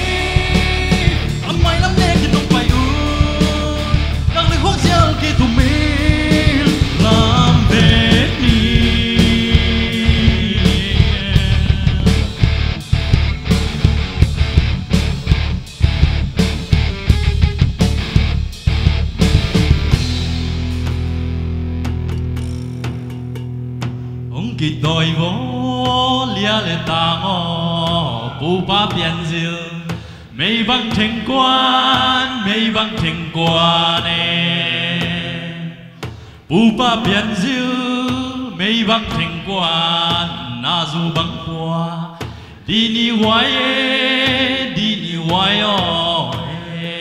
A mailam nek in hong pai un, dak leh khuak sial kitumin lam ve ni. Hong kitawi vaw, lia leh tang aw, pupa pianzil. Mei bang thengkuan, mei bang thengkuan e. Upa Pianzil, mei bang thengkuan, na zu bang khua, dih ni huai e, dih ni huai aw e.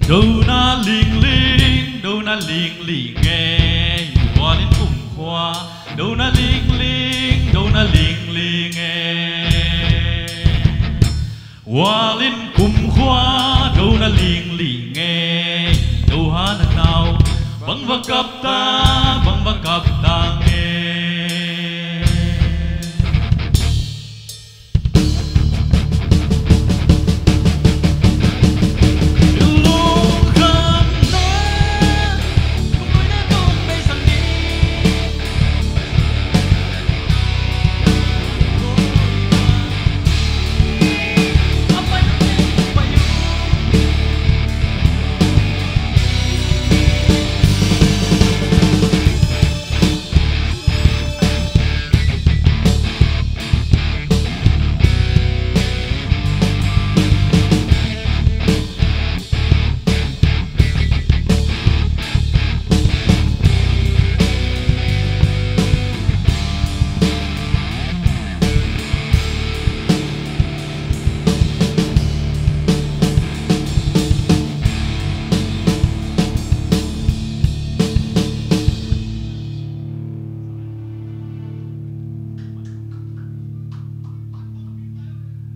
Dona lingling, dona lingling e, Hualin kumkhua, dona lingling, dona lingling e. Hualin kumkhua, dona lingling e, doha na nau, bang va kap ta, bang va kap ta nge.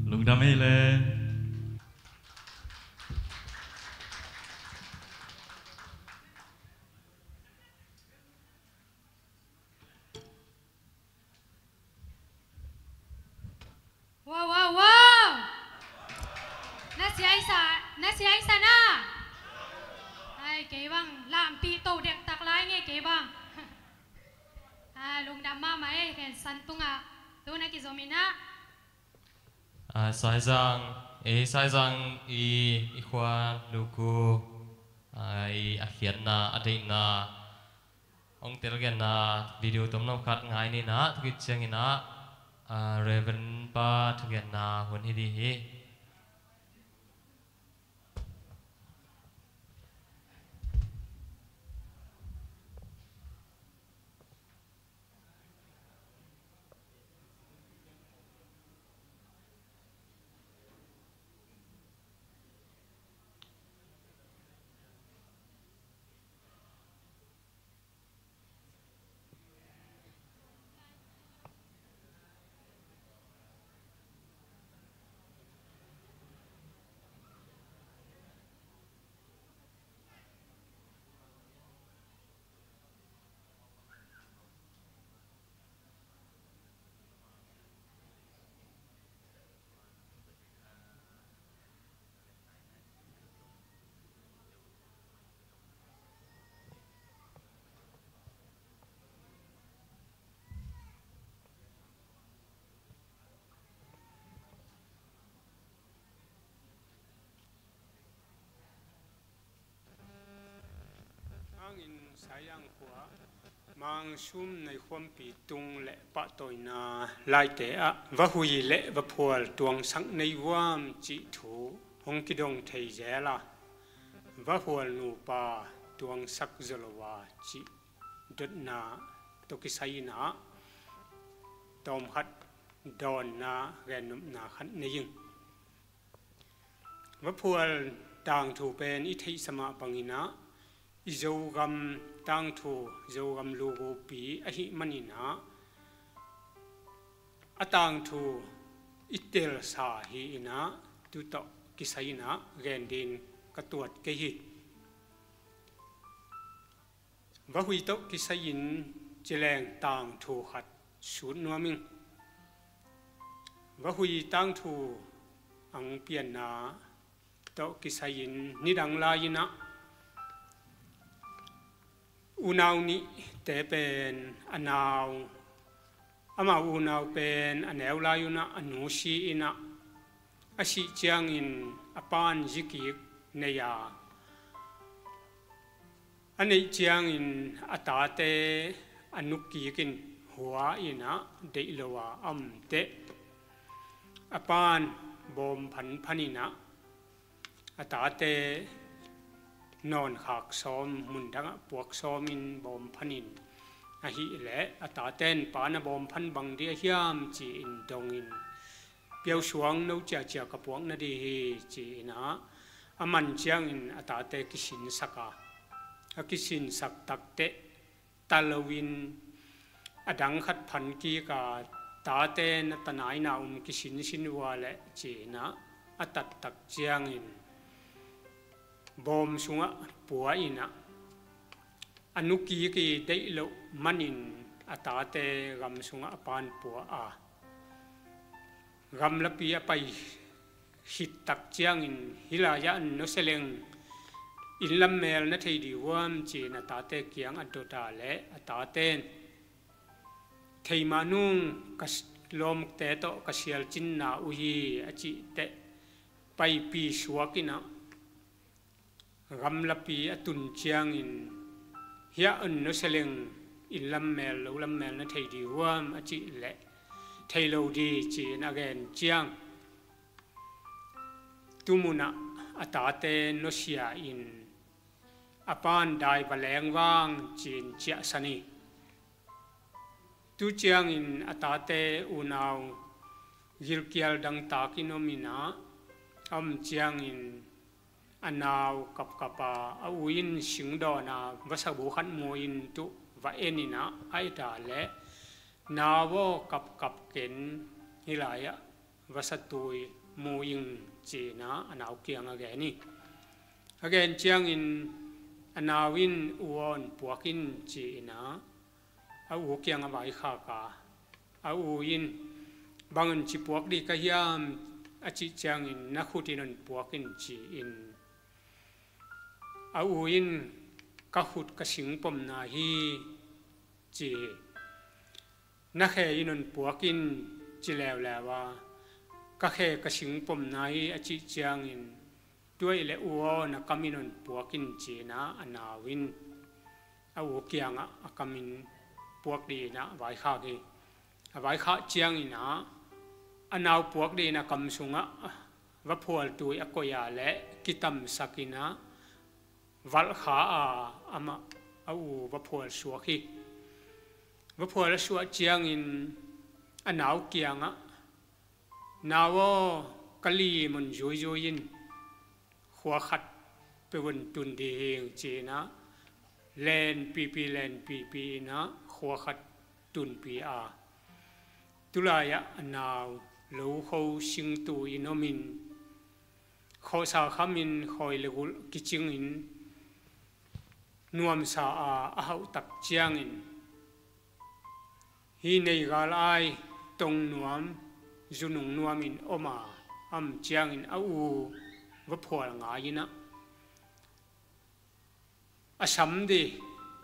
Lungdam ei le. Wow, wow, wow! Na siaisa, na siaisa na. Ai, kei bang lampi to dek tak lai nge kei bang. Ah, lungdam mahmah e, ken san tungah tu na kizom inah. Ah, Saizang, eh, Saizang i, i khua luku, ah, i a khiatna, a deihna, hong telgenna video tomno khat ngai ni na, tukit ciangin ah, ah, Reverend pa thugenna hun hi dih hi. Hangin Saizang khua Mang Sum Nei Khuampi tung le pahtawina laite ah vahui le vaphual tuangsak nei vuam cih thu hong kidong thei zel a, vahual nupa tuangsak zaw lo a cih dotna tawh kisai in ah tawmkhat dawnna gennopna khat nei ing. Vaphual tangthu pen i theihsa mah bangin ah i Zogam tangthu, Zogam lugupi ahih manin ah a tangthu i telsa hi in ah tu tawh kisai in ah gen ding ka tuat kei hi. Vahui tawh kisai-in cileng tangthu khat sut nuam ing. Vahui tangthu ang pianna tawh kisai-in nidang lai-in ah unau nihte pen a nau, amau unau pen a neu lai-un ah a nu si in ah, a sih ciangin a pan zikik nei a, a neih ciangin a tate a nukik in hua in ah deih lo a a omteh. A pan bawm phanphan in ah a tate nawnkhak sawm, mundangah puak sawmin bawm phanin ahih leh a tate in, "Pa, na bawm phan bang dih a hiam?" ci-in dongin, "Piausuang no ciacia ka puak nadih hi," ci-in ah a man ciangin a tate kisinsak a, a kisinsak takteh ta loin a dang khat phan kik a, "Tate, na tanaina um kisinsin vua leh," ci-in ah a tattak ciangin bawm sungah pua in ah a nu kik i deih loh manin a tate gam sungah a pan pua a, gamlapi a pai khittak ciangin, "Hih lai-ah nusia leng, inn lam mel na thei dih huam?" ci-in a tate kiang a dot a leh a tate in, "Thei mah nung, ka s-, lawmte tawh ka sialcinna uh hi," a cihteh paipi suak in ah gamlapi a tun ciangin, "Hiah nusia leng, inn lam mel, lo lam mel na thei dih huam?" a cih leh, "Thei lo dih," ci-in a gen ciang, tumunah a tate nusia in a pan dai va leng vang ci-in ciahsan hi. Tu ciangin a tate unau gilkial dangtak in om in ah, a om ciangin a nau kapkap a, a u in singdawn a vasa bu khat mu in tuh va en in ah a et a leh, "Nau aw, kapkap ken, hih lai-ah vasa tui mu ing," ci-in ah a nau kiang a gen hi. A gen ciangin a nau in, "U aw, puak in," ci-in ah a u kiang a vaikhak a, a u in, "Bang ci puak dih ka hiam?" a cih ciangin, "Na khut in hong puak in," ci-in a u in, "Ka khut ka singpomna hi," ci hi. "Na khe in hong puak in," ci leuleu a, "Ka khe ka singpomna hi," a cih ciangin, "Tua ahih leh u aw, na kam in hong puak in," ci-in ah a nau in a u kiangah a kam in puak dih in ah vaikhak hi. A vaikhak ciangin ah a nau puak dih in a kam sungah vaphual tui a koih a leh kitamsak in ah valhkha a, amah a u vaphual suak hi. Vaphual a suah ciangin a nau kiangah, "Nau aw, ka lim hong zuizui in, khua khat peuh hong tun dih ing," ci-in ah lenpipi lenpipi in ah khua khat tunpih a, tulai-ah a nau lokho singtu in om in, khawhsa kham in, khawi le gulh kicing in, nuamsa a, a hauh tak ciangin, "Hih nei gal ai, tong nuam, zu nung nuam in om a," a om ciangin a u vaphual ngai in ah a sam dih,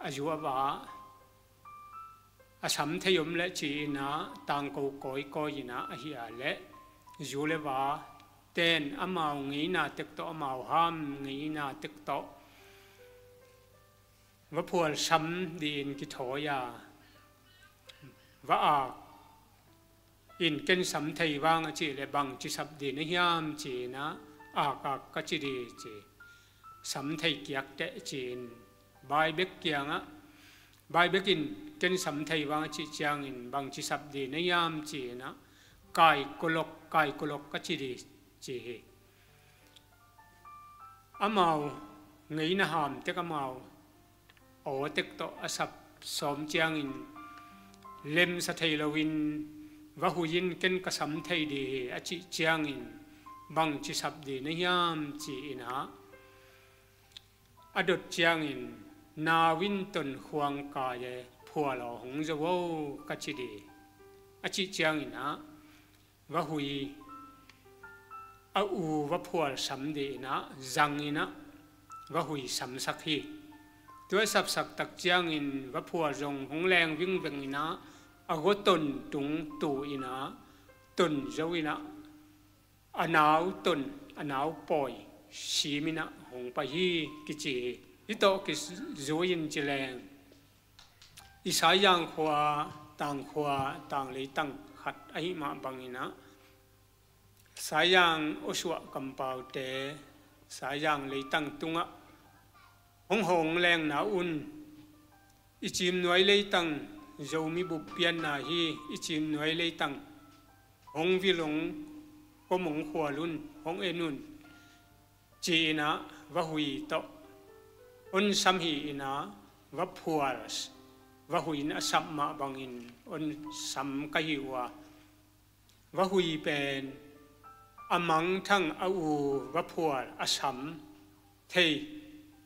a zu a va, a sam thei om leh ci-in ah tangko kawikawi in ah, ahih leh zu le va ten amau ngeina tek tawh, amau ham ngeina tek tawh vaphual sam dih in kithawi a, va ak in, "Ken sam thei vang," a cih leh, "Bang ci sap dih na hiam?" ci-in ah, "Akak ka ci dih," ci. "Sam thei kiak teh," ci-in Baibek kiangah, Baibek in, "Ken sam thei vang," a cih ciangin, "Bang ci sap dih na hiam?" ci-in ah, "Kaikolok, kaikolok ka ci dih," ci hi. Amau ngeina ham tek, amau aw tek tawh a sap sawm ciangin lemsa thei loin va hui in, "Ken ka sam thei dih hi," a cih ciangin, "Bang ci sap dih na hiam?" ci-in ah a dot ciangin, "Nau in ton khuang kai e, phual aw hong zo aw ka ci dih," a cih ciangin ah va hui, a u vaphual sam dih in ah zang in ah va hui samsak hi. Tua sapsak tak ciangin vaphual zong hong leng vingveng in ah a gua ton tung tu in ah ton zo in ah a nau ton, a nau pawi sim in ah hong pai hi kici hi. Hih tawh kizui in ci leng, Isaiah khua, tang khua, tang leitang khat ahih mah bangin ah, Saizang awsuah kampaute, Saizang leitang tungah hong hawng lengna un, i Cimnuai leitang Zomi bup pianna hi, i Cimnuai leitang hong vil ung, kom hong khual un, hong en un, ci-in ah vahui tawh hong sam hi-in ah, vaphual vahui in a sap mah bangin hong sam ka hi uh a, vahui pen a mangthang a u vaphual a sam thei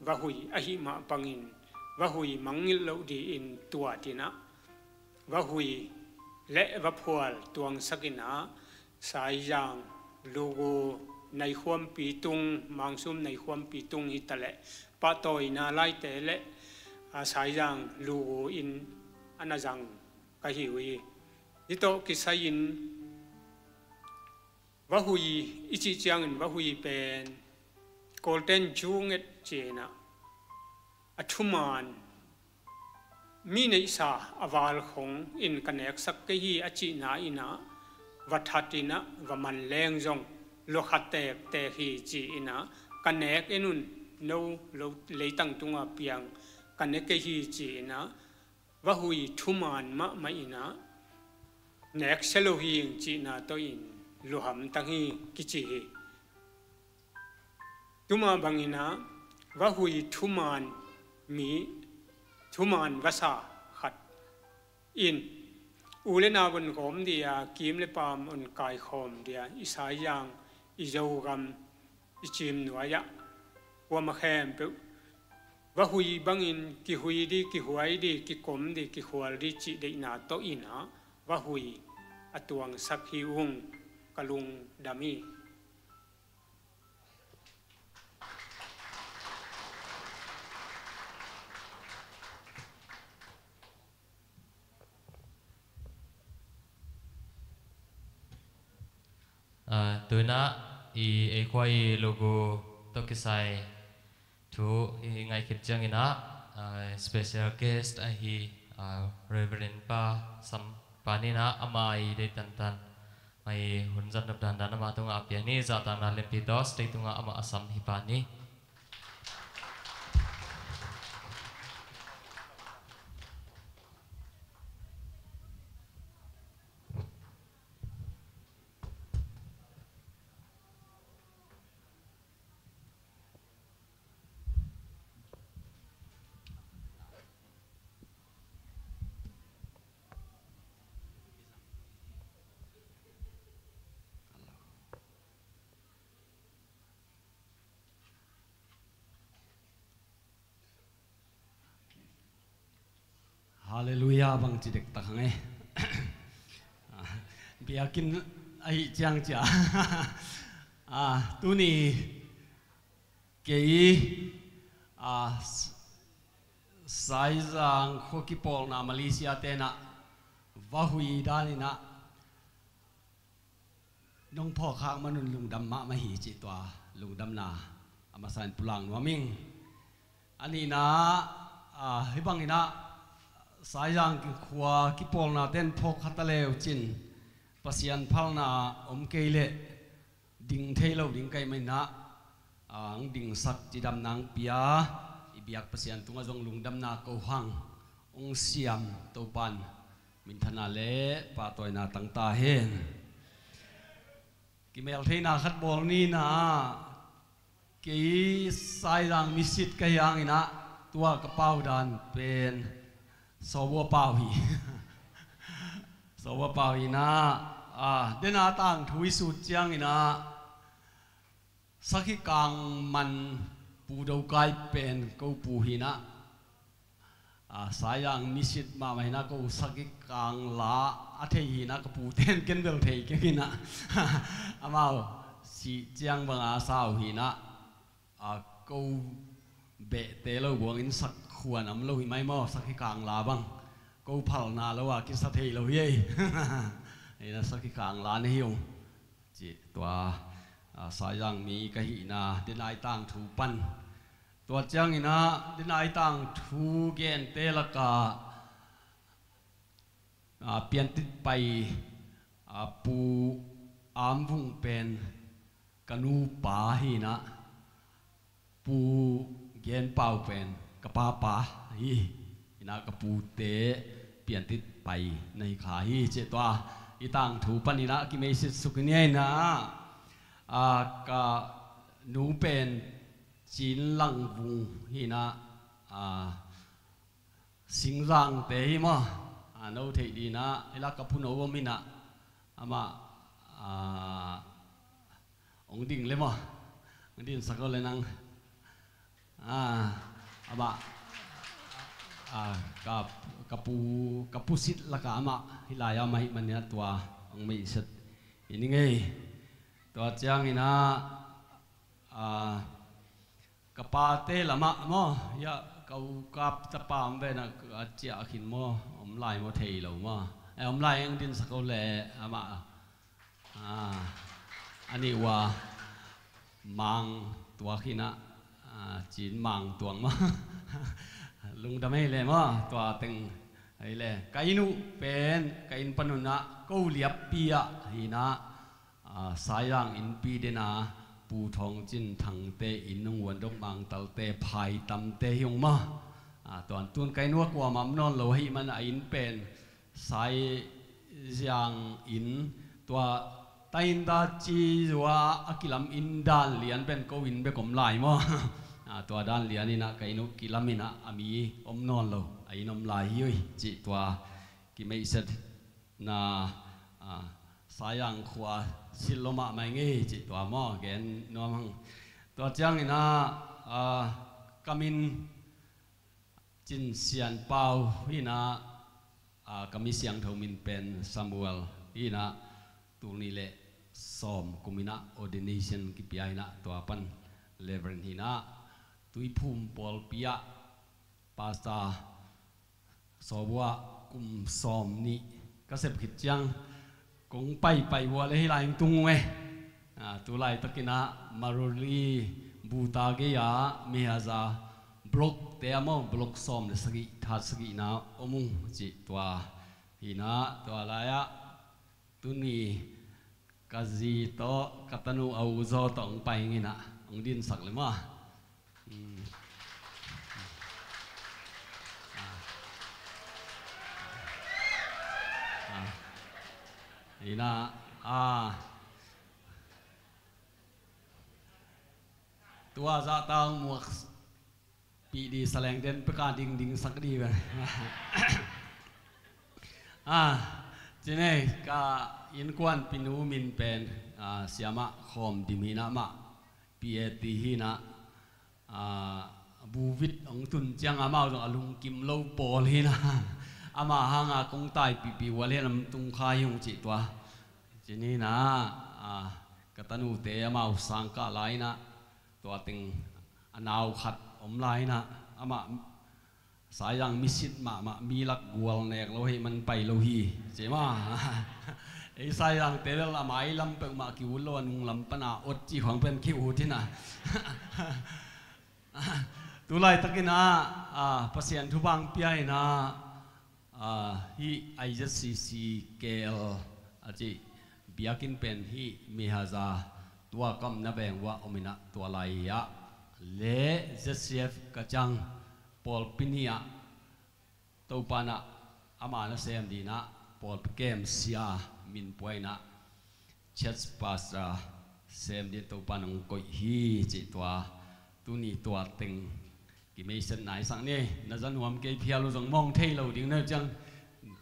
vahui ahih mah bangin, vahui mangngilh loh dingin tuat in ah, vahui le vaphual tuangsak in ah, Saizang, Lugu, Naikhuampi tung, Mangsum Naikhuampi tung hi ta leh, pahtawina laite le, a, Saizang, Lugu in a na zang ka hi uh hi. Hih tawh kisai-in vahui i cih ciangin vahui pen Kawlten junget ci-in ah, a thuman, mi neihsa a val khong in ka neksak kei hi a cihna in ah, va that in ah va man leng zong lua kha tektek hi ci-in ah, ka nek en un, no lo leitang tungah piang ka ne kei hi ci-in ah, vahui thuman mahmah in ah, nek sia lo hi ing cihna tawh in lua hamtang hi kici hi. Tuma bangin ah, vahui thuman mi, thuman vasa khat in, u le nau hong kawm ding a, kim le paam hong kaikhawm ding a, i Saizang, i Zogam, i Cimnuai ah, kuamah khempeuh vahui bangin kihui ding, kihuai ding, kikom ding, kikhual ding cih deihna tawh in ah, vahui a tuangsak hi ung, ka lungdam hi. Ah, tu-in ah i, ei khua i Lugu tawh kisai thu i ngaih khit ciangin ah, ah, special guest ahi, ah, Reverend Pa Sam Pa in ah, ama i deih tantan, ama i hun zat nop dandan ama tungah a pia ni. Zahtakna lianpi tawh stage tungah amah a sam hi pah ni. Halleluiah, bang ci dektak hang e. Ah, biakinn ahih ciang cia. Ah, tuni kei, ah, Saizang khua kipawlna Malaysia te in ah vahui dan in ah nong phawk khak man un lungdam mahmah hi cih tua lungdamna a masa in pulak nuam ing. A nihna, ah, hih bangin ah Saizang khua kipawlna ten phawk kha ta leu cin Pasian phalna om kei leh ding thei lo ding ka hih manin ah, ah, ang dingsak cidamna ang pia, i biak Pasian tungah zong lungdamna ko hang ong siam Topan minthana le pahtawina tang ta hen. Kimeltheihna khat bawl ni in ah, kei Saizang misit ka hi hangin ah tua ka pau dan pen sawbua pau hi. Sawbua pau hi in ah, ah, dena tangthu i sut ciangin ah sakhi kang man Pu Do Kai pen ko pu hi in ah, ah, Saizang misit mahmah hi in ah, ko sakhi kang la a thei hi in ah, ka pu ten ken bel thei keng hi in ah, amau sih ciang banga sau hi in ah, ah, ko behte lo buangin sak khuan om lo hi mai maw, sakhi kang la bang ko phalna lo a kisa thei lo hi ei. Hi in ah sakhi kang la na hi ung. Cih tua, ah, Saizang mi ka hihna dena i tangthu pan. Tua ciangin ah dena i tangthu gente lakah, ah, piantit pai, ah, Pu Amvung pen ka nupa hi inah, Pu Gen Pau pen ka papa hi inah, ka pute Piantit pai na hi kha hi. Cih tua i tangthu pan inah kimeisit suk i nia inah, a, ka nu pen Cin Lang Vung hi inah, a, Singzangte hi maw. A, no theih dinah, i lak ka phuno om inah, amah, a, hong ding le maw. Hong dinsak o le nang. A, amah, a, ka, ka pu, ka pusit lakah amah hih lai-ah mah ahih manin ah tua hong meiset i ning ei. Tua ciang inah, a, ka pate lamah maw, ya, ka u kap tapa om ve inah, a ciah khin maw, om lai maw thei lo maw. Eh, om lai, hong dinsak o le amah, a, a nih ua Mang Tuak hi inah, a, Cin Mang Tuak maw. Lungdam ei le maw, tua teng ei le. Ka inn uh pen, ka inn panun ah Ko Liappi ah hi inah, a, Saizang innpi den a Pu Thawng Cin Thangte inn, Nung Vuan Dok Mang Talte phaitamte hi ung maw. A, tuan tun ka inn uh ah kuamah om nawn lo ahih man a inn pen Saizang inn, tua ta inn ta ci zua a kilam inn dan lian pen ko inn bek om lai maw. A, tua dan lian inah ka inn uh kilam inah a mi om nawn lo, a inn om lai hi ui, cih tua kimeiset na, a, Saizang khua silh lo mahmah ing ei cih tua maw, gen nuam hang. Tua ciang inah, a, ka min Cin Sian Pau hi inah, a, ka mi siangtho min pen Samuel hi inah, tul nih le sawm kum inah ordination kipia inah, tua pan Reverend hi inah, Tuiphum pawlpi ah Pastor sawbua kum sawm nih ka sep khit ciang kong paipai ua le hih lai hong tung ung e. A, tu laitakin ah Maruli Buta gei-ah Mehaza block te ah maw, block sawm le sagih, that sagihna om ung cih tua hi inah, tua lai-ah tuni ka zi tawh ka tanu a u zaw tawh hong pai ing inah, hong dinsak le maw. Hmm. Ah. Inah, a, tua zahta hong muak pih di, saleng den peka dingding sak di ve. A, cine ka innkuanpinu min pen, a, Siamah Khawm Dim hi inah, amah P A T hi inah, a, buvit hong tun ciang amau zong a lungkim lo pawl hi inah, amah hanga kong taipihpih ua le lam tung kha hi ung cih tua. Cin inah, a, ka tanute amau sangkah lai inah, tua teng a nau khat om lai inah, amah Saizang misit mahmah, mi lak gual nek lo ahih man pai lo hi, ci maw. Ei Saizangte bel a mai lam peuhmah ki-ut lo, a nung lam pan a ot cih khawng pen ki-ut inah. Tu laitakin ah, a, Pasian thupha hong pia inah, a, hih I Z C C K L a cih biakinn pen hih Mehaza tua kamna veng uah om inah, tua lai-ah le Z C F ka ciang pawlpi ni-ah Topa in ah ama nasem dingin ah pawlpi kemsia min pua inah church pastor sem dingin Topa in hong koih hi cih tua tuni tua teng kimeisakna i sak ni. Na za nuam kei phial uh zong mawng thei lo ding na uh ciang,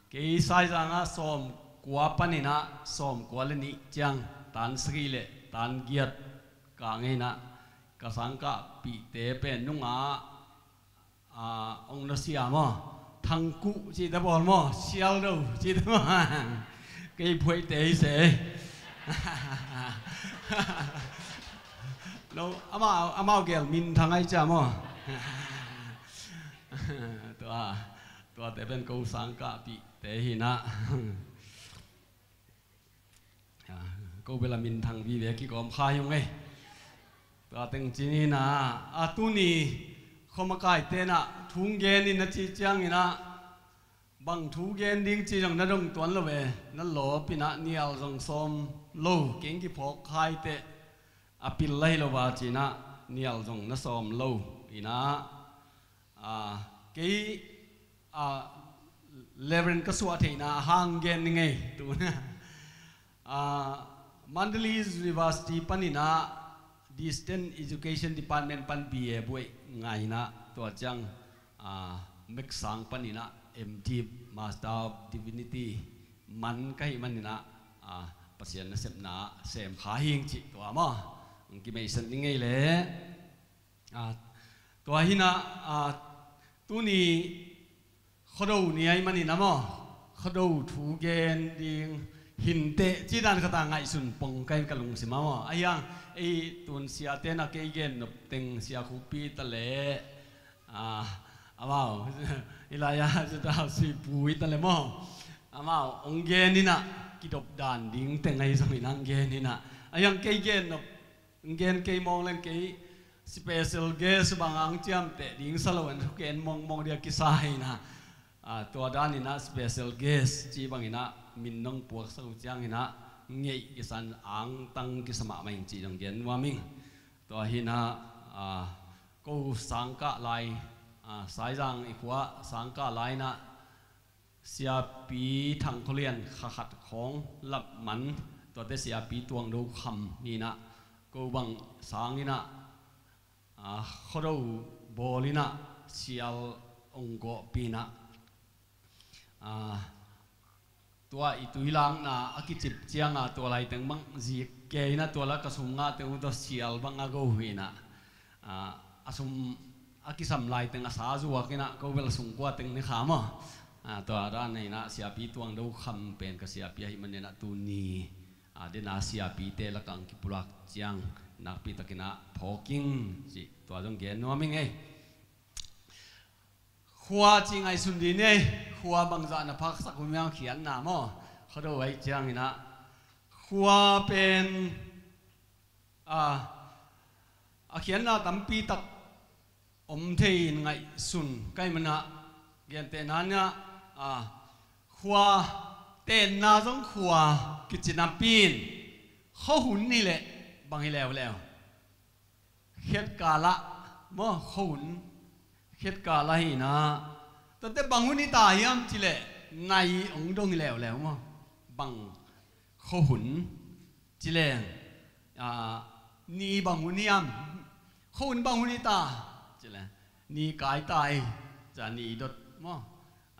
kei Saizang ah sawmkua panin ah sawmkua le nih ciang tan sagih le tan giat kah ngei inah ka sangkahpihte pen nungah, a, hong nusia maw, Thangkuh cihte bawl maw, Sialdo cihte maw. Kei Phuaite hi se. No, amau, amau gel Minthang ahi cia maw. Tua, tuate pen ko sangkahpihte hi inah. A, ko bel a Minthang vive kikawm kha hi ung ei. Tua teng ci ni inah, a, tuni khuamakaite inah thu hong gen in a cih ciangin ah, Bang thu gen ding ci zong na dong tuan lo ve. Na lawp inah nial zong sawm lo, keng kiphawk khaite a pil lai lo va cinah nial zong na sawm lo inah, a, kei, a, Reverend ka suah theihna a hang gen ni ngei tuna. A, Mandalay University paninah Distance Education Department pan B A buaih ngainah tua ciang, a, Mek sang paninah M.Div, Master of Divinity man ka hih maninah, a, Pasian nasepna sem kha hing cih tua maw. Ang kimeisat ni ngei le. A, tua hinah, a, tuni Khuado ni ahi manin a maw, Khuado thu gen ding hinteh ci dan khata ngaihsun pong kai ka lungsim a maw. Ahiang ei tun siate na kei gen nop teng sia khupi ta leh, a, amau, i lai-a Zudau Suipu i ta leh maw. Amau, ong gen inah, kidop dan ding teng ahi zongin ang gen inah. Ahiang kei gen nop, ong gen kei mawng leng kei special guest bang ang ciamteh ding sa lo en, thuken mawngmawng dia kisa inah. A, tua dan inah special guest ci bang inah, min nong puaksak uh ciang inah, ngeih kisan angtang kisa mahmah ing ci dong gen nuam ing. Tua hinah, a, ko sangkah lai, a, Saizang i khua sangkah lai inah, Siapi Thang Khua Lian kha khat khawng lap man, tuate Siapi Tuang Do Kham hinah, ko bang sang inah, a, Khuado bawl inah, sial ong gawhpih inah, a, tua i tuilakna a kicip cianga tua laiteng bang zik kei inah tua la ka sum ngah teng uh tua sial bang a go hi inah, a, a sum a kisam laiteng a sa zuak inah ko bel sungkua teng ni kha maw. A, tua dan inah Siapi Tuang Do Kham pen ka siapi ahih maninah tuni, a, dena siapite lakah ang kipulak ciang nakpi takinah phawk ing cih tua zong gen nuam ing ei. Khua cih ngaihsun dih ni ei. Khua bangzah na phaksak uh miang khiatna maw. Khuado ahi cianginah khua pen, a, a khiatna tampi tak om thei in ngaihsun kai manah gentehna inah, a, khua tenna zong khua kici napi in khuahun hi leh bang hi leuleu. Khiatkal ah maw, khuahun khiatkal ah hi inah, tuate bang hun hi ta hiam cileh nai ong dong hi leuleu maw. Bang khuahun cileng, a, ni bang hun hiam, khuahun bang hun hi ta cileh ni kai ta hi, ca ni dot maw.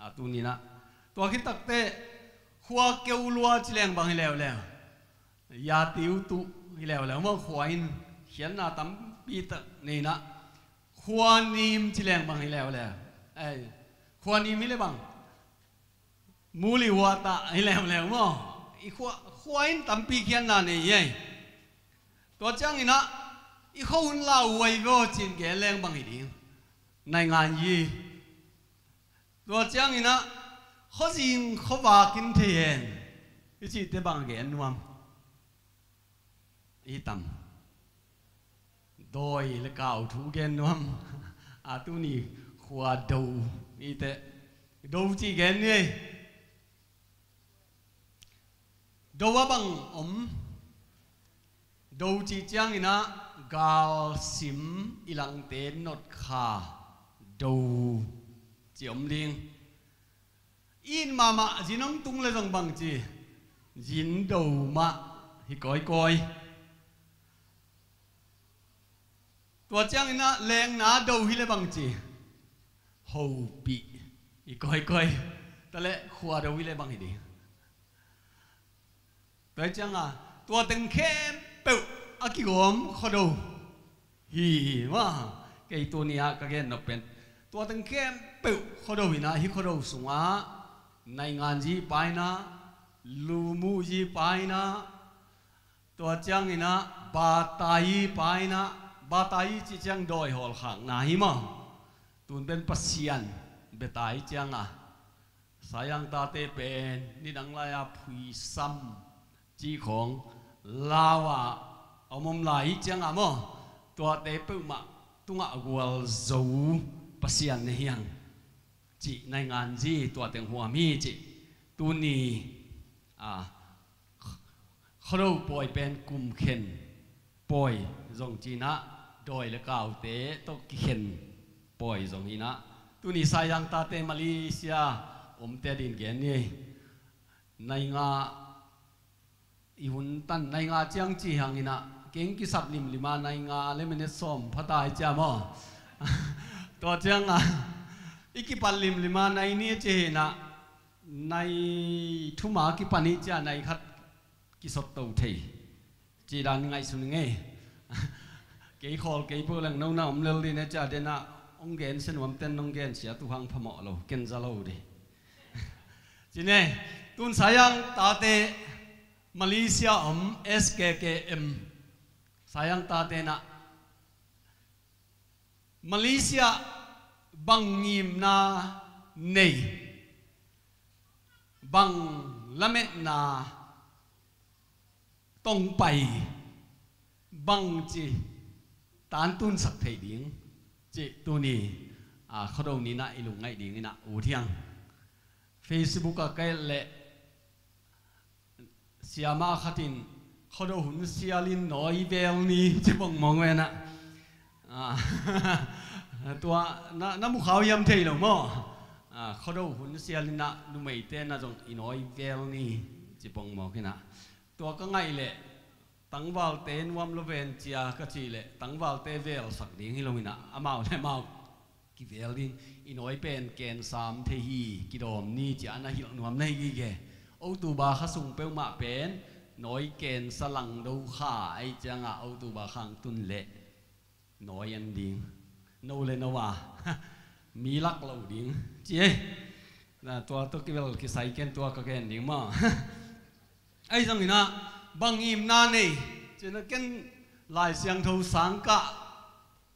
A, tuninah tua khit takteh khua keu lua cileng bang hi leuleu. Yati uh tuh hi leuleu maw, khua in khiatna tampi tak nei inah. Khua nim cileng bang hi leuleu. Ei, khua nim hi le bang muli huatah hi leuleu maw. I khua, khua in tampi khiatna nei ei. Tua cianginah i khuahun lauhuai veo cin gen leng bang hi ding. Naingan yi. Tua cianginah khuazing khuavak in thei hen i cihte bang gen nuam? I tam. Dawi le kau thu gen nuam? A, tuni khua do i teh. Do cih gen ni ei. Do a bang om? Do cih cianginah galsim i langte notkha do ci om ding. It mahmah zin hong tung le zong bang ci, zin do mah hi kawikawi. Tua cianginah lengna do hi le bang ci, hopih hi kawikawi. Taleh khua do hi le bang hi ding. Tua hi cianga tua teng khempeuh a kigawm Khuado hi maw. Kei tuni-ah ka gen nop pen tua teng khempeuh Khuado hi inah, hih Khuado sungah naingan zi pa inah, lumuh zi pa inah, tua cianginah batai pa inah, batai cih ciang dawi hawlkhakna hi maw. Tun pen Pasian betai cianga Sayang tate pen nidang lai-a phuisam cih khawng lau-a a om lai ciangah maw, tuate peuhmah tungah gualzo Pasian na hiang cih naingan zi tua teng huam hi cih. Tuni a Khuado pawi pen kum khen pawi zong ci-in ah, dawi le kaute tawh kikhen pawi zong hi-in ah, tuni Saizang tate Malaysia omte adingin gen ni. Nai nga i hun tan, nai nga ciang ci hangin ah, keng kisap limlim a nai nga le minute sawm pha ta hi cia maw. Tua ciang a i kipan limlim a nai nih ci hi-in ah, nai thum a kipan hi cia nai khat kisot to thei. Cih dan ngaihsun ing ei. Kei khawl kei peuh leng no na om lel ding e cia den ah, hong gen sia nuamten hong gen sia tu hang phamawh lo, ken za lo ding. Ci-in e, tun Saizang tate Malaysia om S K K M, Saizang tate in ah Malaysia bang ngimna nei, bang lametna tong pai, bangci tantunsak thei ding cih tuni a Khuado ni-in ah i lungngaih dingin ah ut hiang. Facebook ah ka et leh siamah khat in Khuado hun sialin nawi vel ni ci bang mawk ve-in ah. Ah, tua na, na mu khau hiam thei lo maw? Ah, Khuado hun sialin ah numeite na zong i nawi vel ni ci bang mawk in ah. Tua ka ngaih leh tangvalte nuam lo ven cia ka cih leh tangvalte velsak ding hi lo-in ah, amau le amau kivel ding. I nawi pen ken sam thei hi, kidawm ni ci-a na hilh nuam na hi gige. October kha sung peuhmah pen nawi ken sa lang do kha, ahih ciangin October kha hong tun leh nawi en ding. No le no a mi lak lo ding ci ei. Na tua tawh kivel kisai ken tua ka gen ding maw? Ahi zongin ah bang ngimna nei ci-in ah, ken Lai Siangtho sang kah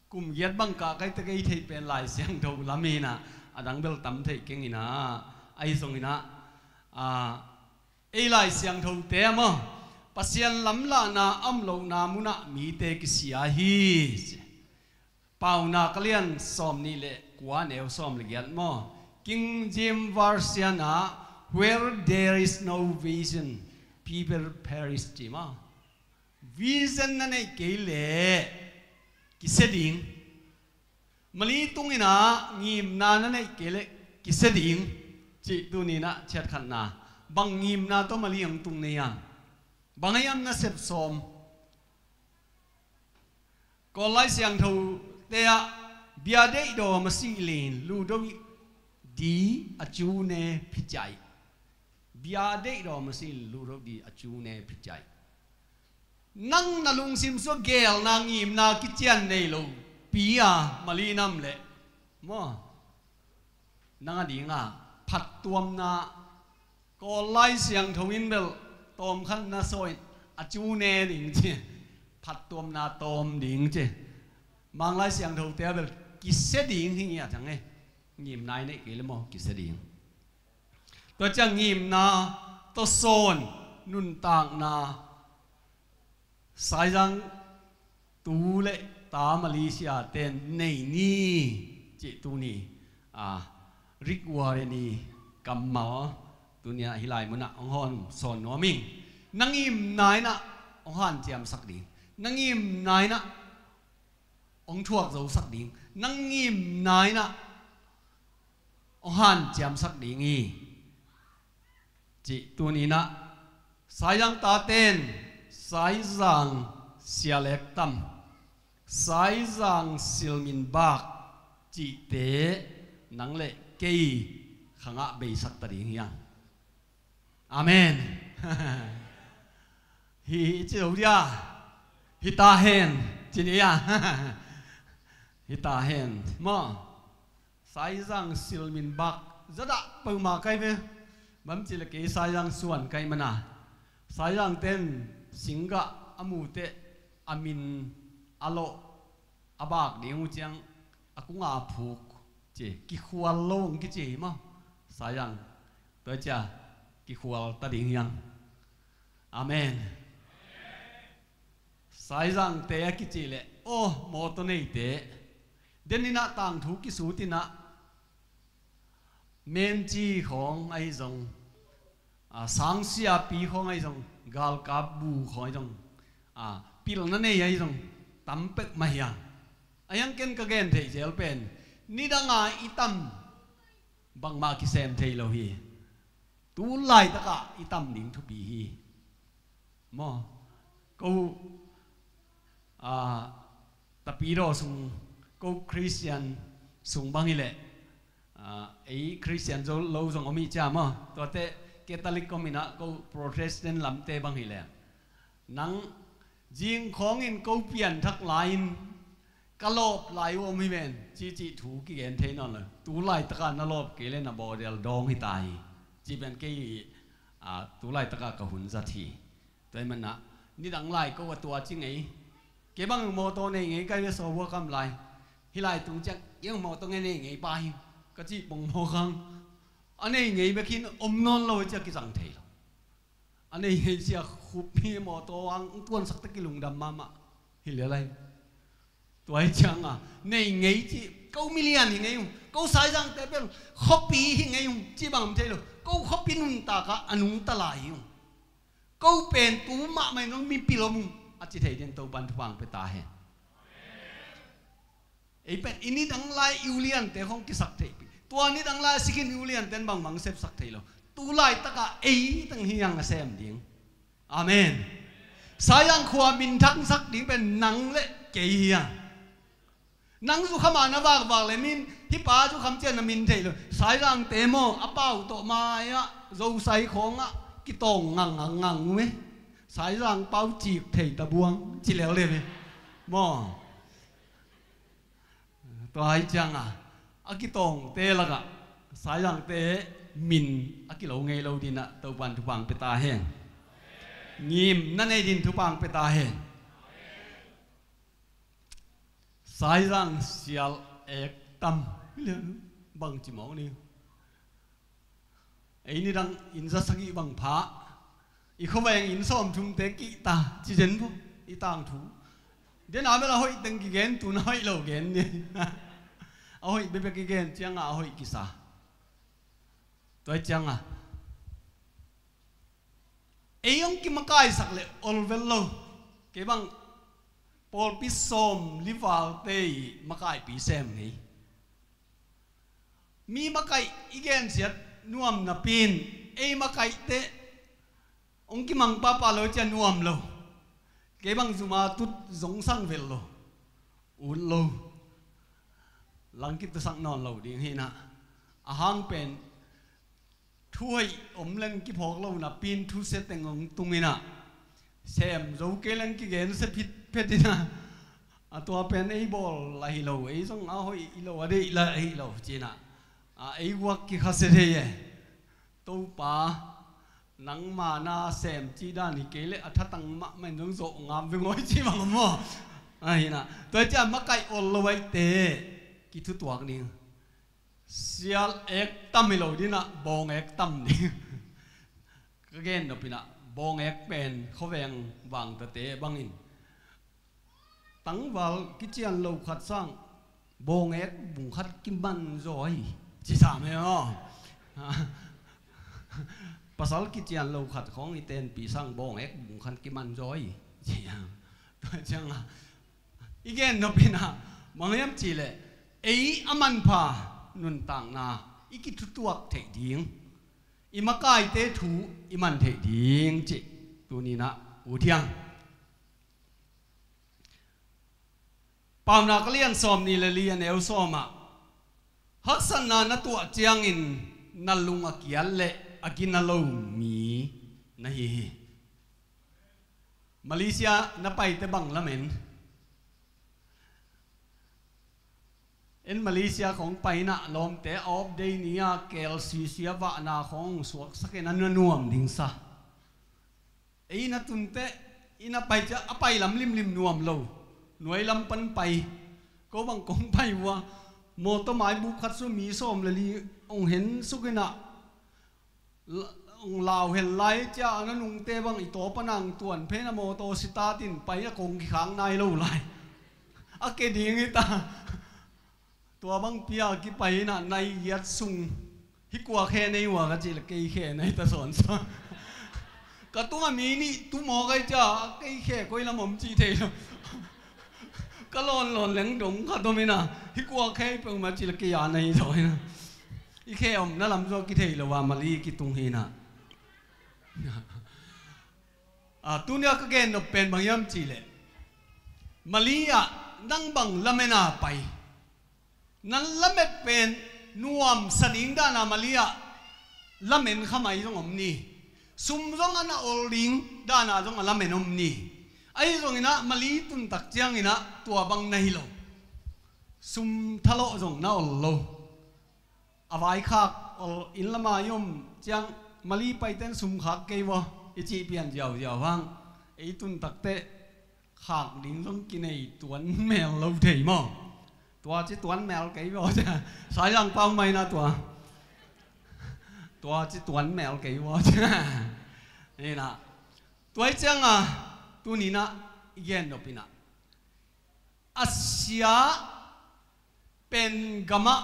kum giat bang kah ka hih teh ka hih theih pen Lai Siangtho lam hi-in ah, a dang bel tam thei keng in ah. Ahi zongin ah, a, ei Lai Siangthote maw, Pasian lamlahna a om lohna munah mite kisia hi ci. Paunak a lian sawm nih le kua, neu sawm le giat maw? King James Version ah, "Where there is no vision, people perish," ci maw? Vision na neih kei leh kisia ding. Mali tungin ah ngimna na neih kei leh kisia ding. Cih tuni-in ah ciat khatna, bang ngimna tawh mali hong tung na hiam? Bang hiam na sep sawm? Kawl Lai Siangthote ah, "Bia deih dawm a si leh ludo di a cu ne phi ciai." Bia deih dawm a si leh ludo di a cu ne phi ciai. Nang na lungsim sungah geelna, ngimna kician nei lo pi a mali nam leh maw, nang a dingin phattuamna, Kawl Lai Siangtho in bel tawm khat na sawm in a cu ne ding ci, phattuamna tawm ding ci. Mang Lai Siangthote ah bel kisia ding hi ngiat hang e. Ngimna i neih kei leh maw, kisia ding. Tua ciang ngimna tawh sawn nuntakna Saizang tu le ta Malaysia ten nei ni cih tuni, a, Rick Warren i kammal tuni-a hih lai munah hong hawm sawn nuam ing. Na ngimna in ah hong hanciamsak ding, na ngimna in ah hong thuak zosak ding, na ngimna in ah hong hanciamsak ding hi. Cih tuni-in ah Saizang taten Saizang Sia Lek Tam, Saizang Silmin Bak cihte nang le kei khangah beisak ta ding hi hang. Amen. Hi, hi ci lo dia. Hi ta hen ci ni a. Hi ta hen maw? Saizang Silmin Bak, zadah peuhmah ka hi ve. Bang ci leh kei Saizang suan ka hih manin, Saizang ten singgah a mu teh a min a lawh a bak ding uh ciang a kung a phuk ci, kikhual lo hong kici hi maw? Saizang, tua ciang kikhual ta ding hi hang. Amen. Saizangte a kici leh, aw, mawtaw neite, den in ah tangthu kisut in ah, menci khawng ahi zong, a, sangsiapi khawng ahi zong, galkap bu khawng ahi zong, a, pilna nei ahi zong tam pek mah hi a. A hiang ken ka gen theih zel pen, nidanga i tam bangmah kisem thei lo hi. Tu laitakah i tam ding thupi hi. Maw? Ko, a, tapidaw sung, ko Christian sung bang hileh, a, ei Christian zo lo zong om hi cia maw? Tuate Catholic om inah ko Protestant lamte bang hileh, nang zing khawngin ko pianthak lai-in ka lawp lai uh om hi ven, cicih thu kigen thei nawn lo. Tu laitakah na lawp kei le na bawdel dawng hi ta hi. Ci pen kei, a, tu laitakah ka hun zat hi. Tua hi manah nidang lai ko a tua ci ngei. Kei bang mawtaw nei ngei kai ve sawbua kam lai. Hih lai tung ciang iang mawtaw ngei nei ngei pa hi. Ka cih pongmawk hang. A nei ngei bek hin om nawn lo hi cia kizang thei lo. A nei ngei sia khup hi mawtaw ang tuansak te kilungdam mahmah. Hi lialai. Tua hi cianga nei ngei ci, ko milian hi ngei ung, ko Saizangte bel khuapi hi ngei ung ci bang om thei lo. Ko khuapi nuntakah a nungta lai hi ung. Ko pen tu mahmah in hong mipil om ung a ci thei ding Topan thupha pia ta hen. Ei pen i nidang lai i uliante hong kisak theihpih. Tua nidang lai sikin i uliante in bangbang sepsak thei lo. Tu laitakah ei tang hi ang a sem ding. Amen. Saizang khua minthangsak ding pen nang le kei hi a. Nang zukham a na vakvak le min, hih pa zukham cian na min thei lo. Saizangte maw, a pau tawh mai-ah Zosai khawngah kitawng ngangngang uh e. Saizang pau cik thei ta buang ci leuleu e. Maw? Tua hi cianga a kitawngte lakah Saizangte min a kilo ngei lo dinah Topan thupha pia ta hen. Ngim na nei din thupha pia ta hen. Saizang sial ek tam bangci mawk ni. Ei nidang inn za sagih bang pha, i khuaveng inn sawmthumte kihta ci zen vo, i tangthu. Den a bel a hoih teng kigen, tun a hoih lo gen ni. A hoih bekbek kigen cianga a hoih kisa. Tua hi cianga ei hong kimakaisak le olvel lo. Kei bang pawlpi sawm li valte i makaipi sem ngei. Mi makaih i gensiat nuam napi in ei makaihte hong kimang pahpah lo cia nuam lo. Kei bang zuma tut zong sang vel lo. Ut lo. Langkip tusak nawn lo ding hinah. A hang pen thuhoih om leng kiphawk lo napi in thusia teng hong tunginah sem zo kei leng kigensia phitphet inah. A tua pen ei bawl la hi lo, ei zong a hoih hi lo, a deih la hi lo cinah. A ei guak kikhasia thei e. Topa, nangma na sem cih dan hi kei leh a thatang mahmah in zong zawh ngam veng awi cih bang maw? Ahinah tua ciah makaih ol lo aihte kithutuak ding. Sial ek tam hi lo dinah bawng ek tam ding. Ka gen nopinah bawng ek pen khuaveng vangtate bangin tangval kician lo khat sang bawng ek bung khat kiman zaw hi. Ci sam he maw? Pasal kician lo khat khawng i tenpi sang bawng ek bung khat kiman zaw hi. Ci a. Tua cianga i gen nopinah bang hiam cihleh ei a manpha nuntakna i kithutuak theih ding, i makaite thu i man theih ding cih tuninah u thiang. Paunak a lian sawm nih le li a neu sawmah haksatna na tuah ciangin na lung a kiat le a gina lo mi na hi hi. Malaysia na paite bang lamen en Malaysia khawng painah lawmte a awp dei ni a kel sisia vahna khawng suaksak in a nuam dingsa. Ei na tunteh i na pai ciah a pai lam limlim nuam lo. Nuai lam pan pai ko bang kong pai uh a mawtaw mai buk khat su mi sawm le li ong hen sukinah ong lau hen lai ciah a na nungte bang i tawpa nang tuan phen a mawtaw sitatin pai a kong kikhak nai lo lai. A ke ding hi ta. Tua bangpi a kipai inah nai giat sung Hih kua khe nei ua ka cih le kei khe nei ta sawnsawn. Ka tungah mi nih tu mawk ai cia, kei khe koi lam om cih thei lo. Ka lawnlawn leng dong khat om ina, hih kua khe peuhmah cih le kei a nei zaw ina. I khe omna lam zaw kithei lo a Mali kitung hi ina. A, tunia ka gen nop pen bang hiam cih leh, Mali ah nang bang lamen a pai, nan lamet pen nuamsa ding dana Mali ah lamen kha mai zong om ni. Sum zong a na ol ding dana zong a lamen om ni. Ahi zongin ah Mali tun tak ciangin ah tua bang na hi lo. Sum thalawh zong na ol lo. A vaikhak ol inn lama i om ciang Mali paiten sum khak kei vaw i cih pian ziauziau hang. Ei tun takteh khak ding zong kinei tuan mel lo thei maw? Tua ci tuan mel kei vaw cia. Saizang pau mai na tua. Tua ci tuan mel kei vaw cia. Ni na. Tua i cianga tuni na i gen nop ina, a sia pen gamah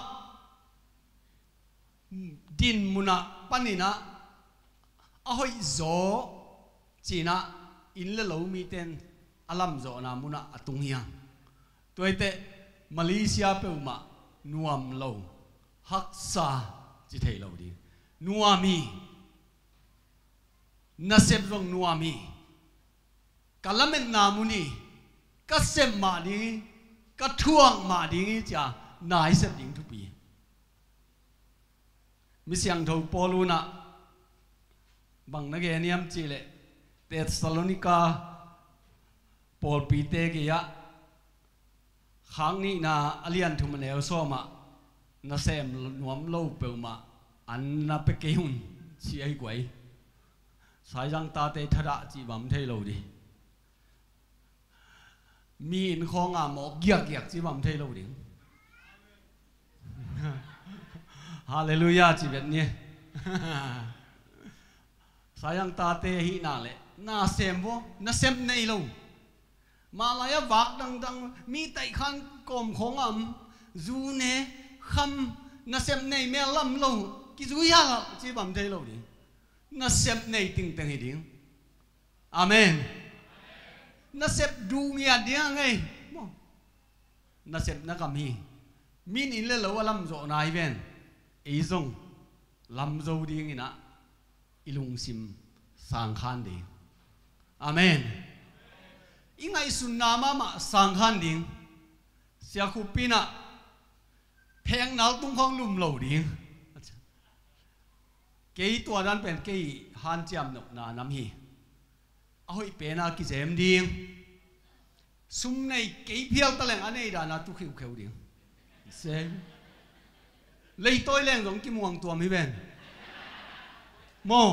din munah paninah a hoih zaw cinah inn le lo miten a lamzawhna munah a tung hiang. Tuaiteh Malaysia peuhmah nuam lo, haksa ci thei lo ding. Nuam hi. Nasep zong nuam hi. Ka lametna mun hi. Ka sep mah ding hi. Ka thuak mah ding hi cia na i sep ding thupi. Mi siangtho Paul unah bang na gen hiam cihleh Thessalonika pawlpite gei-ah khak nihna a lian thum a neu sawmah nasem nuam lo peuhmah an na pia kei un ci ahi guai. Saizang tate thadah cih bam thei lo dih. Mi inn khawnga mawk giakgiak ci bam thei lo ding. Halleluiah ci bet ni. Saizang tate ahihna le nasem vaw nasem nei lo. Mah lai-ah vak dangdang mi taihkhan kawm khawng am, zu ne, kham, nasep nei mel lam lo, kizui halh ci bam thei lo ding. Nasep nei tingteng hi ding. Amen. Nasep duh ngiat ding a ngei maw? Nasep na kam hi. Min inn le lo a lamzawh nai ven. Ei zong lamzo dinginah i lungsim sangkhan ding. Amen. I ngaihsunna mahmah sangkhan ding. Siakhup pinah pheknal tungkhawng lum lo ding. Kei tua dan pen kei hanciam nopna nam hi. A hoih pena kizem ding. Sum nei kei phial taleng a nei dana tu kheukheu ding. Sem. Leitawi leng zong kimuang tuam hi ven. Maw.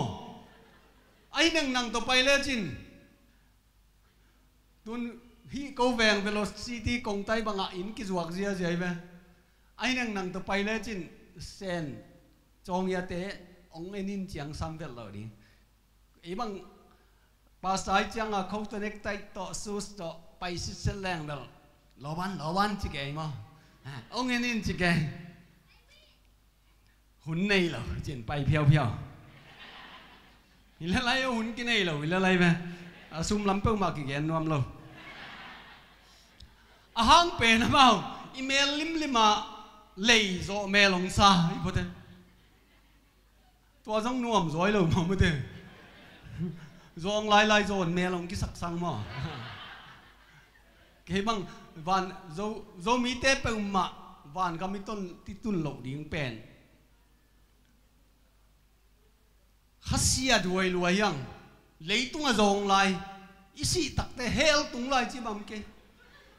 Ahi neng nang tawh pai lecin. Tun hih ko veng Velocity kongtai bangah inn kizuak ziazia hi ve. Ahi neng nang tawh pai lecin Sen Cawngiate ong en in ciang sam vet lo ding. Ei bang pastor cianga kho tawh nektai tawh sus tawh pai sitset leng bel lawan lawan ci kei maw? Ong en in ci kei. Hun nei lo cin pai phiauphiau. Hi lalai hun kinei lo hi lalai ve. A sum lam peuhmah kigen nuam lo. A hang pen amau i mel limlima lei zawh mel ong sa i pote. Tua zong nuam zawi lo maw mute. Zawng lailai zawn mel hong kisaksang maw? Kei bang van zo, Zomite peuhmah van gam i ton ti tun loh ding pen khasia duailuai ang. Leitung a zawng lai i sih takte hell tung lai ci bam kei.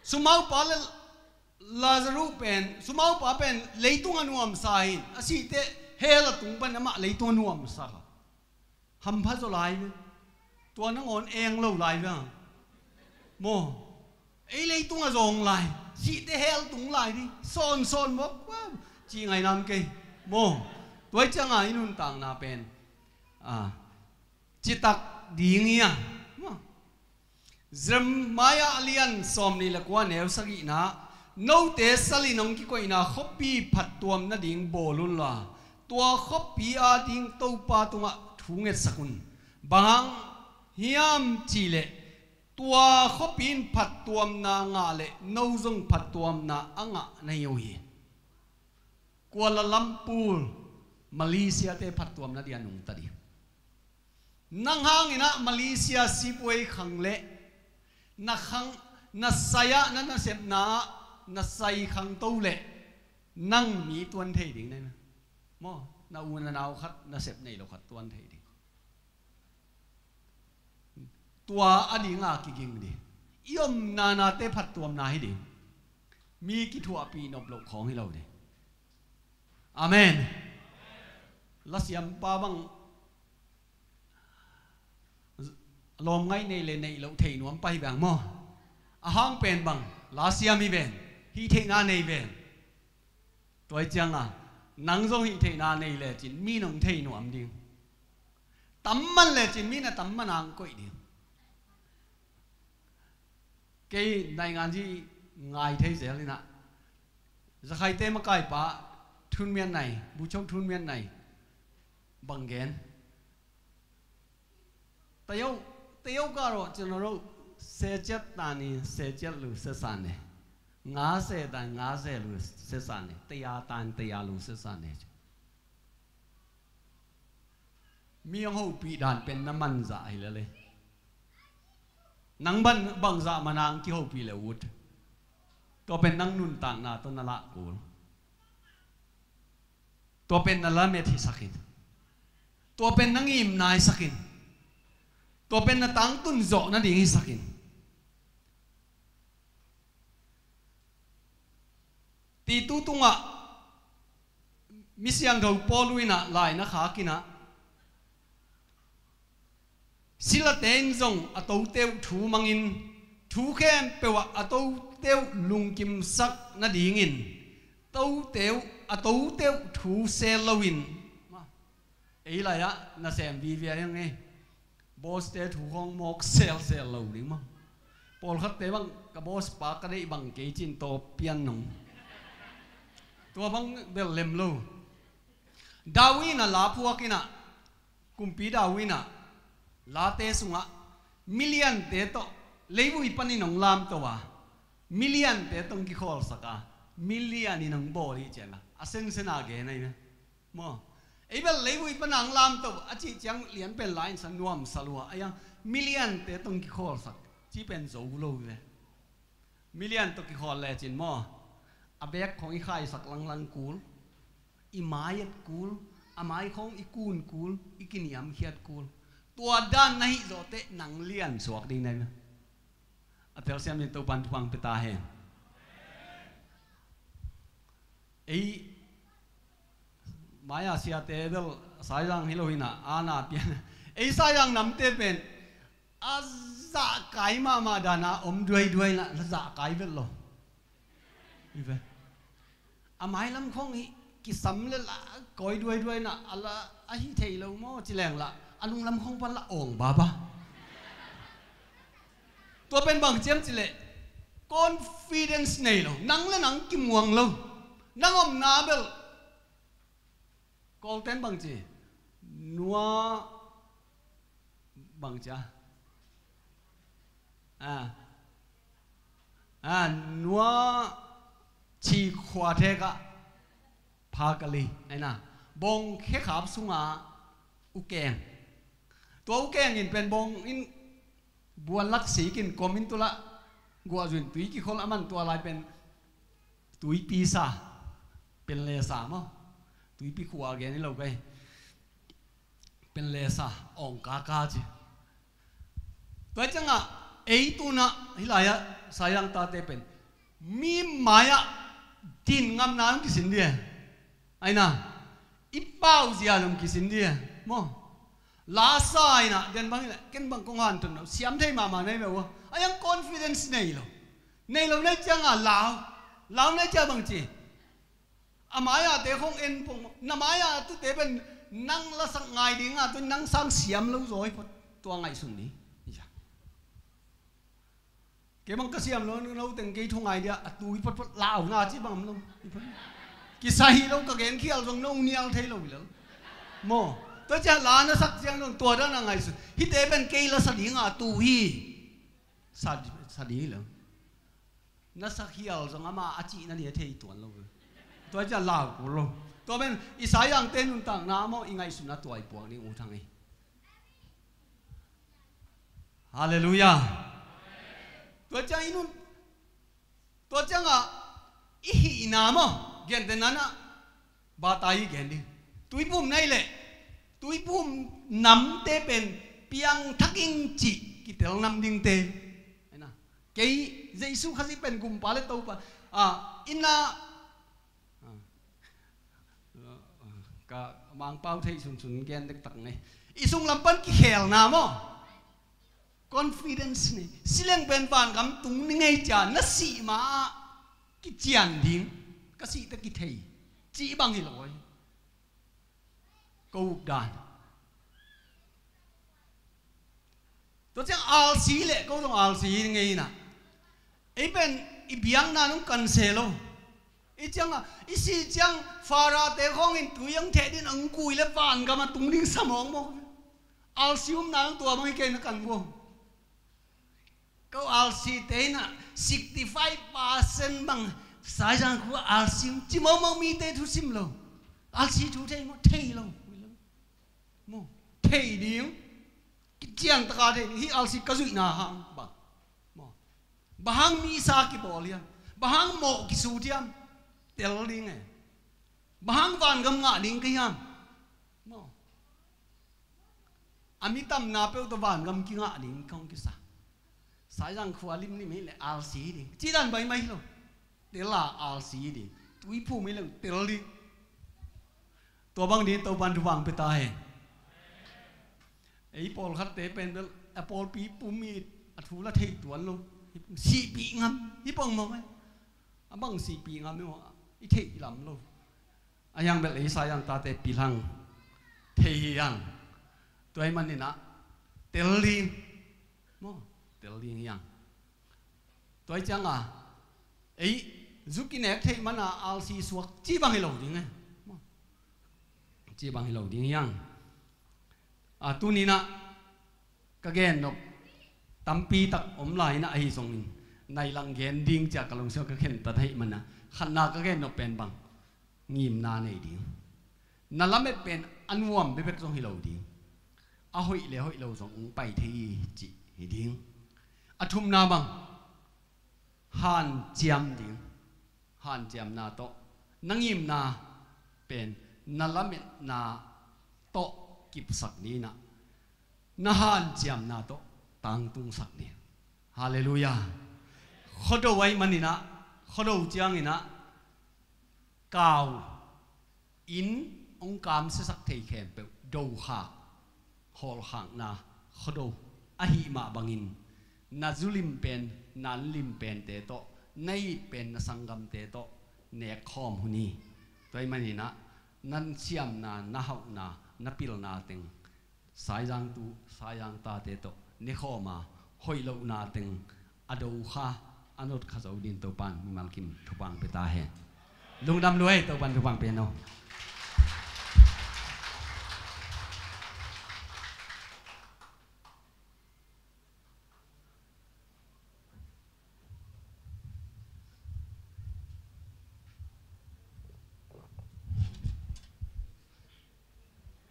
Sumaupa le Lazarus pen, sumaupa pen leitung a nuamsa in a sihte hell a tung pan amah leitung a nuamsa kha. Hampha zaw lai ve. Tua nangawn eng lo lai ve. Maw. Ei leitung a zawng lai sihte hell tung lai di. Sawnsawn maw. Ci ngainam kei. Maw. Tuai cianga i nuntakna pen a citak ding hi a. Maw. Jeremiah a lian sawmnih le kua neu sagihna, note salin hong kikoihna khuapi phattuam nading bawl unla, tua khuapi ading Topa tungah thu ngetsak un. Bang hang hiam cihleh tua khuapi in phattuamna ngah leh no zong phattuamna a ngah na hi uh hi. Kuala Lumpur, Malaysia te phattuamna dia nungta ding. Nang hangin ah Malaysia sipuai khang leh na khang, na sai ah, na nasepna ah na sai khangto leh nang mi tuan thei ding na hi. Maw, na u na nau khat nasep nei lo khat tuan thei ding. Tua a dinga kiging ding. I omna nate phattuamna hi ding. Mi kithuahpih nop loh khawng hi lo ding. Amen. Lasiampa bang lawm ngaih nei le neih loh thei nuam pah hi veng maw? A hang pen bang lasiam hi ven, hih theihna nei ven. Tua hi cianga nang zong hih theihna nei lecin mi nong thei nuam ding. Tam man lecin mi na tam man ang koih ding. Kei naingan zi ngai thei zel inah Zakhaite makaipa Thunmian Nai, Buchok Thunmian Nai bang gen. Tayau, tayau ka rawh cin rawh, secet tani secet lu sesane. Nga se tan nga se lu sesane. Taya tan taya lu sesane. Mi hong hopih dan pen na manzah hi lele. Nang bang, bangzah manang kihopih le ut. Tua pen nang nuntakna tawh na lahkul. Tua pen na lamet hisakin. Tua pen na ngimna hisakin. Tua pen na tangtun zawh nading hisakin. Titu tungah misiangtho Paul inah lai na khakinah silate in zong a tote uh thu mangin thu khempeuh ah a tote uh lungkimsak nadingin tote uh, a tote uh thu sel loin ei lai-ah nasem vivi a hiang e. Bawste thu khawng mawk selsel lo ding maw? Pawlkhatte bang ka bawspa ka deih bang kei cin tawp pian nong. Tua bang bel lem lo. David in a la phuak inah, kumpi David in a late sungah miliante tawh leivui panin hong lamto a, miliante tawh hong kikhawlsak a, milian in hong bawl hi cianga a sensen a gen ahi ve. Maw? Ei bel leivui pana ang lamto a cih ciang lianpen lai in sa nuamsa lua a iang miliante tawh kikhawlsak cih pen zo lo ve. Milian tawh kikhawl lecin maw? A bek khong i khaisak langlang kul, i mai et kul, a mai khong i kun kul, i kiniamkhiat kul. Tua dan na hih zawhteh nang lian suak ding na hi ve. A telsiam in Topan thupha pia ta hen. Ei mai-a siate bel Saizang hi lo hi na, a na pian. Ei Saizang namte pen a zahkai mahmah dana om duaiduai na, la zahkai vet lo. Hi ve. A mailam khong hi kisam le la kawi duaiduai na, a la a hi thei lo maw ci leng la a lunglam khong pan la awng baba. Tua pen bang ciam cileh confidence nei lo, nang le nang kimuang lo, nang omna bel. Kawlten bang ci, nua bang cia, a, a, nua ci khua thekah pha ka lei aina, bawng khekhap sunga ukeng. Tua ukeng in pen bawng in buan laksik in kom in tulah guahzuin tui kikhol a man tua lai pen tuipi sa, pen le sa maw? Tuipi khua gen hi lo kai. Pen le sa, awng kaka ci. Tua ciangah ei tunah hih lai-ah Saizang tate pen mi mai-ah din ngamna hong kisin dia. Aina i pau zia hong kisin dia maw? Lasa inah den bang inah ken bang kong hantun lo, siam thei mahmah nei ve ua. A iang confidence nei lo. Nei lo nei ciangah lau. Lau nei ciang bang ci. A mai-ate khong en pong, na mai-a tute pen nang lasak ngai dinga tu nang sang siam lo zaw hi phot, tua ngaihsun ni. Kei bang ka siam lo, no teng kei thu ngai dia, a tu hi photphot lau na ci bang om lo. Kisai hi lo, ka gen khial zong nong nial thei lo hi lo. Maw. Tua ciang la na sak ciang zong tua dan a ngaihsun. Hihte pen kei la sa ding a tu hi. Sa, sa ding hi lo. Na sa khial zong ama a cihna ni a thei tuan lo. Tua ciang lau kul lo. Tua pen i sa yangte nuntakna maw, i ngaihsutna tua i puak ding uh thang hi. Halleluiah. Tua ciang i nun, tua ciangah i hihna maw, gentehna-in ah bata i gen ding. Tuiphum nei leh tuiphum namte pen piangthak ing cih kitel nam dingte. Kei Jesu Khazih pen gumpa le Topa, ah, inn ah, ah, ka Mangpau theih sunsun gen dektak ngei. I sunglam pan kikhelna maw? Confidence nei. Sileng pen vangam tung ni ngei cia, na sih ma-ah kician ding. Ka sih ta kithei. Cih bang hi lo hi. Ko uk dan. Tua ciang alsi leh ko zong alsi ngei inah. Ei pen i biakna nung kan se lo. I ciangah, i si ciang Farate khawngin tui ang theh din ang kui le vangam a tung ding sa mawkmawk. Alsi umna nung tua bang hi kei na kan buang. Ko alsite inah sixty five percent bang Saizang khua alsi um ci mawkmawk mite thusim lo. Alsi thu thei maw? Thei lo. Maw? Thei ding. Kician taka thei ding. Hih alsi ka zuihna hang bang. Maw? Bang hang misa kibawl hiam? Bang hang mawh kisut hiam? Tel ding e. Bang hang vangam ngah ding ka hiam? Maw? A mi tamna peuh tawh vangam kingah ding kong kisa. Saizang khua limlim hi leh alsi ding. Cih dan bai mai lo. Tel a alsi ding. Tuiphum hi leh tel ding. Tua bang ding Topan thupha pia ta hen. Ei pawlkhatte pen bel a pawlpi pum hi, a thu la thei tuan lo. Sihpih ngam hi pong mawk e. A bang sihpih ngam hi maw, i theih lam lo. A hiang bel ei Saizang tate pilhang thei hi hang. Tua ahih manin ah tel ding. Maw, tel ding hi hang. Tua ahih ciangah ei zu kinek theih mana alsi suak ci bang hi lo ding e. Maw? Ci bang hi lo ding hi hang. A, tuni inah ka gennop tampi tak om lai inah ahi zongin nai lang gen ding cia ka lungsim ka khentat ahih manah khatna ka gennop pen bang ngimna nei ding. Na lamet pen a nuam bekbek zong hi lo ding. A hoih le hoih lo zong ong pai thei hi cih hi ding. A thumna bang hanciam ding. Hanciamna tawh na ngimna pen na lametna tawh kipsak ni inah na hanciamna tawh tangtungsak ni. Halleluiah. Khuado ahih manin ah, khuado ciangin ah kau in ong kamsiasak thei khempeuh dokhak, hawlkhakna khuado ahih mah bangin na zu lim pen, na an lim pente tawh, na it pen na sanggamte tawh nekkhawm hun hi. Tua ahih manin ah na siamna, na hauhna, na pilna teng Saizang tu, Saizang tate tawh nekhawm a, hoih lohna teng a do kha, a not kha zo dingin Topan mimal kim thupha pia ta hen. Lungdam lua ei, Topan thupha pia hen aw.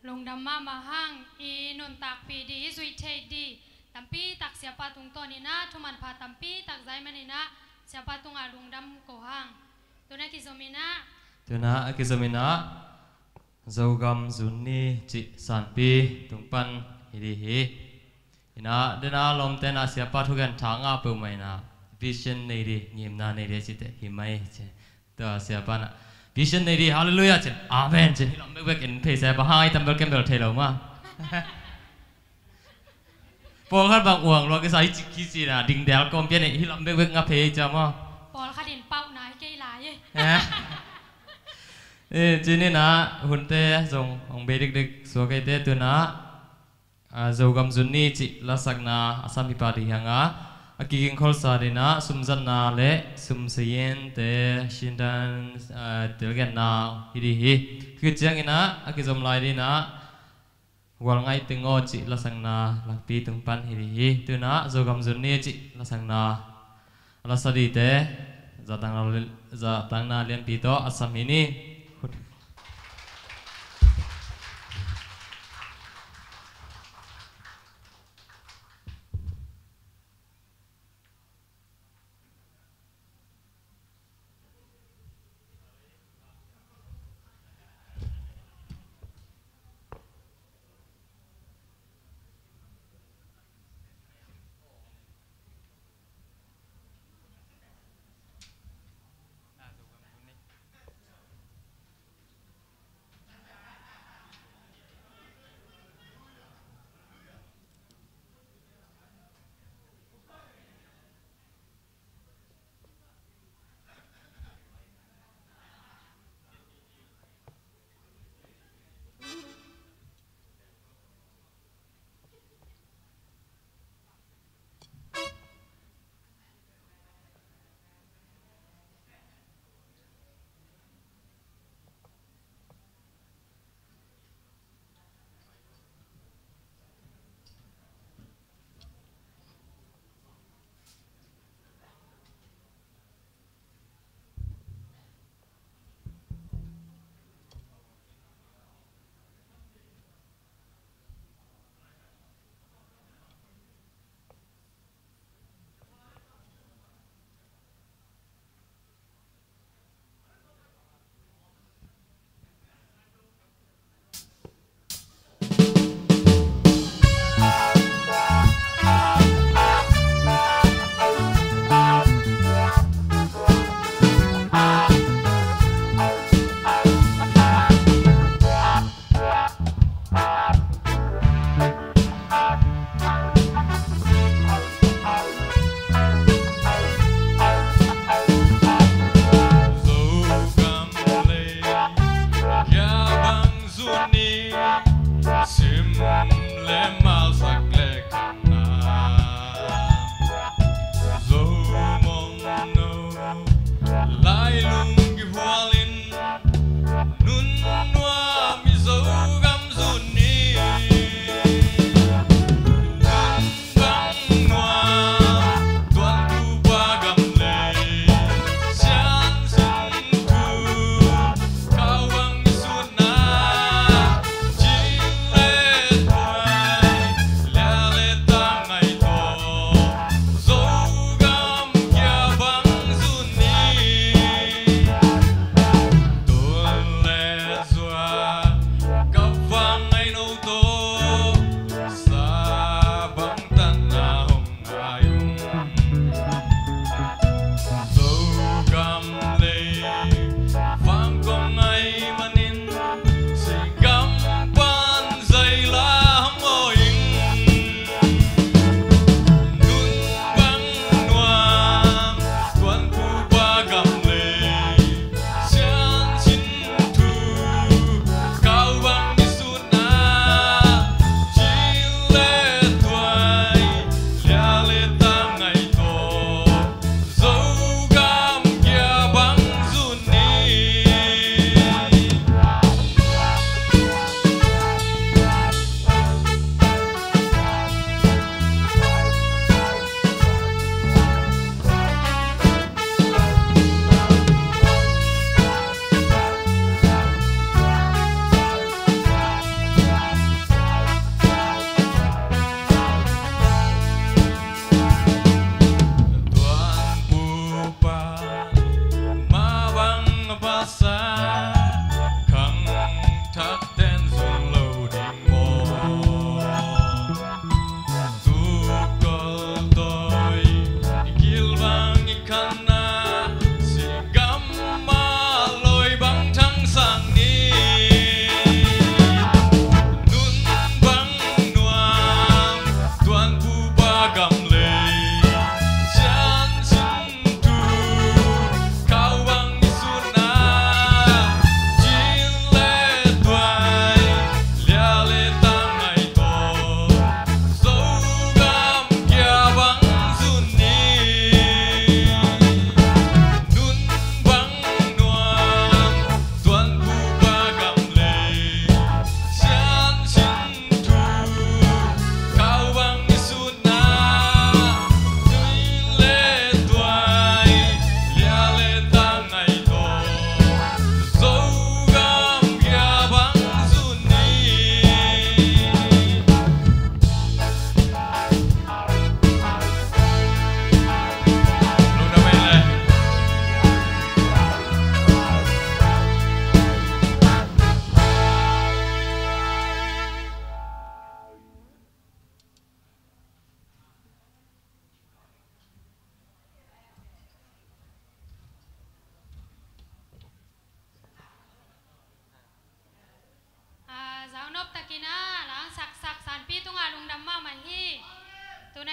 Lungdam mahmah hang, i nuntakpih ding, i zuih theih ding tampi tak Siapa tungtawn in ah thumanpha tampi tak za ahih manin ah Siapa tungah lungdam ko hang. Tu-in a kizom in ah, tu-in a kizom in ah Zogam Zun Ni cih sanpi tung pan hi ding hi. In ah, den a lawmte in ah Siapa thugen tha ngah peuhmah in ah vision nei ding, ngimna nei ding cihte hi mai ci. Tua Siapa in ah vision nei ding, halleluiah ci-in, amen ci-in, hih lam bekbek en phei sia, bang hang a i tam bel kem bel thei lo mah. Pawlkhat bang uang lua kisa hi ci, hi ci in ah dingdel kawm pian in, hih lam bekbek ngah phei cia mah. Pawlkhat in pauhna hi kei lai e. Eh, ci-in ah hunte zong hong bei dikdik suak eite. Tu-in ah Ah, Zogam Zun Ni cih lasakna a sam hi pah ding hi hang a, A kiging kholsa dinah sumzatna le sumseyente shindan, ah, telgenna hi dih hi. Khit cianginah a kizom lai dinah Gualngaih Teng Aw cih lasakna lakpi tung pan hi dih hi. Tunah Zogam Zun Ni cih lasakna a lasa dihte zahtakna, zahtakna lianpi tawh a sam hi ni.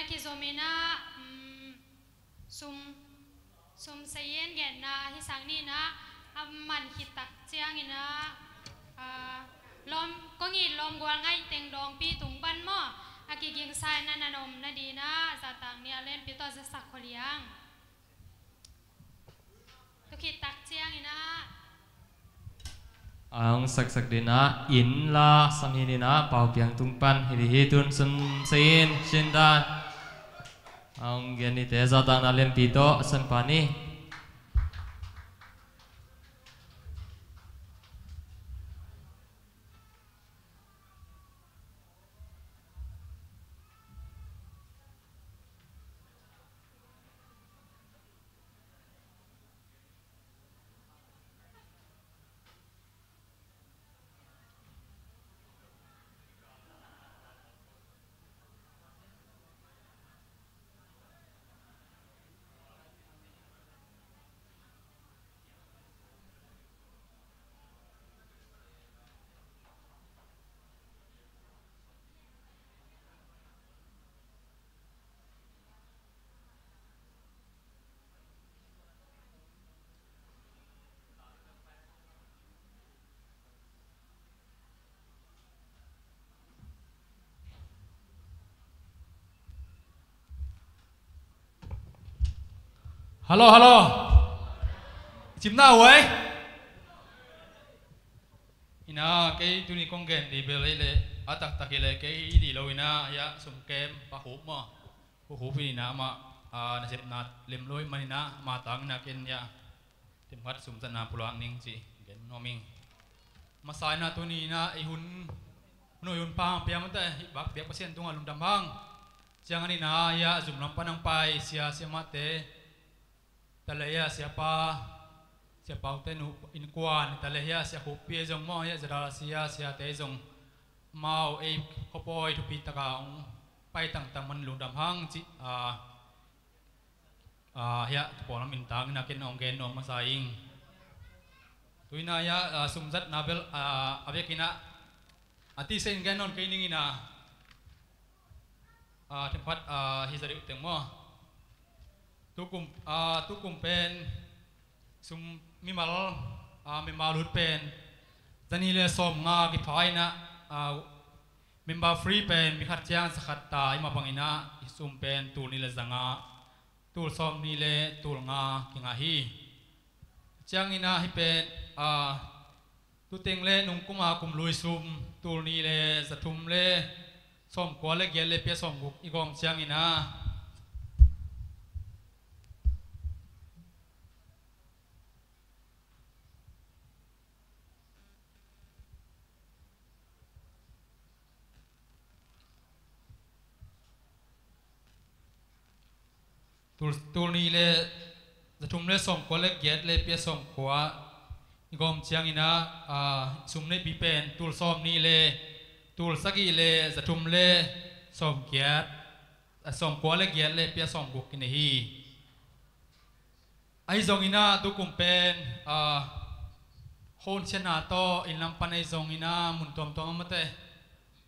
Kizom in ah, um, sum, sum sayen genna hi sang ni in ah, a man khit tak ciangin ah, ah, lawm, kong it lawm gual ngaih teng dawngpi tung pan maw, a kigingsa in ah na om na ding in ah, zahtak ni a lianpi tawh zasak khol hiang. Tua khit tak ciangin ah, a hong saksak ding in ah, inn la sam hi in ah, Pau Piang tung pan hi ding hi. Tun sum sayen, sindan a hong gen nite, zahtakna lianpi tawh san pan hi. Hallo, hallo. Cimna huai. Ina, kei tuni kong gen di bel ei le, a taktak i le kei i di lo ina, ya, sum kem pa hup maw. Hup hup ina ma, a, nasepna lem lo i man ina, ma tang ina ken ya. Tim khat sum zatna pulak ning ci gen nuam ing. Masa ina tuni ina i hun, hun oi hun pa hang pia mate, i bak biak Pasian tungah lungdam hang. Ciang a ni ina, ya, zum lam pan hong pai sia, siamahte, ta le ya, siapa, siapaute nu innkuan, ta le ya, sia Khup pi zong maw, ya, Zadal sia, siate zong, mau ei khuapawi thupi taka hong pai tangtang man lungdam hang ci, a, a, hiah, tu pawl lam in tang ina ken hong gen nuam masa ing. Tu ina hiah, a, sum zatna bel, a, a biakinn ah a tisa in gen nawn kei ning ina, a, thim khat, a, hi za deuh teng maw. Tukum, a, tukum pen sum mimal, a, mimal lut pen zani le sawm nga kipha ina, a, member free pen mi khat ciang za khat ta i mah bang ina, i sum pen tul nih le za nga, tul sawm nih le tul nga kingah hi. Ciang ina hi pen, a, tu teng le nung kuma kum lui sum tul nih le za thum le sawm kua le giat le pia sawm guk i gawm ciang ina, tul, tul nih le za thum le sawm kua le giat le pia sawm kua i gawm ciang ina, a, sum neihpi pen tul sawm nih le tul sagih le za thum le sawm giat, a, sawm kua le giat le pia sawm guk kinei hi. Ahi zong ina tukum pen, a, hon sianna tawh inn lam pan ahi zong ina mun tuamtuam a mate,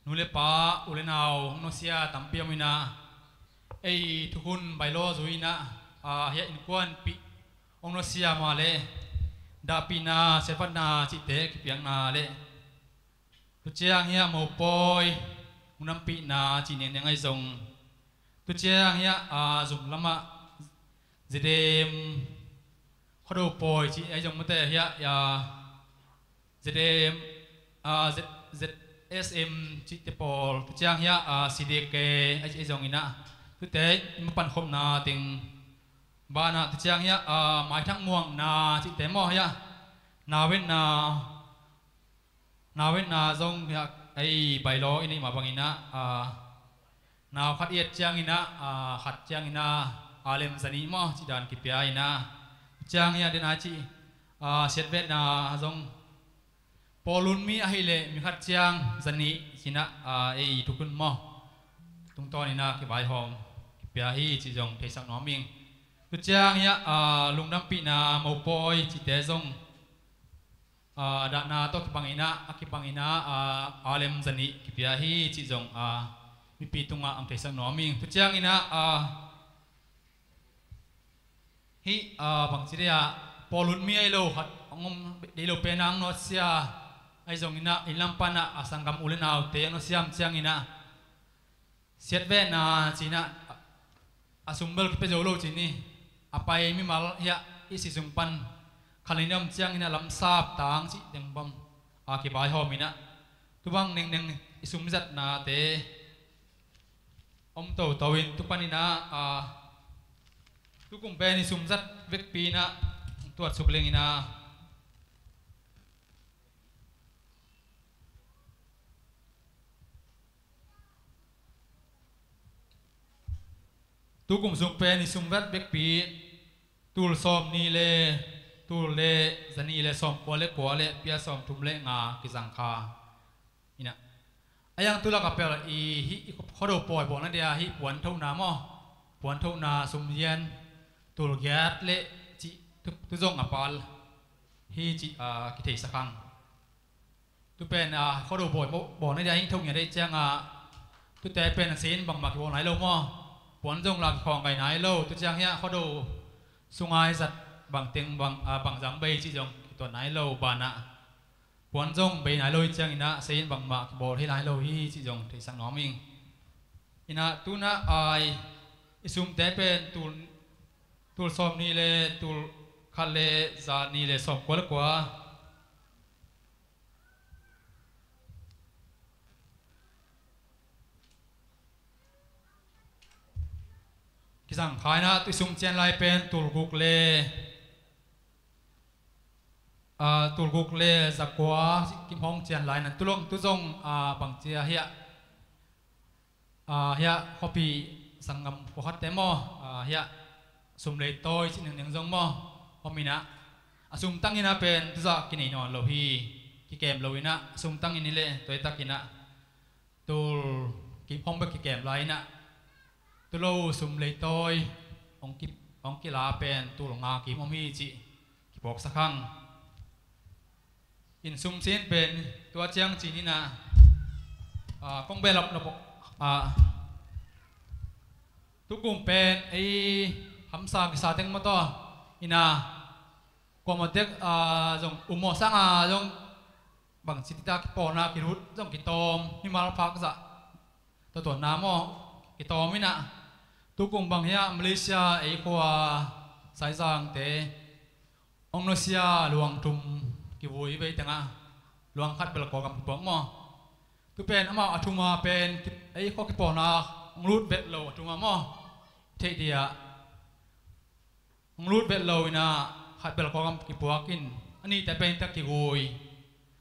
nu le pa, u le nau hong nusia tampi om ina, ei thukhun bailo zui ina, a, hiah innkuanpih hong nusia mah le dahpihna, siatphatna cihte kipiakna le, tu ciang hiah mopawi hong nampihna cih nengdeng ahi zong, tu ciang hiah, a, zum lamah Z D M, Khuado pawi cih ahi zong mate hiah, a, Z D M, a, Z, Z S M cihte pawl, tu ciang hiah, a, C D K ahi zong ina, tute i mapan khopna teng banah tu ciang hiah, a, maithak muangna cihte maw hiah, nau etna, nau etna zong hiah, ei, bailo i neih mah bang ina, a, nau khat i et ciang ina, a, khat ciang ina, a, lem za nih maw, cih dan kipia ina, ciang hiah den a cih, a, siatvetna zong, pawl lun mi ahih leh mi khat ciang za nih cih ina, a, ei thukhun maw, tungtawn ina kivaihawm kipia hi cih zong theisak nuam ing. Tu ciang hiah, a, lungdampihna mopawi cihte zong, a, dahna tawh kibang ina, a kibang ina, a, a lem za nih kipia hi cih zong, a, mipi tungah ang theisak nuam ing. Tua ciangin ah, ah, hih, ah, bangci dei ah, pawlut mi ahi lo khat ang om dei lo pen ang nuatsia ahi zongin ah, inn lam pan ah, a sanggam u le naute ang nuatsia ciangin ah, siatvetna ci-in ah, a sum bel kipia zo lo ci ni. A pai mimal hiah i si sung pan khalin om ciangin ah lamsap tang cih teng bang a kivaihawm in ah, tu bang nengneng i sum zatnate om toto in tu panin ah, a, tu kum pen i sum zat vekpi in ah tuat suk leng in ah, tu kum sung pen i sum zat vekpi tul sawm nih le, tul le za nih le sawm kua le kua le pia sawm thum le nga kizang kha in ah. A yang tu lak a pel i hih i Khuado pawi bawlna dia hih puan thona maw, puan thona sum lian tul giat le cih tu, tu zong a pal hi cih, ah, kitheisak ang. Tu pen, ah, Khuado bawl, bawlna dia hih thongia deih ciangah, tute pen a sein bangmah kibawl nai lo maw? Puan zong la kikhawng gai nai lo. Tu ciang hiah Khuado sungai zat bangteng bang, ah, bangzang bei cih zong kituat nai lo banah, puan zong bei nai lo hi ciangin ah sein bangmah kibawl hi lai lo hi cih zong theisak nuam ing. In ah tu-in ah, ai, i sumte pen tul, tul sawm nih le tul khat le za nih le sawm kua le kua kizang kha in ah, tu i sum cian lai pen tul guk le, ah, tul guk le za kua kim hong cian lai in ah, tu long tu zong, ah, bangci a hiah, ah, hiah khuapi sanggam khuakhatte maw, ah, hiah sum leitawi cih nengneng zong maw, om in ah, a sum tang in ah pen tu zah kinei nawn lo hi, kikem lo in ah, a sum tang in hi leh tuaitak in ah tul kim hong bek kikem lai in ah, tu lo sum leitawi hong ki, hong kila pen tul nga kim om hi cih kiphawksak hang. In sum sin pen tua ciang ci-in ah, ah, kong belap nop, ah, tu kum pen ei hamsa kisa teng maw, tua in ah kuamah tek, ah, zong um maw, sang a zong bangci tita kipawlna kilut zong kitawm, mimal phak zah tuatuatna maw, kitawm in ah, tu kum bang hiah Malaysia ei khua Saizangte hong nusia luang thum kivui vei tengah luang khat bel Kawlgam kipuak maw? Tu pen amau a thum a pen ki, ei khua kipawlna hong lut vet lo a thum a maw? Theih dia hong lut vet lo in ah khat bel Kawlgam kipuak in, a nihte pen tak kigui.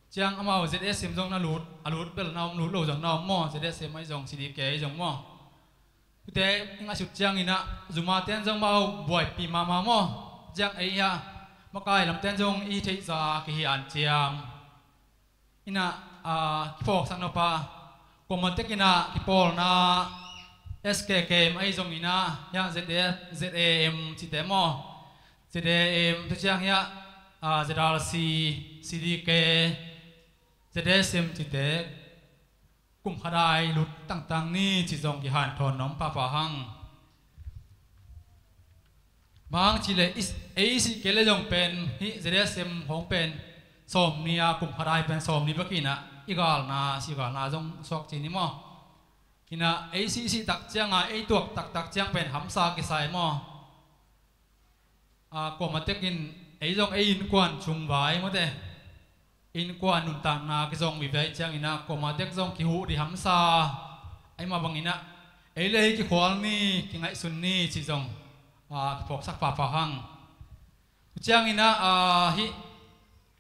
Ciang amau Z S M zong na lut, a lut bel na om, lut lo zong na om maw? Z S M ahi zong, C D K ahi zong maw? Tute i ngaihsut ciangin ah, Zuma ten zong amau buaipi mahmah maw? Ciang ei hiah makai lamten zong i theihsa kihi an ciam in ah, ah, kiphawksak nop a, kuamah tek in ah kipawlna S K K M ahi zongin ah, hiah Z A, Z A M cite maw? Z A M tu ciang hiah, ah, Z R C, C D K, Z S M cite kum khat ai lut tangtang ni ci zong kihanthawn nuam pahpah hang. Bang hang cih leh ei sih kei leh zong pen hih Z S M hong pen sawm nih a, kum khat ai pen sawm nih bek in ah, i galna, si galna zong suak ci ni maw? In ah ei sih sih tak ciang a, ei tuak taktak ciang pen hamsa kisai maw? Ah, kuamah tek in ei zong ei innkuan sung vai mawte, innkuan nuntakna kizong vive ahih ciangin ah, kuamah tek zong kihuh ding hamsa, ahi mah bangin ah ei le ei kikhual ni, kingaihsun ni cih zong, ah, kiphawksak pahpah hang. Tu ciangin ah, ah, hih,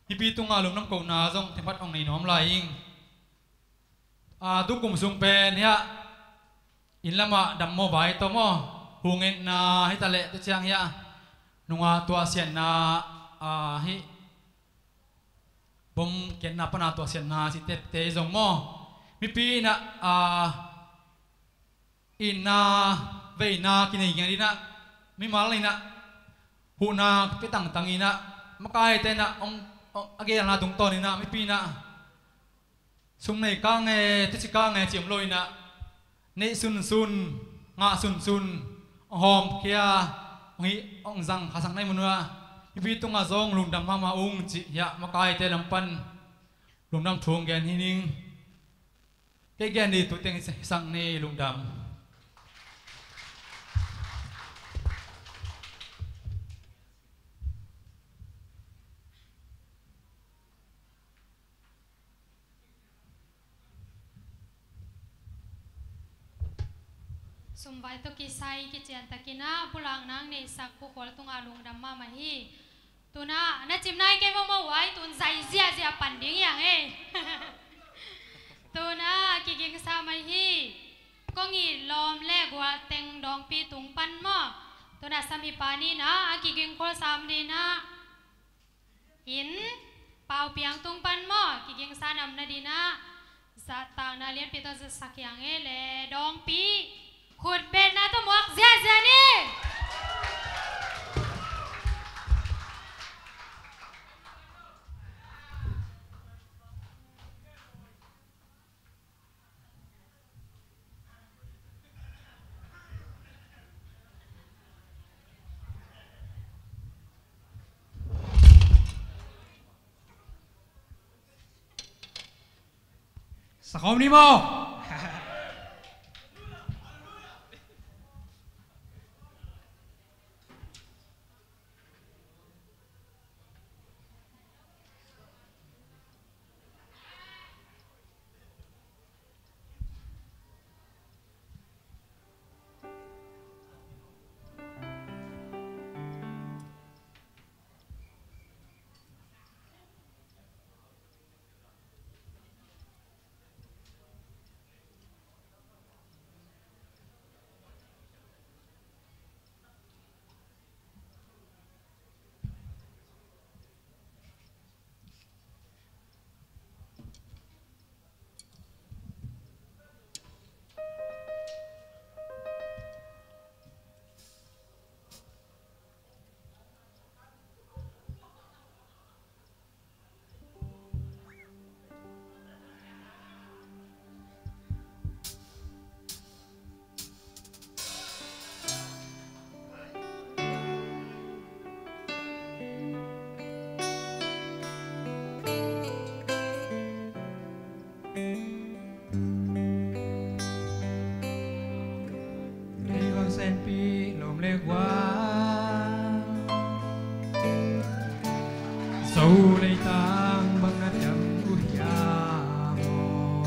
hih pi tungah lungdam kohna zong themkhat hong nei nuam lai ing. Ah, tu kum sung pen hiah inn lamah dam maw, vai tawh maw, hu ngetna hi ta leh, tu ciang hiah nungah tuahsiatna, ah, hih bom kiatna pana tuahsiatna cihte zong maw, mipi in ah, ah, itna veina kinei ngiat in ah, mimal in ah huhna kipia tangtang in ah, makaite in ah hong, hong, a gelna tungtawn in ah, mipi in ah sum nei kang e, tuci kang e ci om lo in ah, neih sunsun, ngah sunsun, hong hawmkhia, hong hih, hong zang khasak nai mun uh a, mipi tungah zong lungdam mahmah ung cih hiah makaite lam pan lungdam thu hong gen hi ning. Kei gen ni, tu teng hi sang ni, lungdam. Sumvai tawh kisai kician takin ah pulak nang neihsak Pu Khual tungah lungdam mahmah hi. Tun ah na cim nai kei maw maw uai, tun zai ziahziah pan ding hi hang ei. Tun ah kigingsa mai hi. Kong it lawm le gual teng Dawngpi tung pan maw. Tun ah samipa ni in ah a kiging khual sam ni in ah in Pau Piang tung pan maw, kigingsa nam na ding ah zahtakna lianpi tawh zatsak hi hang ei le Dawngpi khutbetna tawh muak ziahziah ni. Sakhawm ni maw? Leivang senpi lawm le gual, Zo leitang bang na dam uh hiam aw?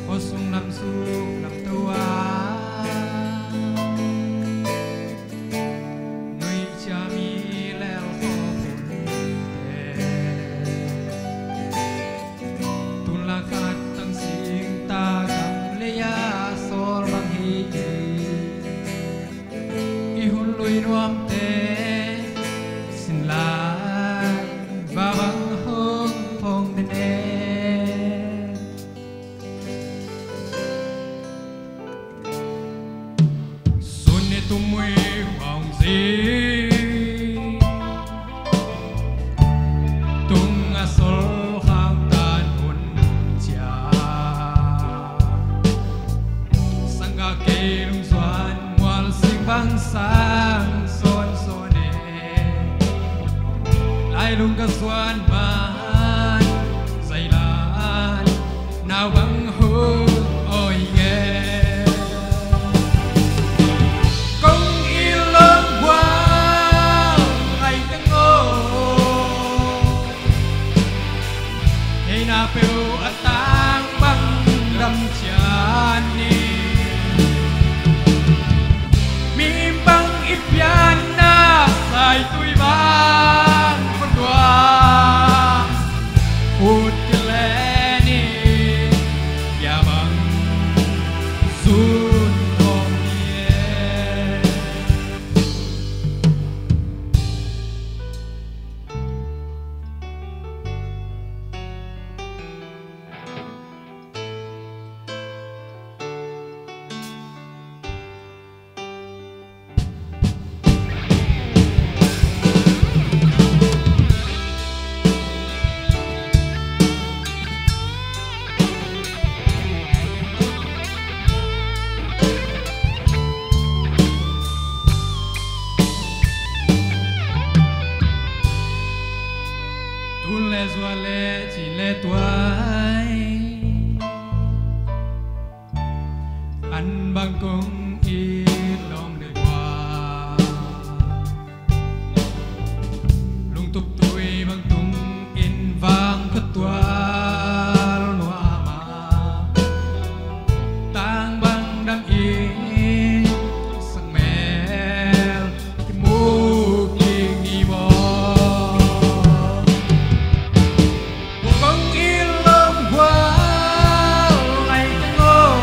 Khuasung lamsuk lamto ah nuih ciami lel khawm hun te. Tun la khat tang sing ta gam lei-a sawl bang hi. I hun lui nuamte sin lai va bang hong phong den e. Sun ne tum mui huang zi tung a sol khang tan hun cia. Sangga kei lungzuan mual sing bang sang sawn sawn e. Lailung ka suan man zailan nau bang hun oi nge. Kong i lawm gual ngai teng aw. Hei na peuh a tang bang dam cian ni. Mi bang i pianna saitui bang khut tua ut kile ni. Bia bang sun om ni e. le ci le tuai an bang kong it lawm le bua, lungtup tui bang tung in vang khuat tual nuam a, tang bang dam in sang mel kimu kik ni maw. Kong in lawm gual ngai teng aw,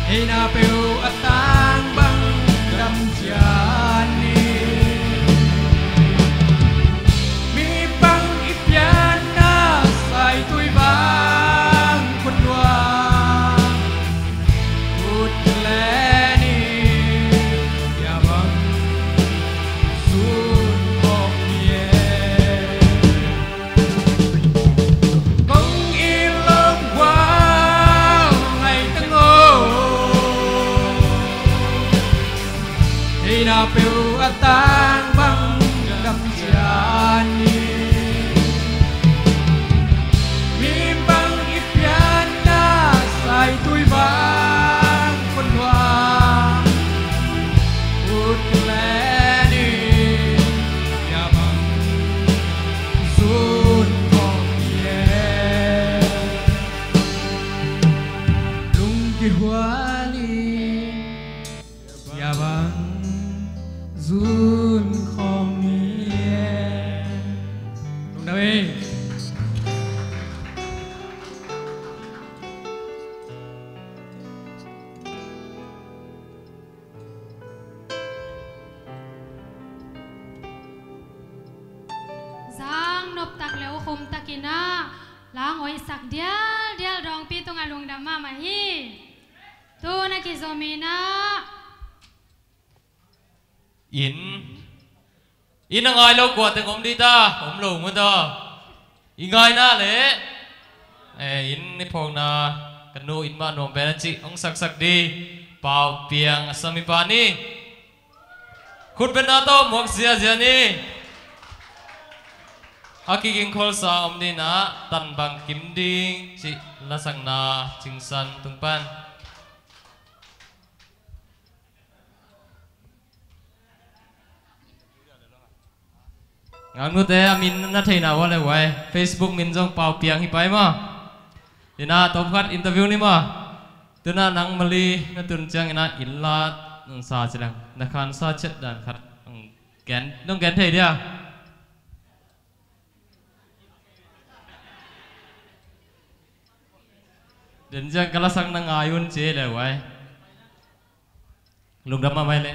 ei na peuh a tang bang dam cian ni. Mi bang i pianna saitui bang kun nuam. Ut le ni, ya bang zun kong ni e. Kong in lawm gual ngai teng aw, ei na peuh a tang bang dam cian ni. Mi bang i pianna saitui bang kun nuam. Ut le ni, ya bang zun kong ni e. Lung kihual ni, ya bang zun kong ni e. Lungdam ei. Zang noptak le ukhum takin ah lang hoihsak dialdial dawngpi tungah lungdam mahmah hi. Tu na kizom in ah. Inn, inn a ngai lo kua teng om dih ta, om lo maw ta. I ngaina le, eh, inn i phawkna ka nu inn mah nuam pen a cih hong saksak dih Pau Piang a samipa ni. Khut betna tawh muak ziazia ni. A kiging kholsa om dihna Tan Bang Kim Ding cih lasakna Cingsan tung pan. Ngangnute a min na theihna uh a le uai, Facebook min zong Pau Piang hi pai maw. Ina tawm khat interview ni maw. Tuna nang Mali na tun ciang ina inn la nang sa ci leng na khan sa ciat dan khat nong gen, nong gen thei dia. Den ciang ka lasak na ngai un ci le uai. Lungdam mahmah le.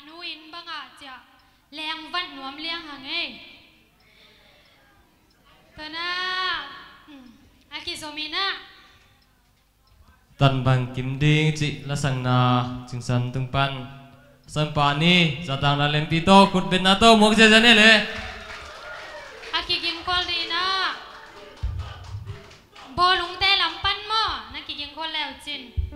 Nu in bangah ciah lengvat nuam liang hang ei. Tuna, hmm, a kizom inah. Tan bang kim ding cih lasakna Cingsan tung pan, Sanpa ni zatangna lempi tawh khutbetna tawh muak ziazia ni le. A kigingkhol ding inah. Bawlungte lam pan maw, na kigingkhol leu cin.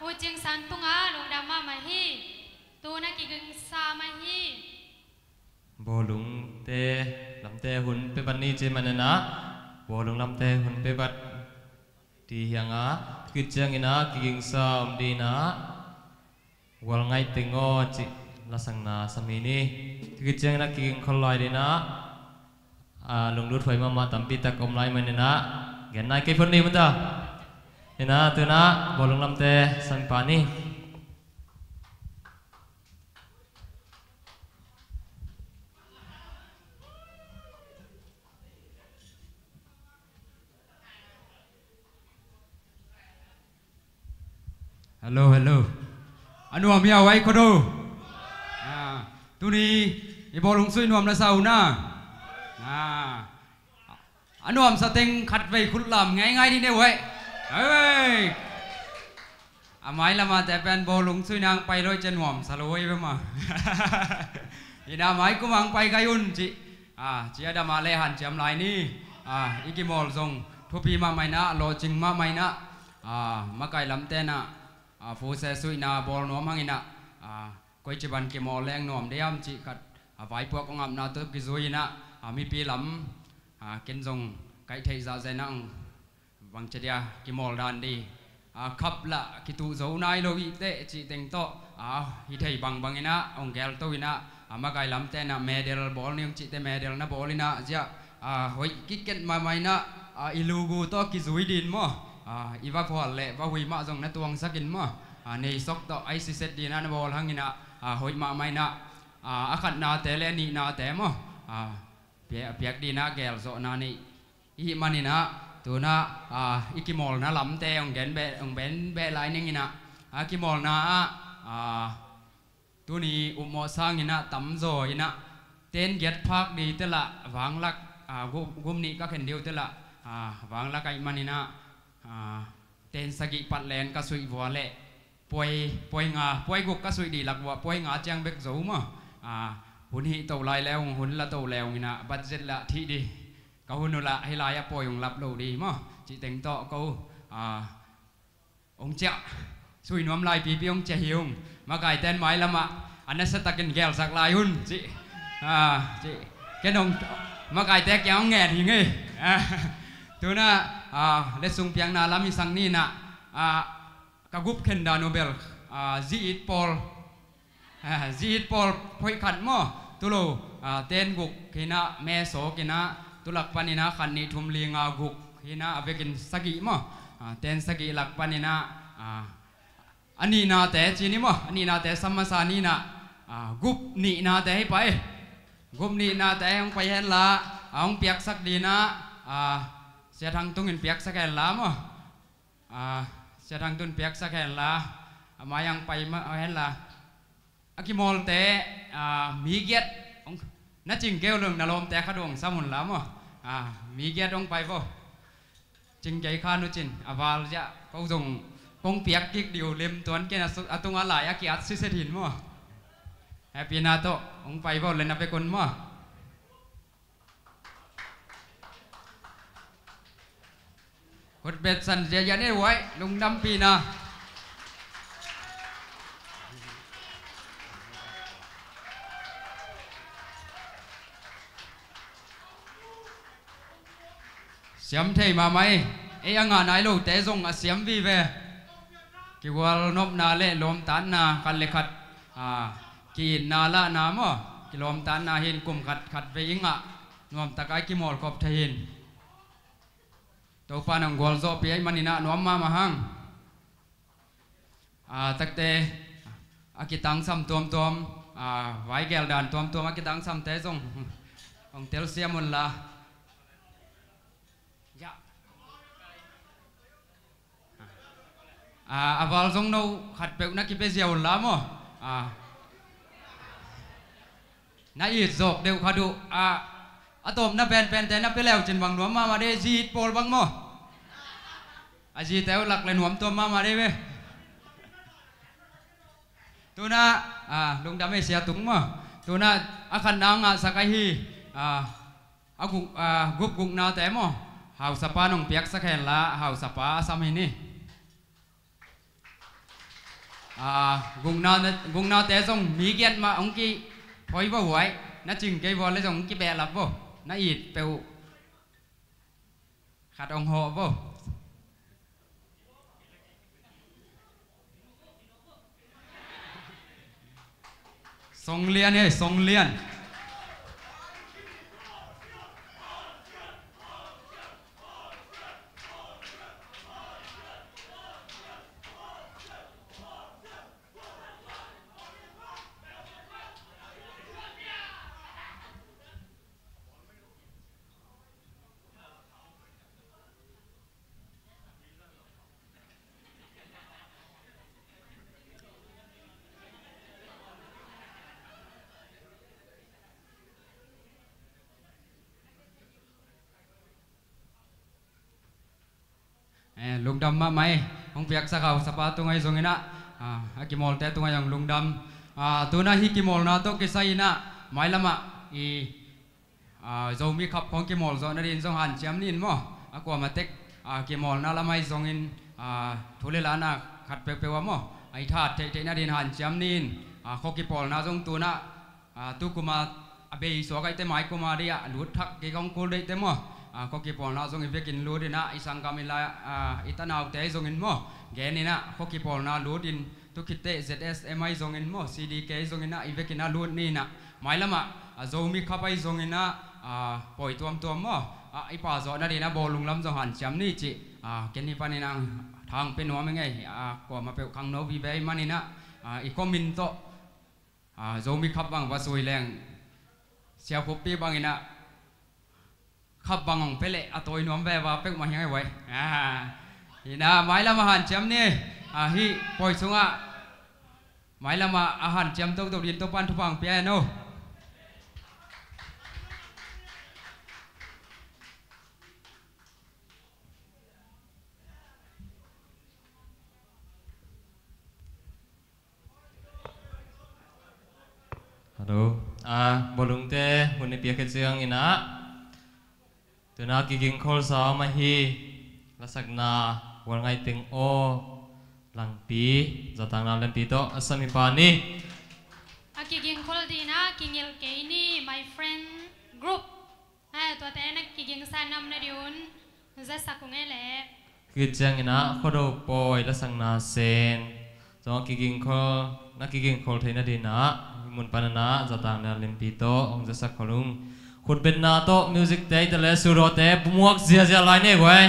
Pu Cing San tungah lungdam mahmah hi. Tu-in a kigingsa mah hi. Bawlungte lamte hun pia pan ni ci manin ah, bawlung lamte hun pia pan ding hi hang a, tua khit ciangin ah kigingsa om ding in ah, Gual ngaih teng aw cih lasakna sam hi ni. Tua khit ciangin ah kiging khol lai ding in ah, a, lunglut huai mahmah tampi tak om lai manin ah, gen nai kei phot ni maw ta. In ah, tu-in ah bawlung lamte san pah ni. Hello, hello. A nuam hia, huai khut uh? Ah, tuni i bawlung sui nuam na sa uh na. Ah, a nuamsa teng khatvei khut lam ngeingai ding ni huai. Hei. A mai lamate pen bawlung sui nang pai lo ci a nuamsa lo huai ve maw. In ah mai kum hong pai kei un ci. Ah, ci a dam a leh hanciam lai ni. Ah, i kimawl zong thupi mahmah in ah, lawhcing mahmah in ah. Ah, makai lamte in ah, ah, fuse suihna bawl nuam hang in ah, ah, koici ban kimawl leng nuam diam cih khat, ah, vaipuak hong apna tawh kizui in ah, ah, mipi lam, ah, ken zong kaih theih zahzah in ah, bangci dia kimawl dan ding, ah, khap lah kituh zo nai lo hi teh cih teng tawh, ah, hi thei bangbang in ah hong gelto in ah, ah, makai lamte in ah medal bawl ni hong cih teh medal na bawl in ah, ziah, ah, hoih kiket mahmah in ah, ah, i lugu tawh kizui ding maw. Ah, i va phual leh va hui mah zong na tuangsak in maw. Ah, nei sok tawh a i siset ding in ah na bawl hang in ah, ah, hoih mahmah in ah, ah, a khatnate leh a nihnate maw. Ah, pia-, piak ding in ah gelzawhna nei i hih manin ah, tu-in ah, ah, i kimawlna lamte hong gen beh, hong ben beh lai ning in ah, a kimawlna ah, ah, tuni upmawh sangin ah tamzaw in ah, ten giat phak ding teh lah vanglak, ah, gum, gum nih ka khen ding uh teh lah, ah, vanglak ahih manin ah, ah, ten sagih pat leng ka suih vua leh, puai, puai nga, puai guk ka suih ding lak vua, puai nga ciang bek zo maw. Ah, hun hih to lai leh hong, hun la to leh hong in ah, budget lah thih ding. Ka hun uh lah hih lai-ah puai hong lap lo ding maw. Cih teng tawh ko, ah, hong ciah. Sui nuam lai pipi hong ciah hi ung. Makaite'n mai lamah a nasatakin gelsak lai un cih. Ah, cih. Ken hong makaite kiang hong ngen hi ngei. Ah, tu-in ah, ah, letsong piakna lam i sak ni in ah, ah, ka gup khen dan uh bel, ah, zi it pawl. Ah, zi it pawl phoih khat maw. Tu lo, ah, ten guk hi in ah, me sawk in ah, tu lak panin ah khat nih thum li nga guk hi in ah, a vekin sagih maw. Ah, ten sagih lak panin ah, ah, a nihnate ci ni maw, a nihnate sam masa ni in ah, ah, gup nihnate hi pai. Gup nihnate hong pai hen la, ah, hong piaksak ding in ah, ah, Sia Thang Tung in piaksak hen la maw. Ah, Sia Thang Tung in piaksak hen la, a mai-ah hong pai mah hen la. A kimawlte, ah, mi giat, hong, na cing kei uh leh na lawmte khat uh hong sam un la maw. Ah, mi giat hong pai vo. Cing kei kha nu cin, a val ziah, ko zong kong piak kik ding uh lem tuan ken a su-, a tungah lai a ki-at siset hi in maw. Happy na tawh, hong pai vo leh na vekun maw. Khutbet san ziahziah ni huai, lungdampihna. Siam thei mahmah hi. Ei a ngah nai lote zong a siam vive. Kigual nopna leh lawmtatna khat leh khat, ah, ki-itna lahna maw. Kilawmtatna hi in kum khat khatvei i ngah nuamtak a i kimawlkhop thei hi in. Topa'n hong gualzawhpih ahih manin ah nuam mahmah hang. Ah, takte, a kitangsam tuamtuam, ah, vai gel dan tuamtuam a kitangsamte zong hong telsiam un la. Ya. Ah, a val zong no khatpeuh na kipia ziau un la maw. Ah. Na it zawk deuh khat uh, ah, a tawpna penpente na pia leu cin bang nuam mahmah ding, zi it pawl bang maw. A zite uh lak leh nuam tuam mahmah ding ve. Tu-in ah, ah, lungdam ei Sia Tung maw. Tu-in ah, a khatna ngahsak ahi, ah, a guk, ah, gup guknate maw. Hausapa'n hong piaksak hen la, hausapa a sam hi ni. A, gukna, guknate zong mi giat mah hong kithoi vo uai. Na cing kei vo le zong hong kibehlap vo. Na it peuh khat hong hawh vo. Song Lian he, Song Lian. Eh, lungdam mahmah ei. Hong piaksak hausapa tungah ahi zongin ah, ah, a kimawlte tungah zong lungdam. Ah, tu-in ah hih kimawlna tawh kisai-in ah mailamah i, ah, Zomi Cup khawng kimawl zawh nadingin zong hanciam ni in maw. A kuamah tek, ah, kimawlna lam ahi zongin, ah, thu le lana khat peuhpeuh ah maw, a i thahat theihtheih nadingin hanciam ni in, ah, khua kipawlna zong tu-in ah, ah, tu kum a a bei suak ahih teh mai kum a ding a lut thak kik hong kul deih teh maw. Ah, khua kipawlna zong i vekin lut in ah, i sanggam i la, ah, i tanaute ahi zongin maw, gen in ah khua kipawlna lut in, tu khit teh Z S M ahi zongin maw, C D K ahi zongin ah i vekin ah lut ni in ah, mailamah, ah, Zomi Cup ahi zongin ah, ah, pawi tuamtuam maw, ah, i pha zawh nadingin ah bawlung lam zong hanciam ni cih, ah, ken hih panin ah thang pia nuam ing ei. Ah, kuamah peuh khangno vive ahih manin ah, ah, i khua min tawh, ah, Zomi Cup bang va sui leng, siakhuppi bangin ah cup bang hong pia leh a tawi nuam veve peuhmah hi ing ei uai. Ah, hi in ah mailamah hanciam ni. Ah, hih pawi sungah mailamah a hanciam toto dingin Topa'n thupha hong pia hen aw. Hello. Ah, bawlungte hun i piak khit ciangin ah, tu-in ah kigingkholsa mah hi. Lasakna Gualngaih Teng Aw Langpi, Zatakna Lianpi tawh a samipa ni. A kigingkhol dingin ah Kingilh Kei Ni, My Friend Group. Hai, tuate na kigingsa nam na ding un zasak ung ei leh. Khit ciangin ah Khuado Pawi lasakna Sen zong a kigingkhol, na kigingkhol theih nadingin ah hih mun panin ah Zatakna Lianpi tawh hong zasak khol ung. Khutbetna tawh music te, i ta le sudawte muak ziazia lai ni ei uai.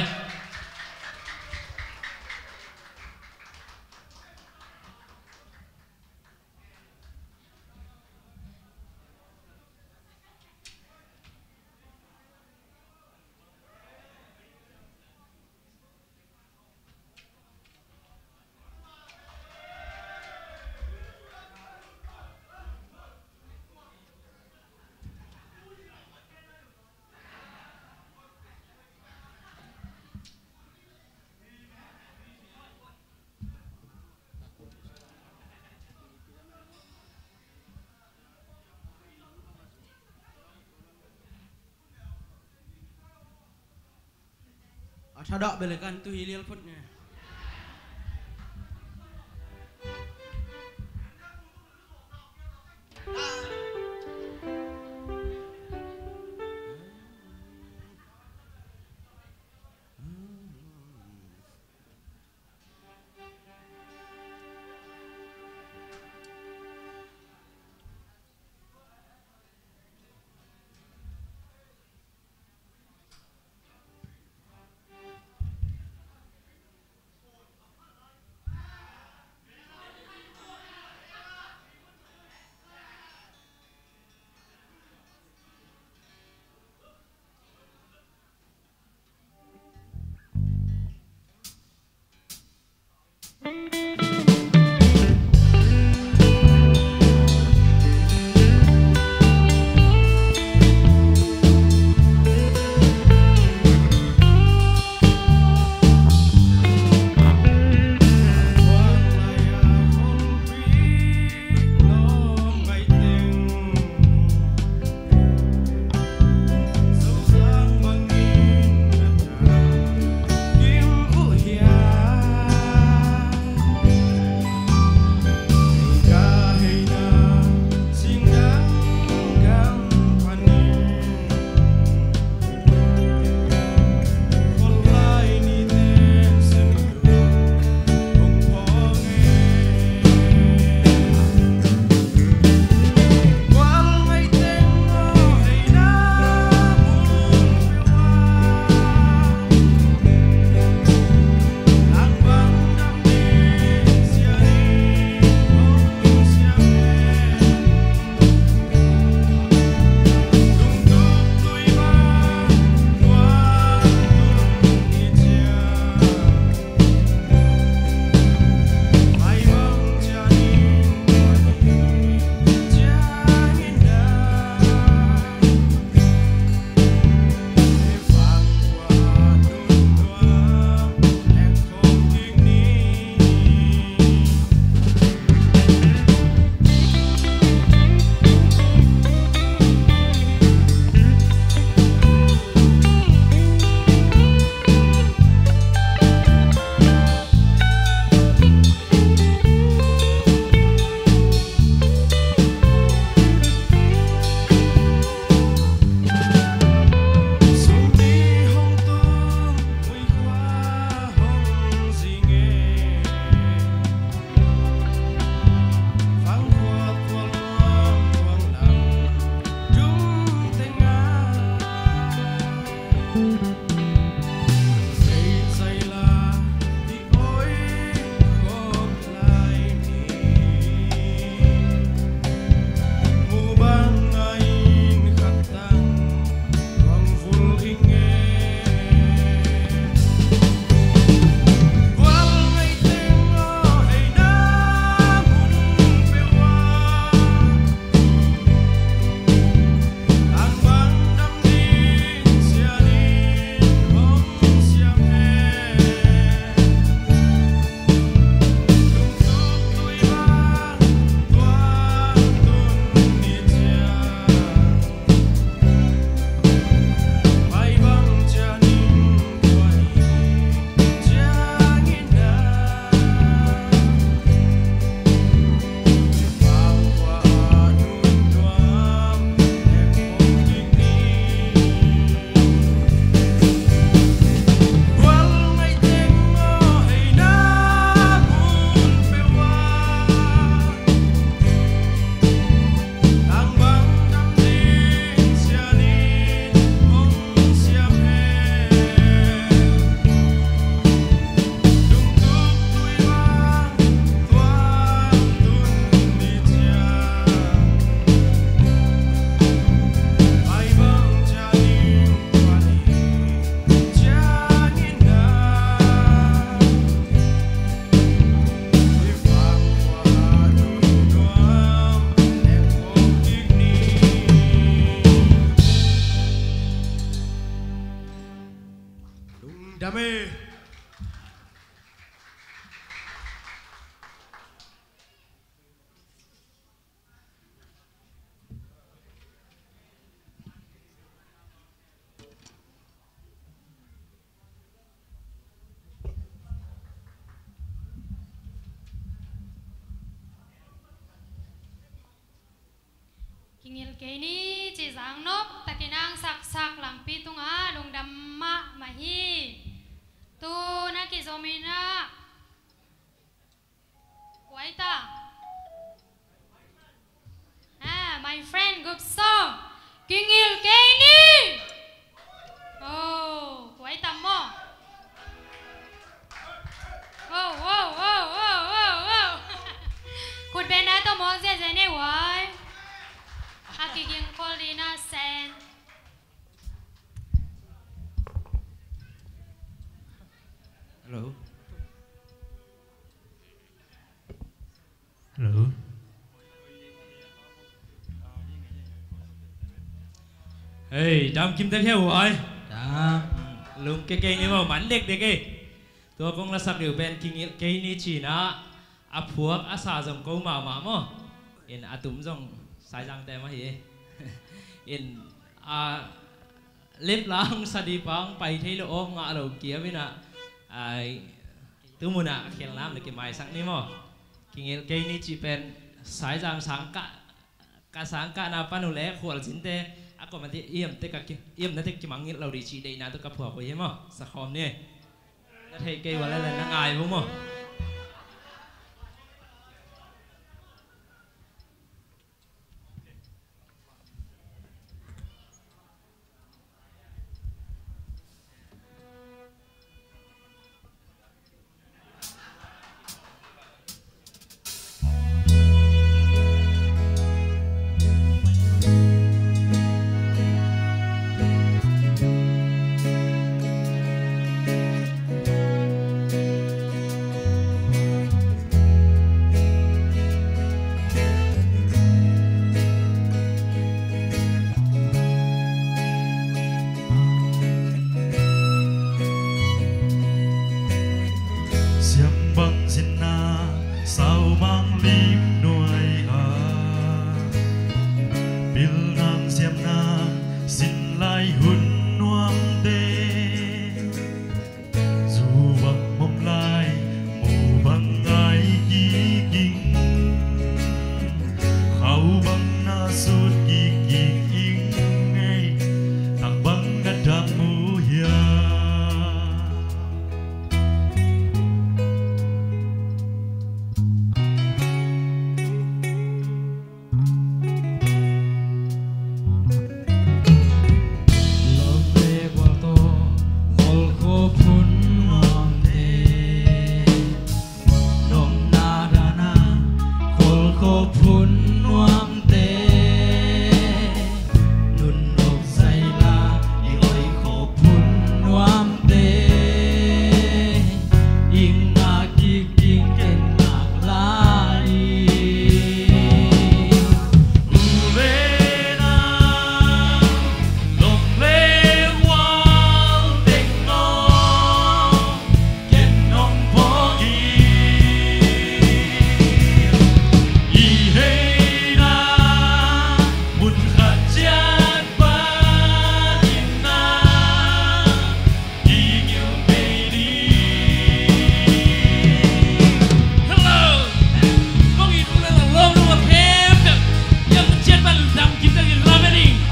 A thadah bel kan tu hi lial phot ne. Kingilh kei ni cih zang nop takin a hong saksak Langpi tungah lungdam mahmah hi. Tu na kizom in ah, kua hi ta? Ah, my friend group song. Kingilh kei ni. Oh, kua hi ta maw? Oh, oh, oh, oh, oh, oh. Khut beng na tawh mawk ziahziah ni uai. A kiging khol ding na sen. Hello. Hello. Hei, dam kim tek hi uai. Dam. Lung kei kei ni maw, man dekdek e. Tua kong lasak deuh pen Kingilh kei ni ci-in ah, a phuak a sa zong ko mahmah maw. In a tum zong Saizang te mah hi. In a lep la hong sa ding pa hong pai thei lo, aw ngah lo kiam in ah, ai, tu mun ah a khelna om leh kimaisak ni maw. Kingilh kei ni cih pen Saizang sang kah, ka sang kahna pan uh leh khualzinte a kom a ti iam tek a ki, iam na tek kimangngilh lo ding cih deihna tawh ka phuak uh hi maw. Sa khawm ni. Na theih kei uh leh na ngai uh maw. Siam bang sinna, sau bang lim nuai a, pil nang siam nang sin lai hun nuamte. Zu bang mom lai, mu bang ngai kiking, khau bang na sut kiking ing ei, tak bang na dang mu hia.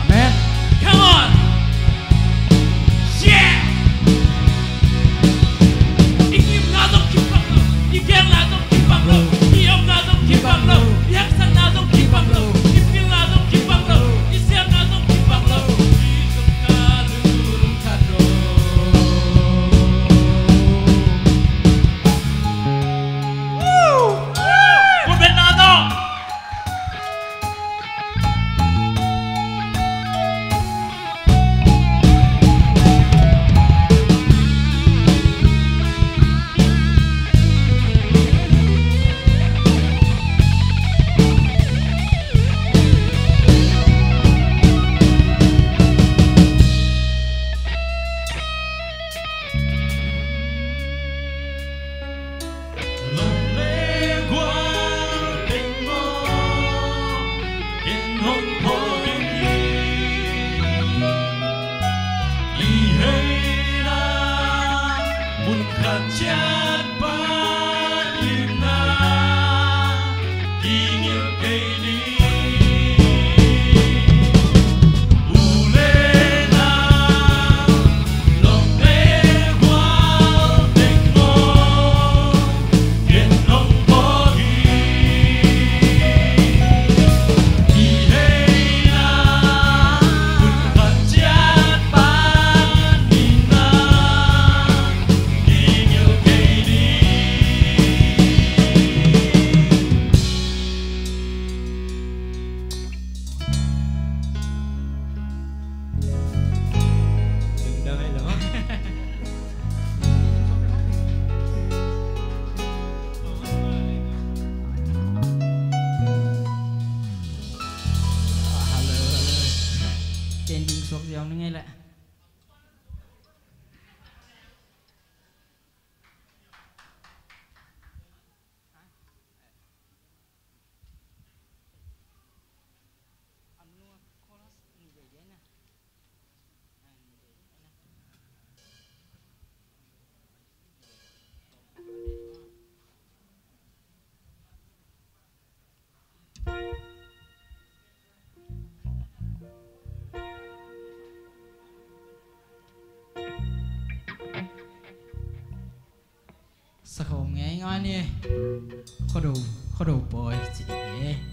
Amen. Come on. Yeah. I ngimna zong kipang lo, i genna zong kipang lo, i omna zong kipang lo, i haksatna zong kipang lo, i pilna zong kipang lo, i siamna zong kipang lo. Woo! Woo! Khut beng na tawh. Khawm ngei ngai ni. Khuado, khuado pawi ci e.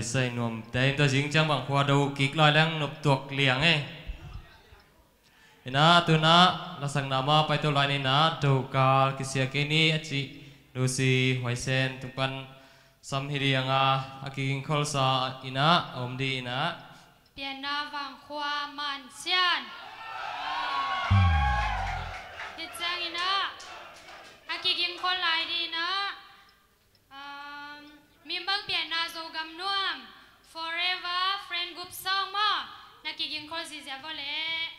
Sai nuam te in tua zing ciang bang khua do kik lai leng nop tuak liang e. Ina tuna lasakna ma paito lai nina do kal kisia kei ni a ci. Lucy Huaisen tung pan sam hi ding a, a kigingkholsa ina a om ding ina. Pianna Vangkhua Mansian. Hi ciang ina a kigingkhol lai ding ina. Um, Mimbang Pianna Zogam Nuam Forever Friend Group song maw, na kigingkhol zizia vawh leh.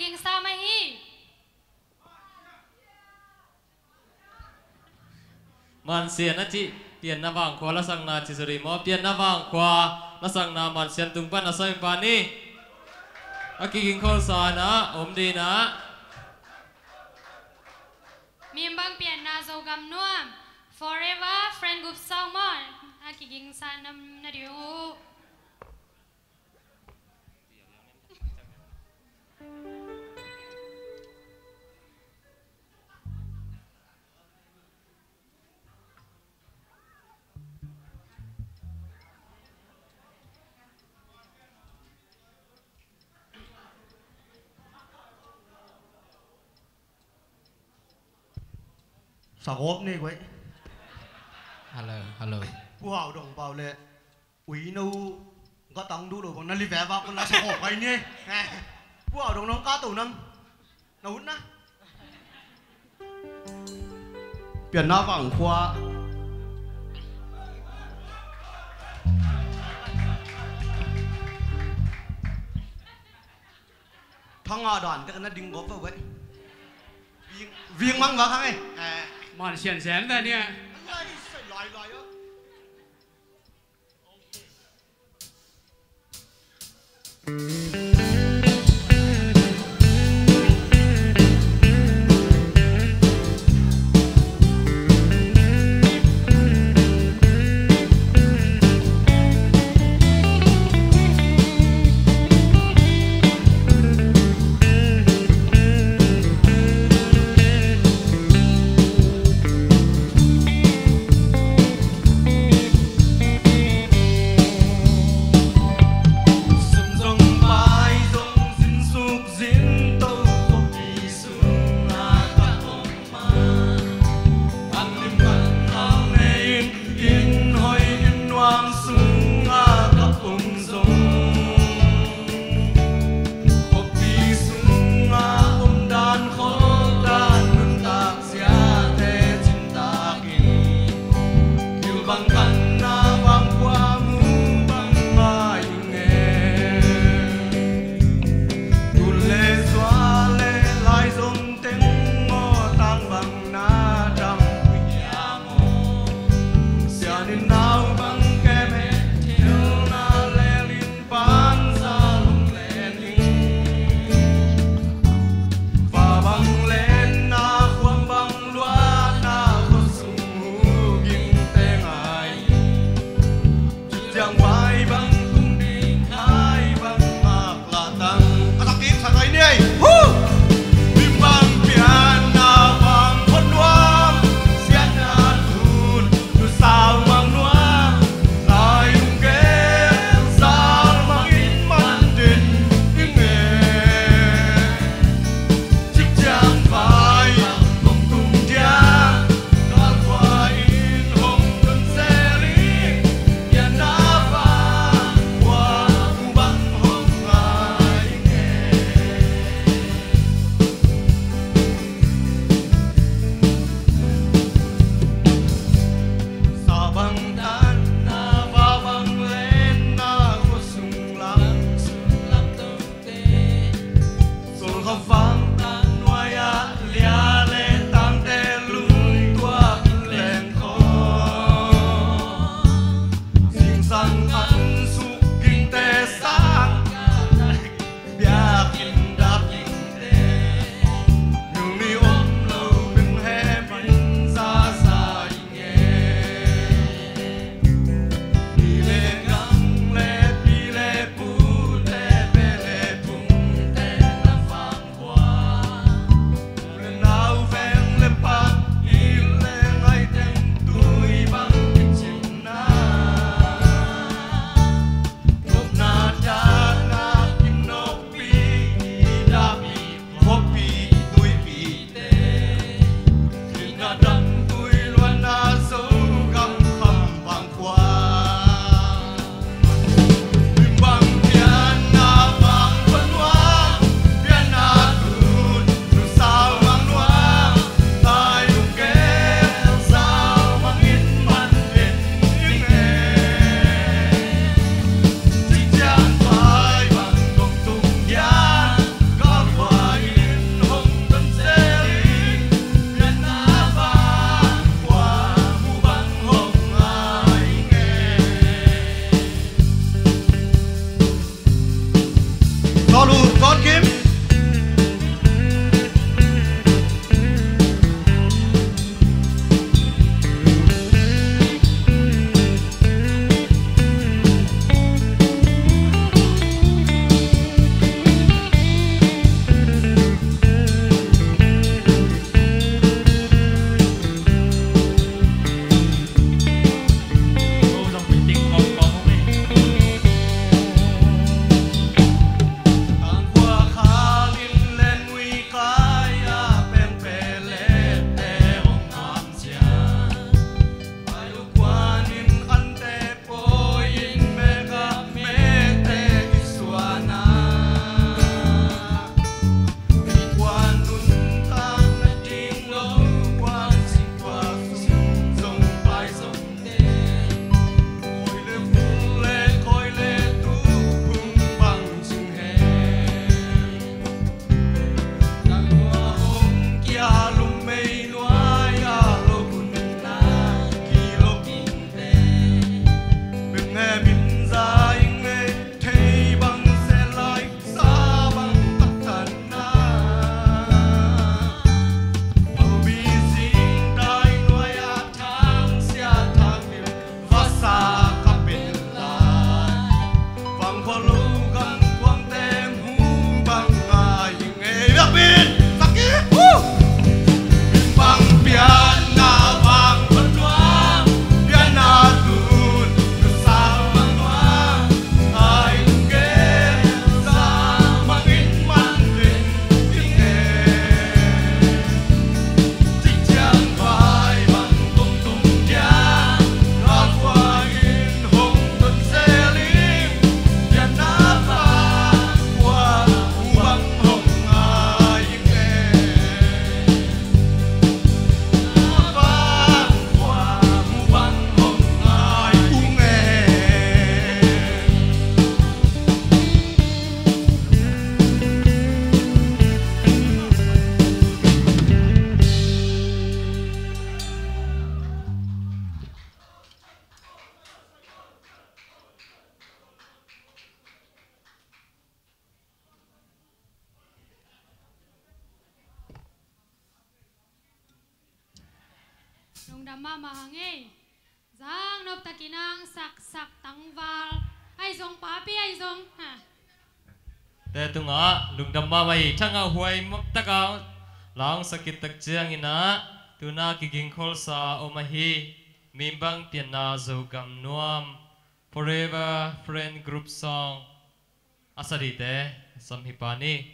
Kiging sa mah hi. Mansian a cih Pianna Vangkhua lasakna ci zaw dih maw? Pianna Vangkhua lasakna Mansian tung pan a sawm pan ni. A kiging khol sa na om dih na. Mim bang Pianna Zogam Nuam Forever Friend Group song maw? A kiging sa na, na dih uh. Sagawp ni guai. Hello, hello. Pu Hau Dong Pau le Ui no, ka tang duh lo bang na li ve vak na sa khawk ai ni. Eh, Pu Au Dong nong ka to nang. Na ut na. Pianna Vangkhua. Thanga dan te ka na ding gawp ve. Ving, ving mang vak hang e. Eh. Mansian sem ve ni. Lai, lai, lai, oh. Siate cintakin, kilbang kanna bang kua mu bang ngai nge. Tul le zua le lai zong teng maw, tang bang na dam pui hiam maw? Sian in nau bang kem he thil na le lin pan sa long le ning. Va bang lenna, khuam bang luatna, khuasung mu ging te ngai. Ciang vai bang tung ding hai bang mak la tang. Ka sak kik sak ai ni ei. Hu! Bim bang pianna bang khon nuam. Siatna tun, nu sau bang nuam. Lungdam mahmah hang ei. Zang nop takin ang saksak tangval. Ai zong papi ai zong. Ha. Te tungah lungdam mahmah hi, thangah huai takah la hong sak khit tak ciangin ah tuna kigingkholsa om ahi Mimbang Pianna Zogam Nuam Forever Friend Group Song a sa dingte sam hi pah ni.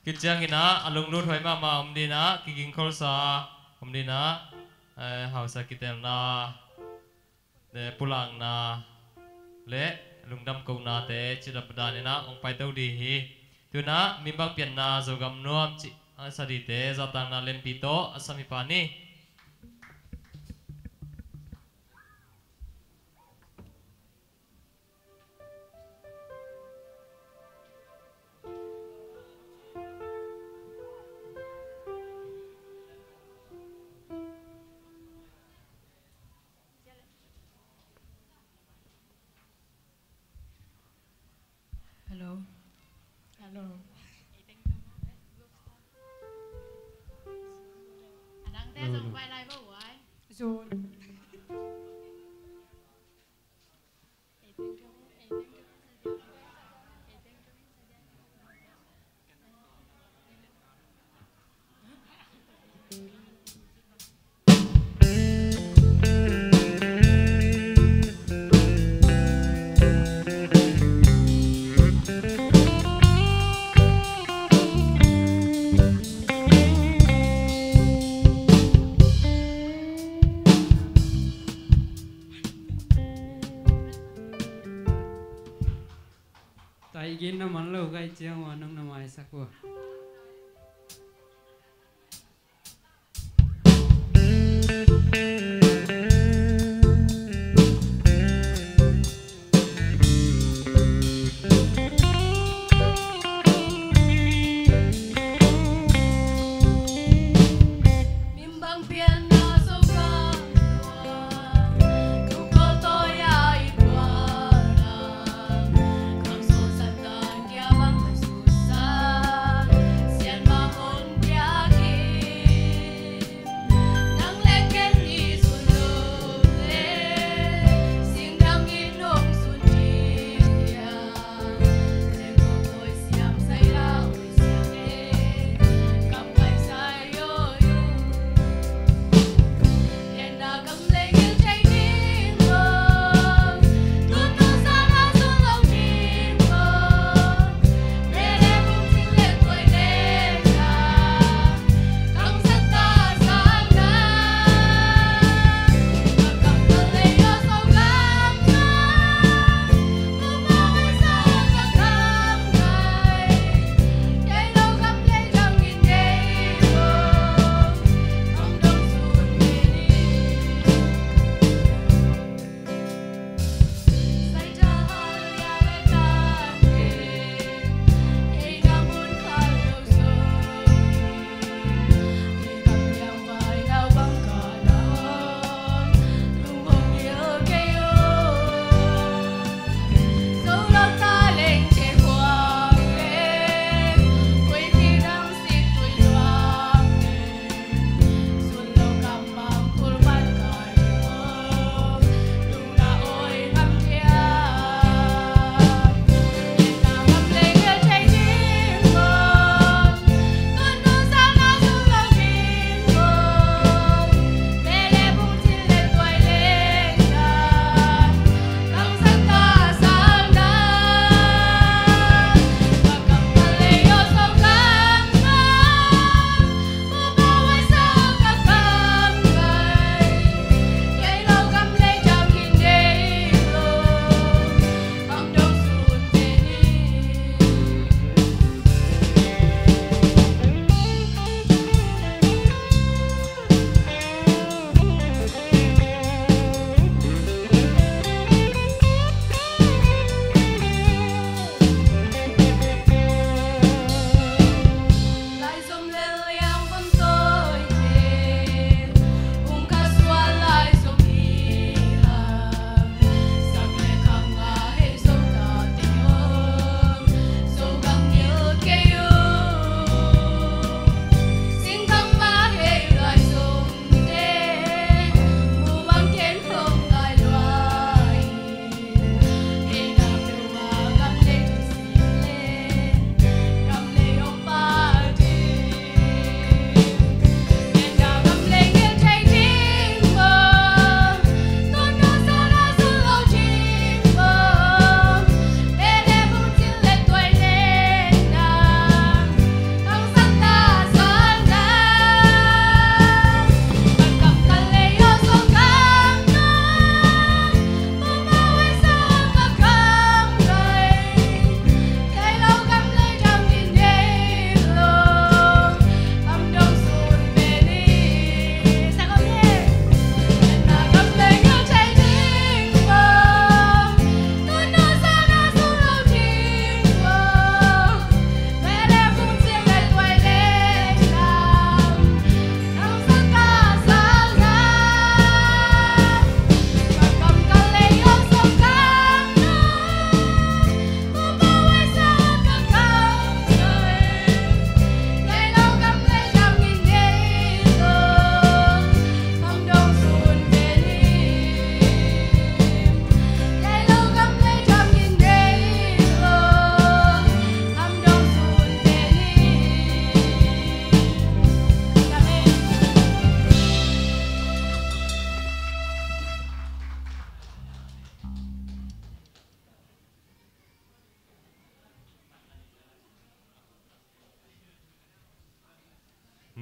Khit ciangin ah a lunglut huai mahmah om dingin ah kigingkholsa om dingin ah, eh, hausa kitelna le pulakna le lungdam kohnate cidam danin ah hong paito ding hi. Tuna Mimbang Pianna Zogam Nuam cih a sa dingte zahtakna lianpi tawh a sam hi pah ni. Hello. Hello. Hello, hello. Zone. Taigin na man lo kai ciang ua nong na maisak ua.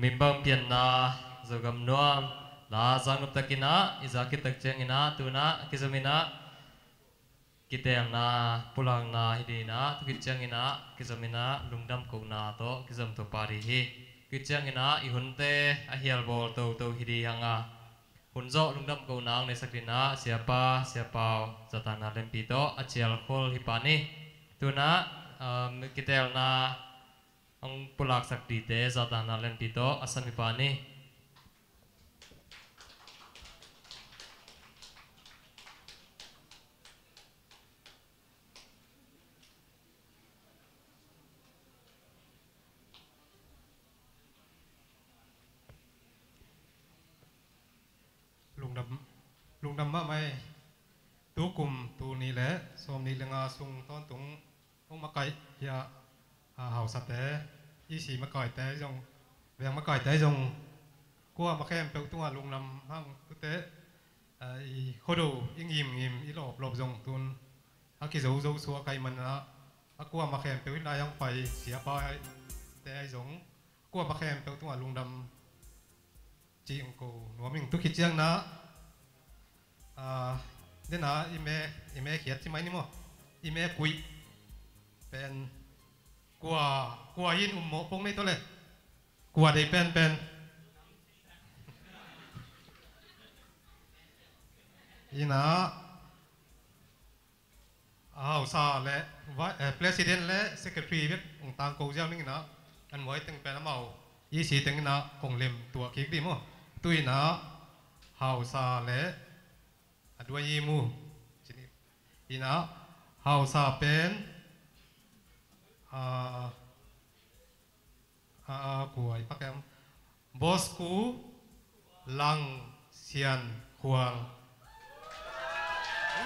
Min bang pianna, Zogam nuam la zang nop takin ah i zak khit tak ciangin ah tu-in ah kizom in ah kiteelna, pulakna hi ding in ah, tu khit ciangin ah kizom in ah lungdam kohna tawh kizom thupha ding hi. Tu khit ciangin ah i hunte a hialbawl toto hi ding hi hang a, hun zawh lungdam kohna hong neisak ding in ah Siapa Sia Pau, Zatana Lempi tawh a cialkhol hi pah ni. Tu-in ah, um, kiteelna hong pulaksak dingte Zatana Lempi tawh a sam hi pah ni. Lungdam, lungdam mahmah ei. Tu kum tul nih le sawmnih le nga sung tawntung hong makaih hi a, a, hausate, E C makaite zong, veng makaite zong, kuamah khempeuh tungah lungdam hang. Tute, a, i Khuado i ngimngim, i lawplawp zong tu-in a kizozo suak ahih manin ah, a kuamah khempeuh in lai hong pai siapate ahi zong, kuamah khempeuh tungah lungdam cih hong ko nuam ing. Tu khit ciangin ah, a, den a i me, i me khiat ci mai ni maw? I me kuih pen kua, kua in um mawh pong nei tawh le. Kua dei penpen. In ah, a hausa le vi-, eh, president le secretary bek hong tangko ziau ning in ah, an muai teng pen amau E C teng in ah hong lem tuah kik ding maw? Tu in ah hausa le a duai i mu. In ah hausa pen, ah, a, a, kua i pak em? Bosku Lang Sian Khual.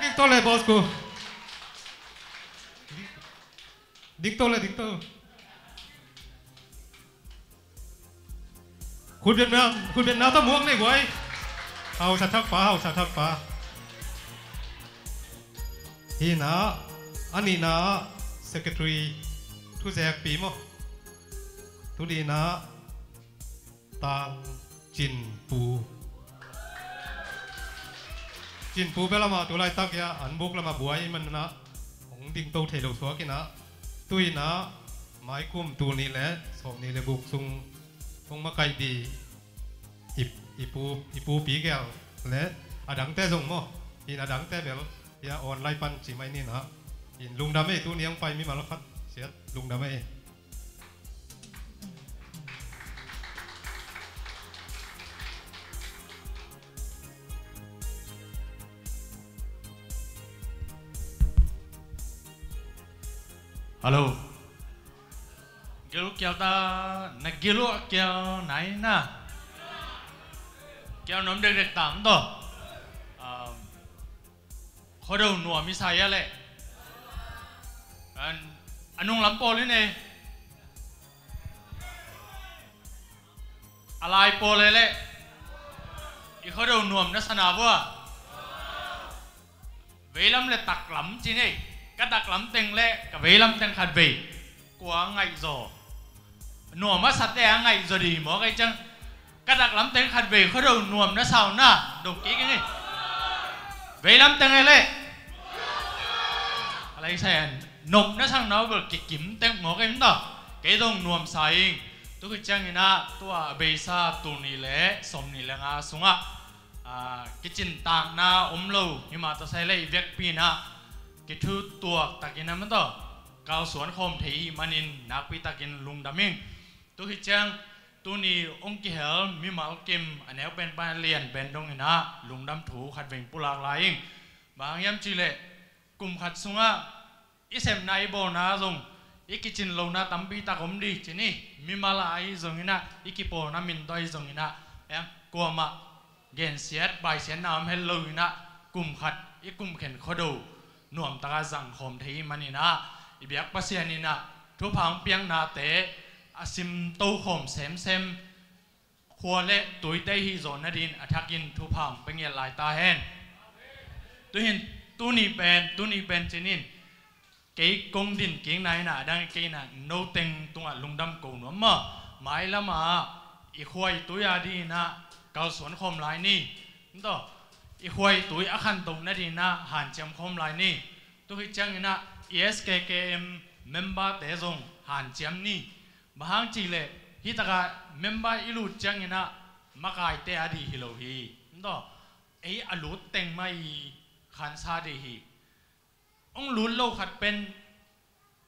Dik to le Bosku. Dik to le, dik to. Khut beng na, khut beng na ta muak nei guai. Hausa thak pa, hausa thak pa. Hi na, a nihna secretary thuzekpi maw? Tuni na Tang Cin Pu. Cin Pu bel amah tu laitak hi a, an buk lamah buai man na, hong ding to thei lo suak in a, tu in a, mai kum tul nih le sawm nih le guk sung hong makaih ding i, i pu, i pupi gel le a dangte zong maw, in a dangte bel hi a, online pan ci mai ni na. In lungdam ei, tuni hong pai mimal khat siat lungdam ei. Hello. Gil uh kial ta, na gil uh a kial nai na. Kial nuam dekdek tam to. Um, Khuado nuam i sa ia leh. An, a nunglam pawl in e. A lai pawl e leh. I Khuado nuam na sa na vua. Veilam le taklam ci ni. Ka taklam teng le ka veilam teng khat vei. Kua ngaihzaw? Nuam a sate a ngaihzaw ding maw kei ciang. Ka taklam teng khat vei Khuado nuam na sa uh na, dong kik ing ei. Veilam teng e leh. A lai sa an nop na sang na uh bel kikim teng maw kei mita. Kei dong nuam sa ing. Tu khit ciangin a, tua a beisa tul nih le sawm nih le nga sungah, a, kicintakna om lo, himah tawh sai le i vekpi in a, kithutuak takin a mata kalsuan khawm thei i hih manin nakpi takin lungdam ing. Tu khit ciang, tuni hong kihel mimal kim a neu pen pan a lian pen dong in a, lungdam thu khat vei pulak lai ing. Bang hang hiam cih leh, kum khat sungah i sepna i bawlna zong i kicin lohna tampi tak om ding ci ni. Mimal a ahi zongin a, i kipawlna min tawh ahi zongin a, kuamah gensiat baisiatna om het lo in a, kum khat i kum khen Khuado nuam taka zang khawm thei i hih manin a, i biak Pasian in a, thupha hong piaknate a simto khawm semsem, khua le tuite hih zawh nadingin a thakin thupha hong pia ngiat lai ta hen. Tuhin, tuni pen, tuni pen ci ni. Kei kong din kik na in a, a dang kei in a, no teng tungah lungdam ko nuam maw. Mailam ah i khuaitui a dinginah kalsuan khawm lai ni. Ntaw, i khuaitui a khantoh nadinginah hanciam khawm lai ni. Tua khit cianginah i S K K M member-te zong hanciam ni. Bang hang cihleh hih takah member i lut cianginah makaite a dih hi lo hi. Ntaw, ei a lut teng mah i khansa dih hi. Hong lut lo khat pen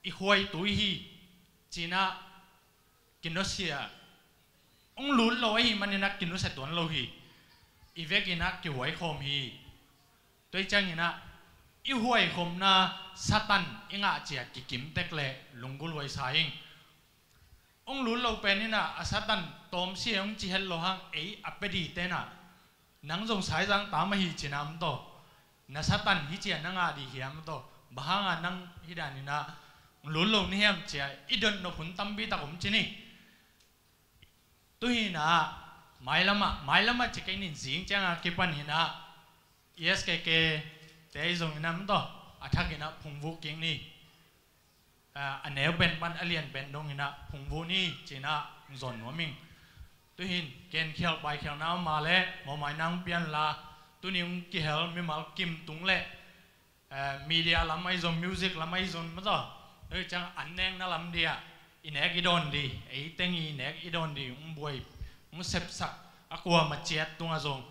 i khuaitui hi, cinah kinusia. Hong lut lo ahih maninah kinusia tuan lo hi. I vekinah kihuai khawm hi. Tua cianginah i huaikhopna Satan i ngah cia kikim tek leh lunggulh huaisa ing. Hong lut lo peninah a Satan tawmsia hong ci het lo hang ei a pia dih tenah nang zong saizang tam ahi cinam tawh, na Satan hi cia na ngah dih hiam tawh, bang hanga nang hi daninah hong lut lo ni hiam cia i dotnop hun tampi tak om ci ni. Tuhinah mailamah, mailamah ci kei nin zing cianga kipaninah i S K K te i zonginah mataw a thakinah phungvuh kik ni. A neu pen pan a lian pen donginah phungvuh ni cinah hong zon nuam ing. Tuhin kenkhial paikhialna om mah leh mawhmaina hong pianla, tuni hong kihel mimal kim tung leh media lam ahi zong, music lam ahi zong mataw, tua hi ciang an nekna lam dih ah i nek i dawn dih, ei teng i nek i dawn dih hong buai, hong sepsak a kuama ciat tungah zong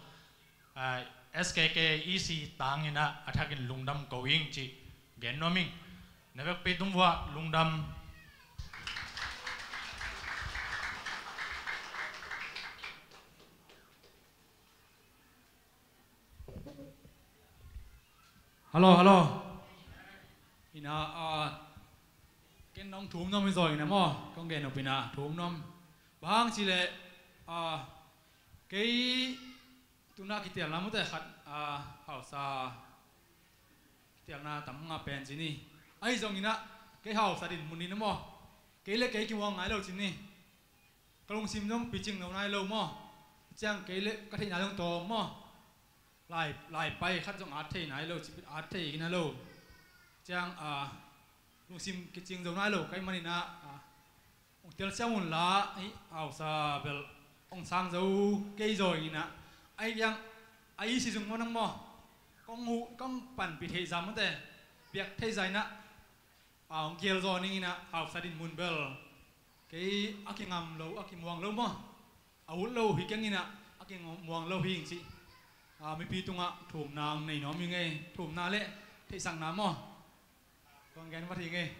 S K K E C tanginah a thakin lungdam ko ing cih gen nuam ing. Na vekpi tung vuah lungdam. Hello, hello. Ina, ken nong thum nuam hi zaw ina maw, kong gen nop ina thum nuam. Bang hang cileh kei tuna kitialna mute khat, hausa kitialna tam ngah pen ci ni. Ahi zongin ah kei hausa din mun ni na maw. Kei le kei kimuang ngai lo ci ni. Ka lungsim zong picing lo nai lo maw. Ciang kei le ka theihna zong tawm maw. Lai, lai pai khat zong at thei nai lo, cipit at thei kina lo. Ciang lungsim kicing zo nai lo kei manin ah hong telsiam un la, hausa bel hong sang zo kei zaw in ah. Ahi kiang a isi zung maw nang maw. Kong huh, kong panpih theih zam mate, piak theih zai in ah hong kiel zaw ning in ah, hausa din mun bel kei a kingam lo, a kimuang lo maw. A ut lo hi keng in ah, a kimuang lo hi ing cih mipi tungah thumna hong nei nuam ing ei. Thumna le theihsakna maw. Kong gen vat hi ing ei.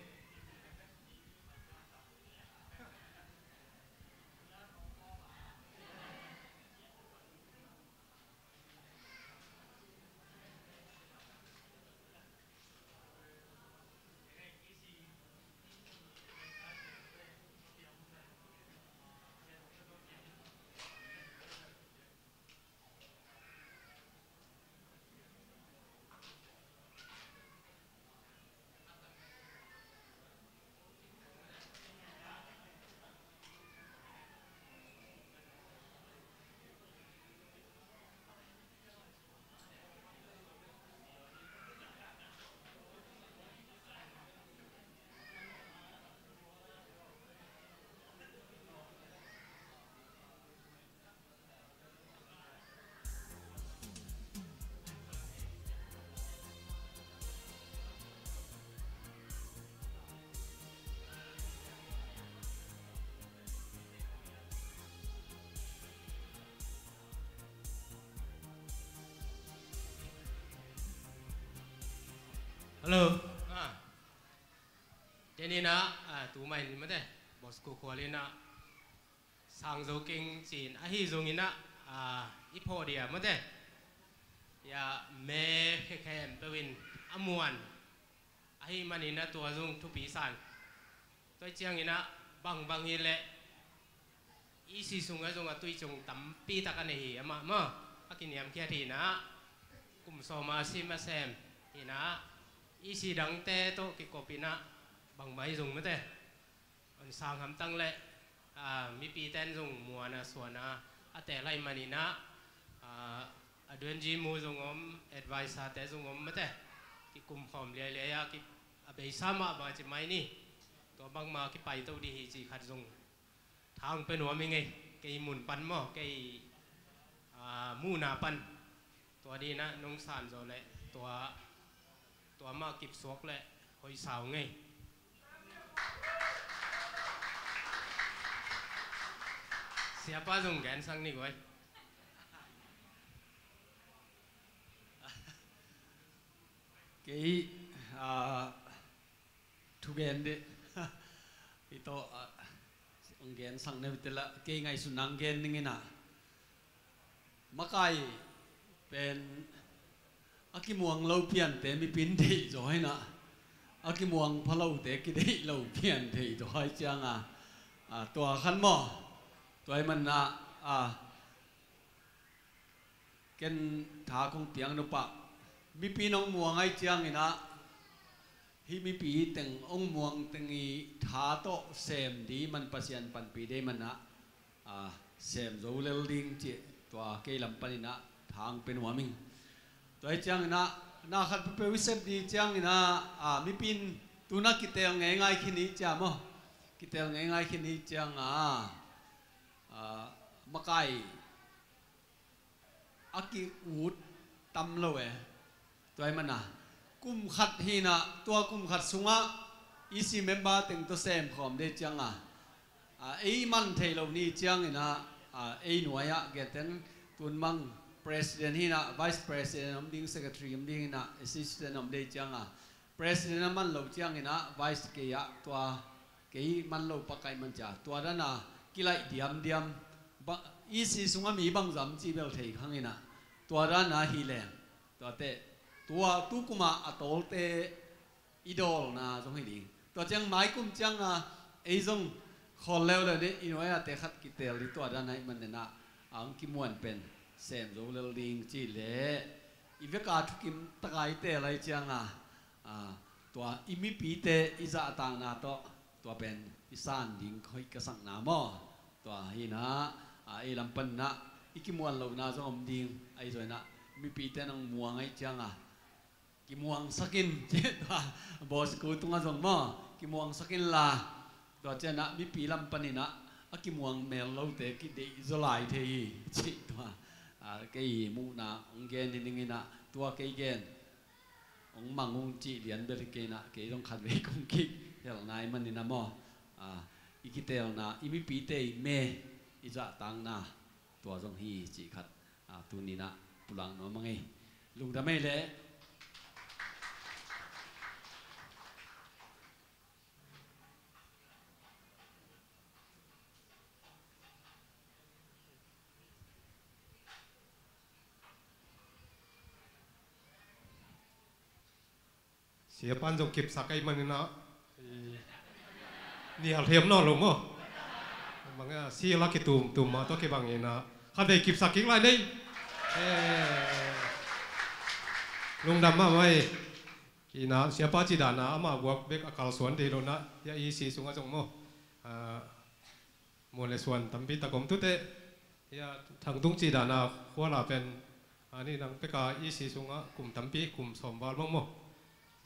Hello. Ah. Kenin ah, ah, tu mai ni mate. Bosco Khual in ah sang zo keng cin ahi zongin ah, ah, i phawh dia mate. Ya, me khekhem peuh in a muan. Ahi manin ah tua zong thupi san. Tua ciangin ah bangbang hi leh E C sungah zong a tui cung tampi tak a nei hi amah maw. A kiniamkhiat hi in ah kum sawm a sim a sem hi in ah E C dangte tawh kikop in ah bangmah hi zong mate. Hong sang hamtang leh mipite in zong muan a suan a a teel ahih manin ah, a duenji mu zong om, adviser-te zong om mate. Kikum khawm liailiai a, a beisa mahmah ci mai ni. Tua bangmah kipai to dih hi cih khat zong thang pia nuam ing ei. Kei mun pan maw, kei, ah, muhna pan. Tua dinah nong san zo leh tua, tua mah kipsuak leh hoih sau ngei. Siapa zong gensak ni guai. Kei, ah, thugen dih. Hi tawh, ah, hong gensak neu tela kei ngaihsutna hong gen ning inah. Makai pen a kimuang lo piante mipin deih zaw hinah. A kimuang phalote kideih lo pian deih zaw hai cianga. Ah, tua khan maw. Tua hi manah, ah, ken tha kong piang nupah mipi nong muang ai cianginah, hih mipi teng ong muang teng i tha tawh sem di man Pasian panpi dei manah, ah, sem zo lel ding cih tua kei lam paninah tha ong pe nuam ing. Tua hi cianginah na khat peuhpeuh i sep di cianginah, ah, mipi in tuna kitel ngeingai khin i cia maw. Kitel ngeingai khin i cianga, ah, makai a ki-ut tam lo e. Tua hi manah kum khat hinah, tua kum khat sungah E C member teng tawh sem khawm dei cianga, ah, ei man thei lo ni cianginah, ah, ei nuai-ah genteng tunmang president hinah, vice president om ding, secretary om ding hinah, assistant om dei cianga, president a man lo cianginah vice kei ah tua kei man lo pakaih man cia tua dana kilaih diamdiam. E C sungah mi bangzam cih bel thei khanginah tua dana hi leng. Tuate tua tukumah a tawlte i dawlna zong hi ding. Tua ciang maikum cianga ei zong khawl leuleu dih i nuai-ate khat kitel dih tua dana i man nenah ang kimuan pen sem zo lel ding cih leh i veka thukim taka i tel ai cianga, ah, tua i mipite i zahtakna tawh tua pen i san ding hoih ka sakna maw. Tua hinah, ah, ei lam paninah i kimuan lohna zong om ding. Ahi zongin ah mipite nang muang ai cianga kimuangsak in. Tua bawsiku tungah zong maw, kimuangsak inla. Tua cianah mipi lam paninah a kimuang mel lote kideih zaw lai thei hi cih tua, ah, kei muhna hong gen hi ninginah tua kei gen hong mang ung cih lian bel hi keinah kei zong khatvei kong kihel nai maninah maw, ah, i kitelna, i mipite i me, i zahtakna tua zong hi cih khat, ah, tuninah pulak nuam a ngei. Lungdam ei leh. Siapan zong kipsak ei maninah nial hiam nawn lo maw. Bang a si la kitumtum mah tawh kibanginah khatvei kipsak kik lai nei. Eh, lungdam mahmah ei. Inah siapa cidana amah guak bek a kalsuan dei lonah ia E C sungah zong maw, ah, muan le suan tampi tak om tute. Ia thangtung cidana khuala pen ani nang peka E C sungah kum tampi, kum sawm val bang maw.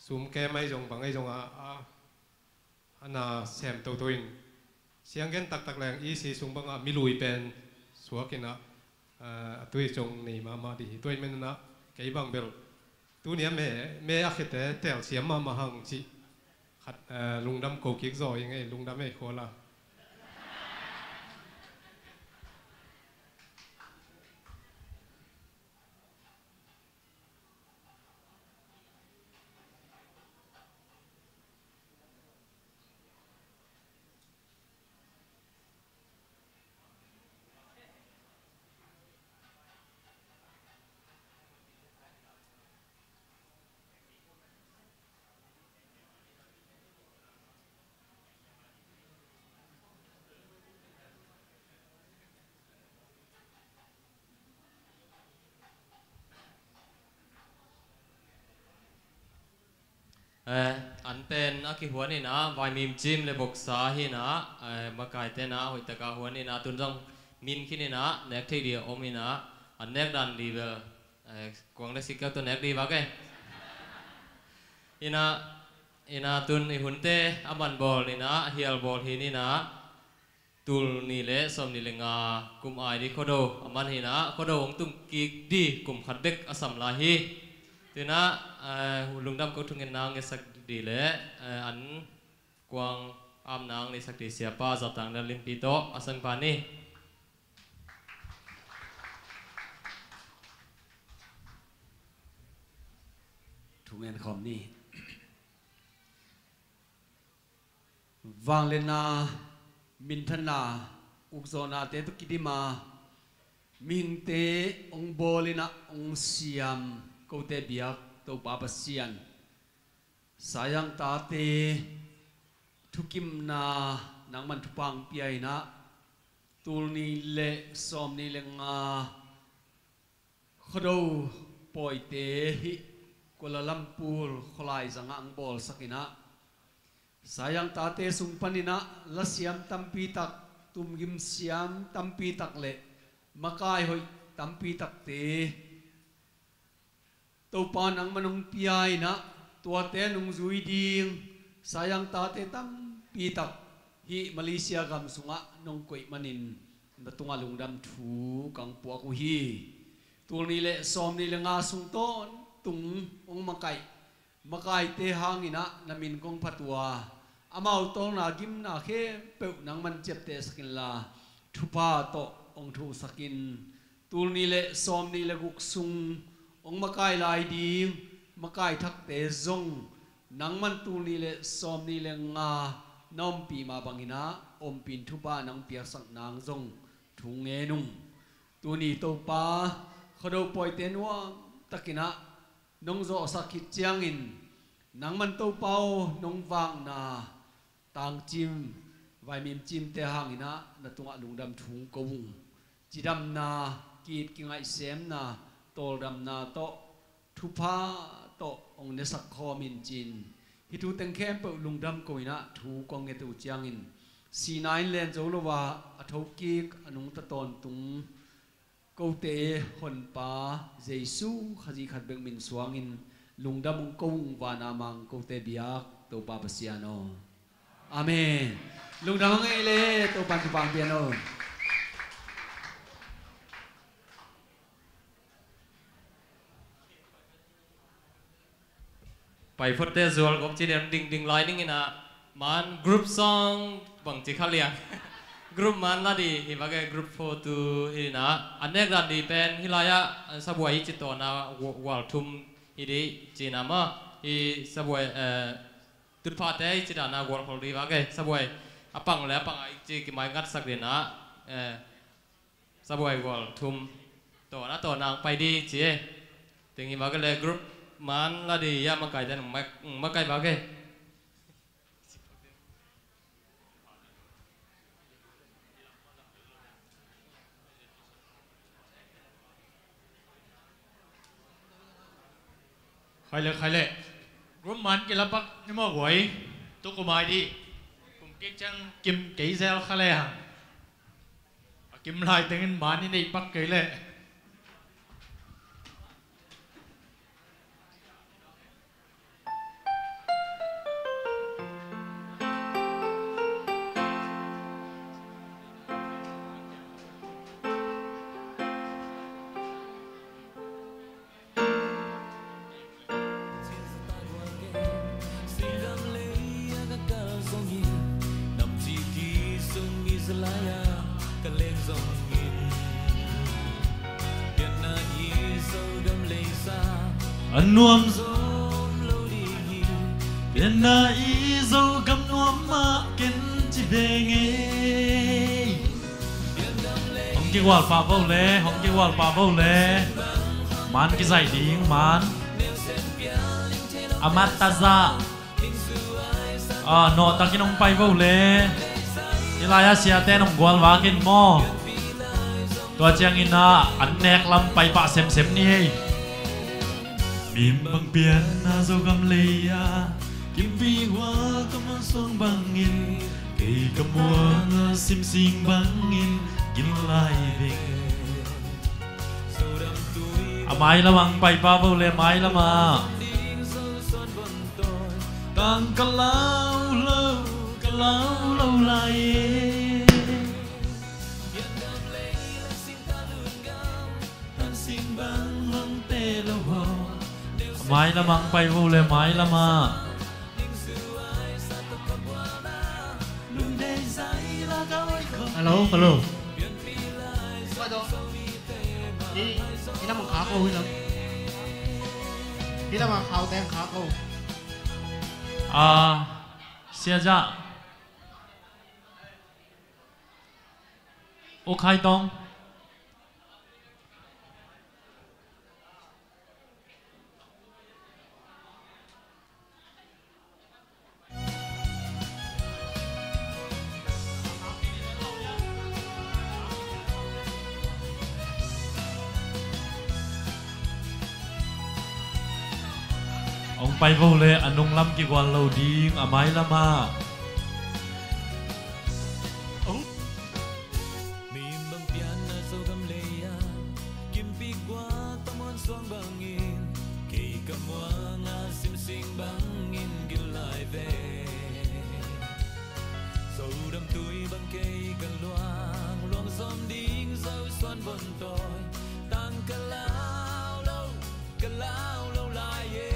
Sum kem ai zong bang ai zong a, a, ana sem toto in sianggen taktak leng E C sung bangah milui pen suakinah, ah, a tui cong nei mahmah dih hi. Tua i menanah kei bang bel tunia me, me a khete telsiam mahmah hang cih khat, ah, lungdam ko kik zaw i ngei, lungdam ei khuala. Eh, an pen a kihuan inah vaimim cim le boksa hinah, eh, makaite inah hoihtaka huan inah tun zong min khin inah nek thei dia om inah an nek dan di bel, eh, kuang le sikkeu tawh nek di vak e. Inah, inah tun i hunte a man bawl inah a hial bawl hin inah Tul nih le sawm nih le nga kum ai di Khuado a man hi-in ah, Khuado hong tum kik di kum khat bek a sam lai hi. Tu-in ah, eh, lungdam ko thungen nang ngetsak di le, eh, an kuang am nang ngetsak di siapa Zatang Dal Limpi tawh a sangpa ni. Thungen khawm ni. Vangliatna, minthanna, ukzawhnate tawh kidim a, mihingte hong bawl in ah hong siam kote biak Topa Pasian, Sayang tate thukimna nangman thupha hong pia in ah, tul nih le sawm nih le nga Khuado pawite hih Kuala Lumpur khualai zangah hong bawlsak in ah, Sayang tate sung panin ah lasiam tampi tak, tumgim siam tampi tak le makai hoih tampi takte Topa nangman hong pia in ah, tuate nungzui ding Sayang tate tampi tak hih Malaysia gam sungah nong koih manin na tungah lungdam thu kang puak uh hi. Tul nih le sawm nih le nga sung tawntung hong makaih makaite hangin ah na min kong phat uh a, amau tawlna gimna khempeuh nangman ciaptehsak inla, thupha tawh hong thuhsak in. Tul nih le sawm nih le guk sung hong makai lai ding makai thakte zong nangman tul nih le sawm nih le nga na ompih mah bangin ah ompih in thupha nang piaksak nang zong thu ngen ung. Tuni Topa, Khuado pawite nuam takin ah nong zawhsak khit ciangin, nangman Topa aw, nong vakna tangcim, vaimim cimte hangin ah na tungah lungdam thu ko ung. Cidamna, ki-it kingaihsemna, tawldamna tawh, thupha tawh hong nesak khawm in ci-in, hih thu teng khempeuh lungdam ko in ah thu kong nget uh ciangin, sihna in len zo lo a, a thokik a nungta tawntung kote Honpa Jesu Khazih khat bek min suangin lungdam hong ko ung, vana mang kote biak Topa Pasian aw. Amen. Lungdam hang ei le, Topan thupha hong pia in aw. Pai photte zual gawp ci den ding ding lai ning in ah, man group song bang ci kha liang. Group man la di hi vak e, group photo hi in ah, an nek dan di pen hih lai ah, eh, sabuai hi ci tawna gu-, gual thum hi di ci na ma, hi sabuai, eh, tutphate hi ci dana gual khol di vak e, sabuai a pang le a pang a hi ci kimai ngatsak di na, eh, sabuai gual thum tawna tawna hong pai di ci e. Teng hi vak e le, group man la di ya, makai den mak-, makai vak e. Khai le, khai le. Group man kila pak ni maw guai. Tu kum ai di. Kum kik ciang kim kei zel kha le hang. A kim lai tengin man i neih pak kei leh. A nuam, pianna i Zogam nuam mah ken ci ve ngei. Hong kigual pah vo le, hong kigual pah vo le. Man kizaih ding, man. Amat tazah. Ah, nawhtakin hong pai vo le. Hih lai-ah siate in hong gualvak in maw. Tua ciangin ah an nek lam pai pah semsem ni ei. Mim bang pianna Zogam lei-ah Kimpi hua ka muan suang bangin, kei ka muang a simsing bangin, gin lai ding. A mailam ah hong pai pah vo le, mailam ah. Tang ka lau lo, ka lau lo lai e. Mai lamah hong pai vo le, mai lamah. Hello, hello. Hi, hi lamah khak o, hi lam. Hi lamah khaute khak o. Ah, Sia Jah. U Khai Tong. Hong pai vo le, a nunglam kigual lo ding, a mailamah. Hong Mi bang pianna Zogam lei-ah kimpih gual tawh muansuang bangin, kei ka muang a simsing bangin gil lai ve. Zodam tui bang kei ka luang, luang zom ding Zo suan bon tawi, tang ka lau lo, ka lau lo lai e.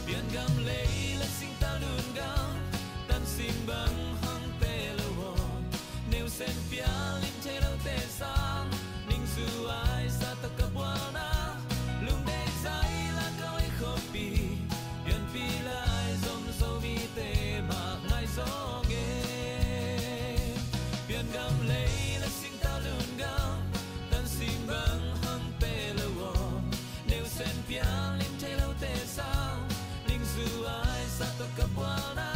Pian gam lei le singtang lun gam, tan sing bang hong pe lo aw. Neu sen pial lim thei lote sang, ning zu ai sa tawh ka bualna, lungdei zai la ka oi khoppi, pianpih lai zom Zomite mah ngai zong e. Pian gam lei le singtang lun gam, tan sing bang hong pe lo aw. Neu sen pial lim thei lote sang, ning zu ai sa tawh ka bualna,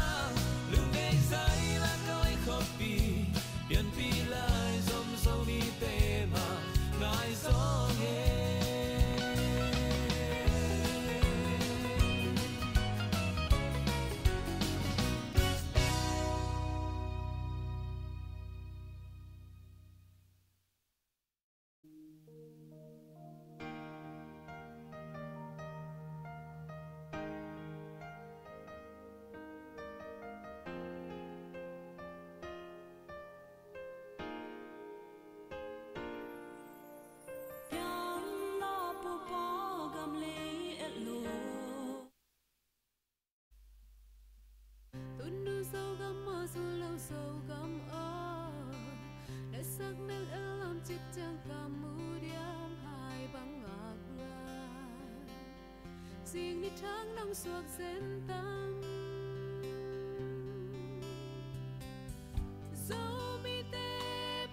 lungdei zai la ka oi khoppi, pianpih lai zom Zomite mah ngai zong e. Tunu Zogam maw, Zolo Zogam aw, na sak mel el lam cik ciang ka mu diam hai bang ngak lai. Zing ni thang nong suak zen tam. Zomite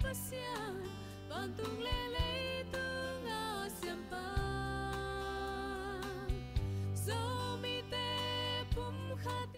Pasian, vantung le leitung a siampa. Zomite pumkhat.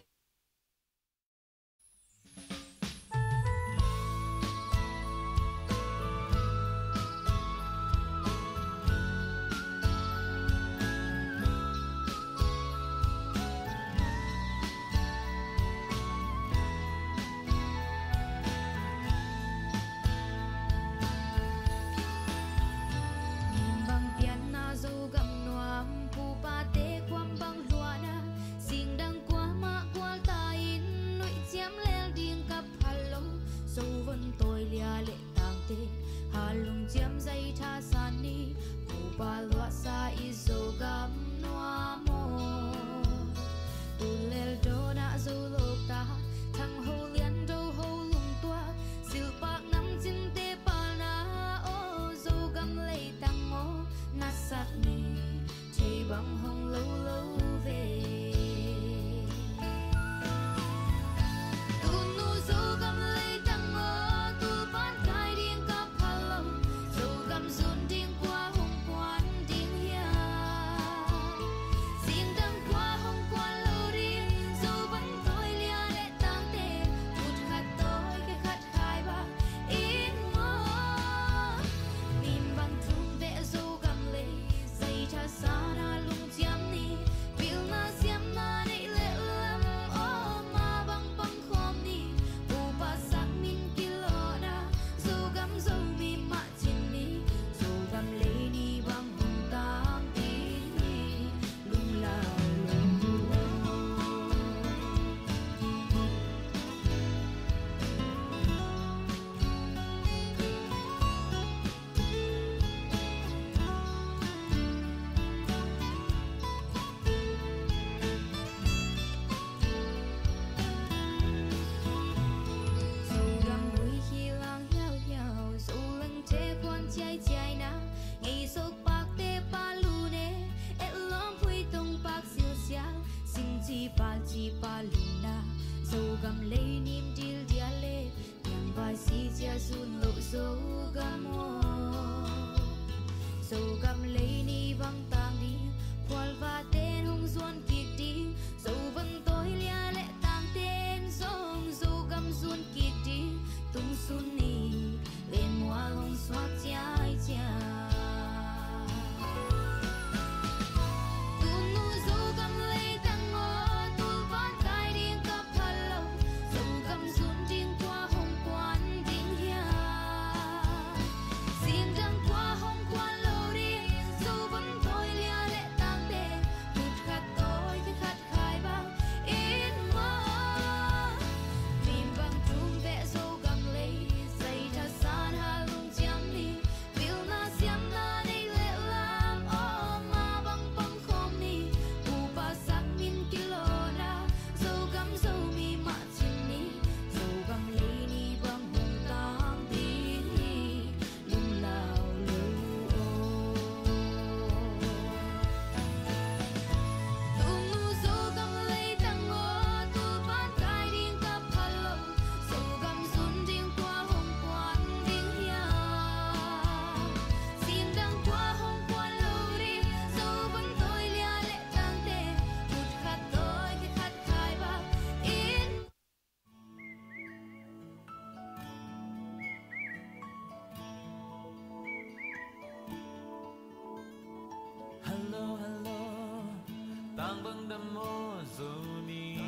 Tang bang dam maw Zo ni,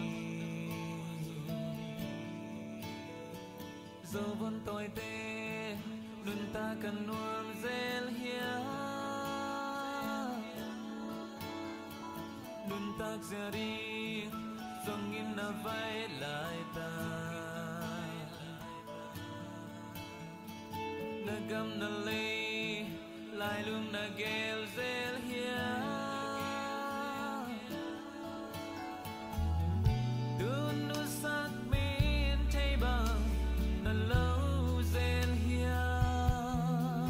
Zo vun tawite nuntak ka nuam zel hiam? Nuntak zia ding zongin na vai laitak, na gam na lei lailung na gel zel hiam? Tun nusak min thei bang na lo zel hiam?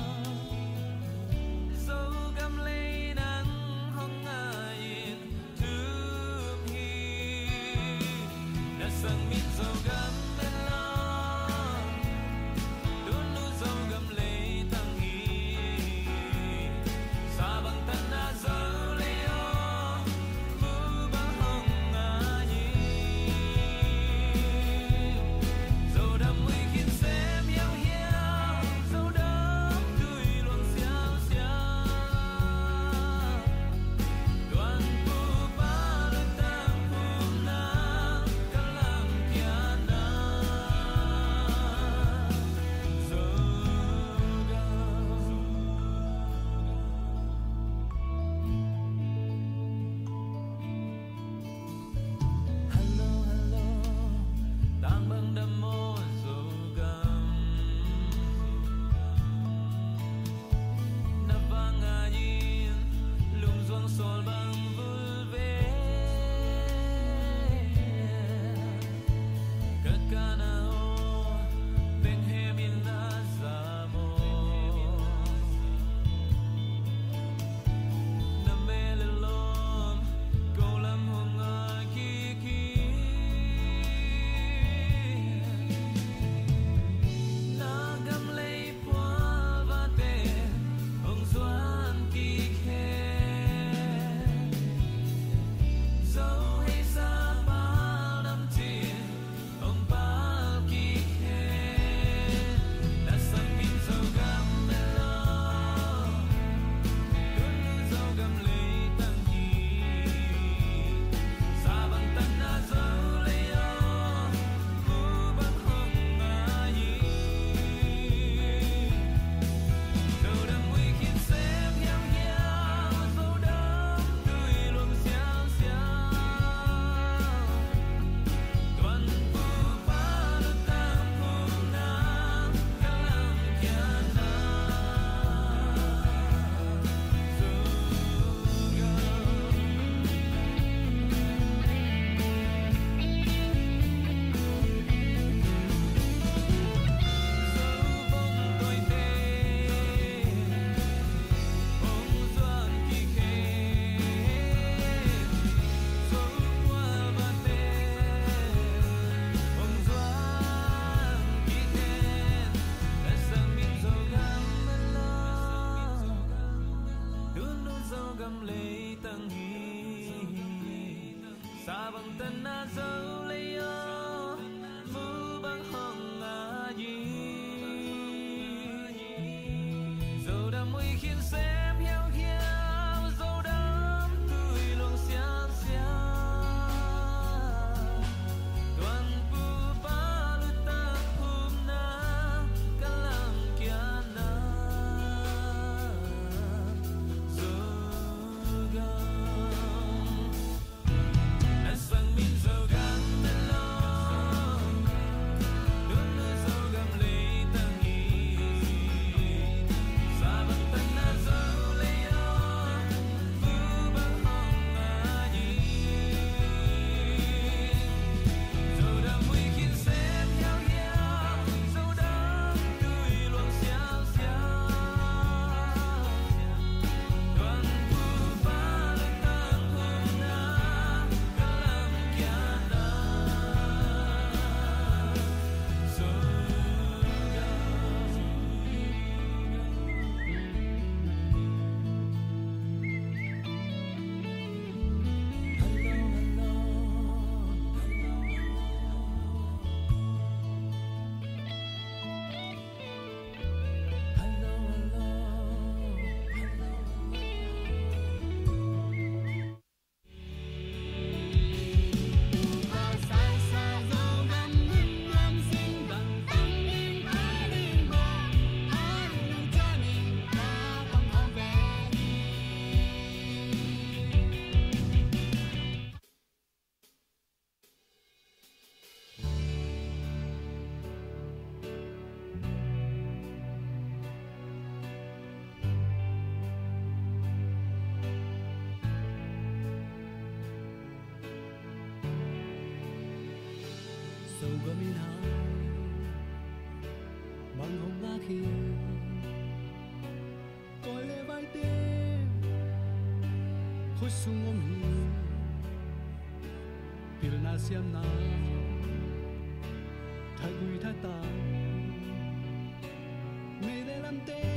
Zogam lei nang hong ngai in thum hi. Na sang min Zogam en lo, tun nu Zogam lei tang hi. Sa bang tan na Zo lei aw, mu bang hong ngai hi. Zo dam ui khin sem hiau hiau, Zo dam tui luang siau siau. Tuanpupa lutang phumna ka lamkiatna Zogam. Hello, hello, tang bang dam maw Zogam? Na vang ngai in lungzuang sawl bang vulvel. Ka kana aw, benghem in na za maw? Na mel a lawm ko lam hong ngai kik hi. Na gam lei pual vate hong zuan kik hen. Zo hei sa pal dam cin hong pal kik hen. Na sang min Zogam en lo, tun nu Zogam lei tang hi. Sa bang tan na Zo lei aw, mu bang hong ngai hi. Zo dam ui khin sem hiau hiau, Zo dam tui luang siau siau. Tuanpupa lutang phumna ka lamkiatna Zogam. Zo vun tawite hong zuan kik hen. Zo pual vate hong zuan kik hen. Na sang min Zogam en lo, tun nu Zogam lei tang hi. Sa bang tan na Zo lei aw, mu bang hong ngai hi. Zo dam ui khin sem hiau hiau, Zo dam tui luang siau siau. Tuanpupa lutang phumna ka lamkiatna Zogam. Na sang min Zogam Gam in hai bang hong ngak hi. Kawi le vaite khut sung om hi. Pilna siamna thagui thatang, mei le lamte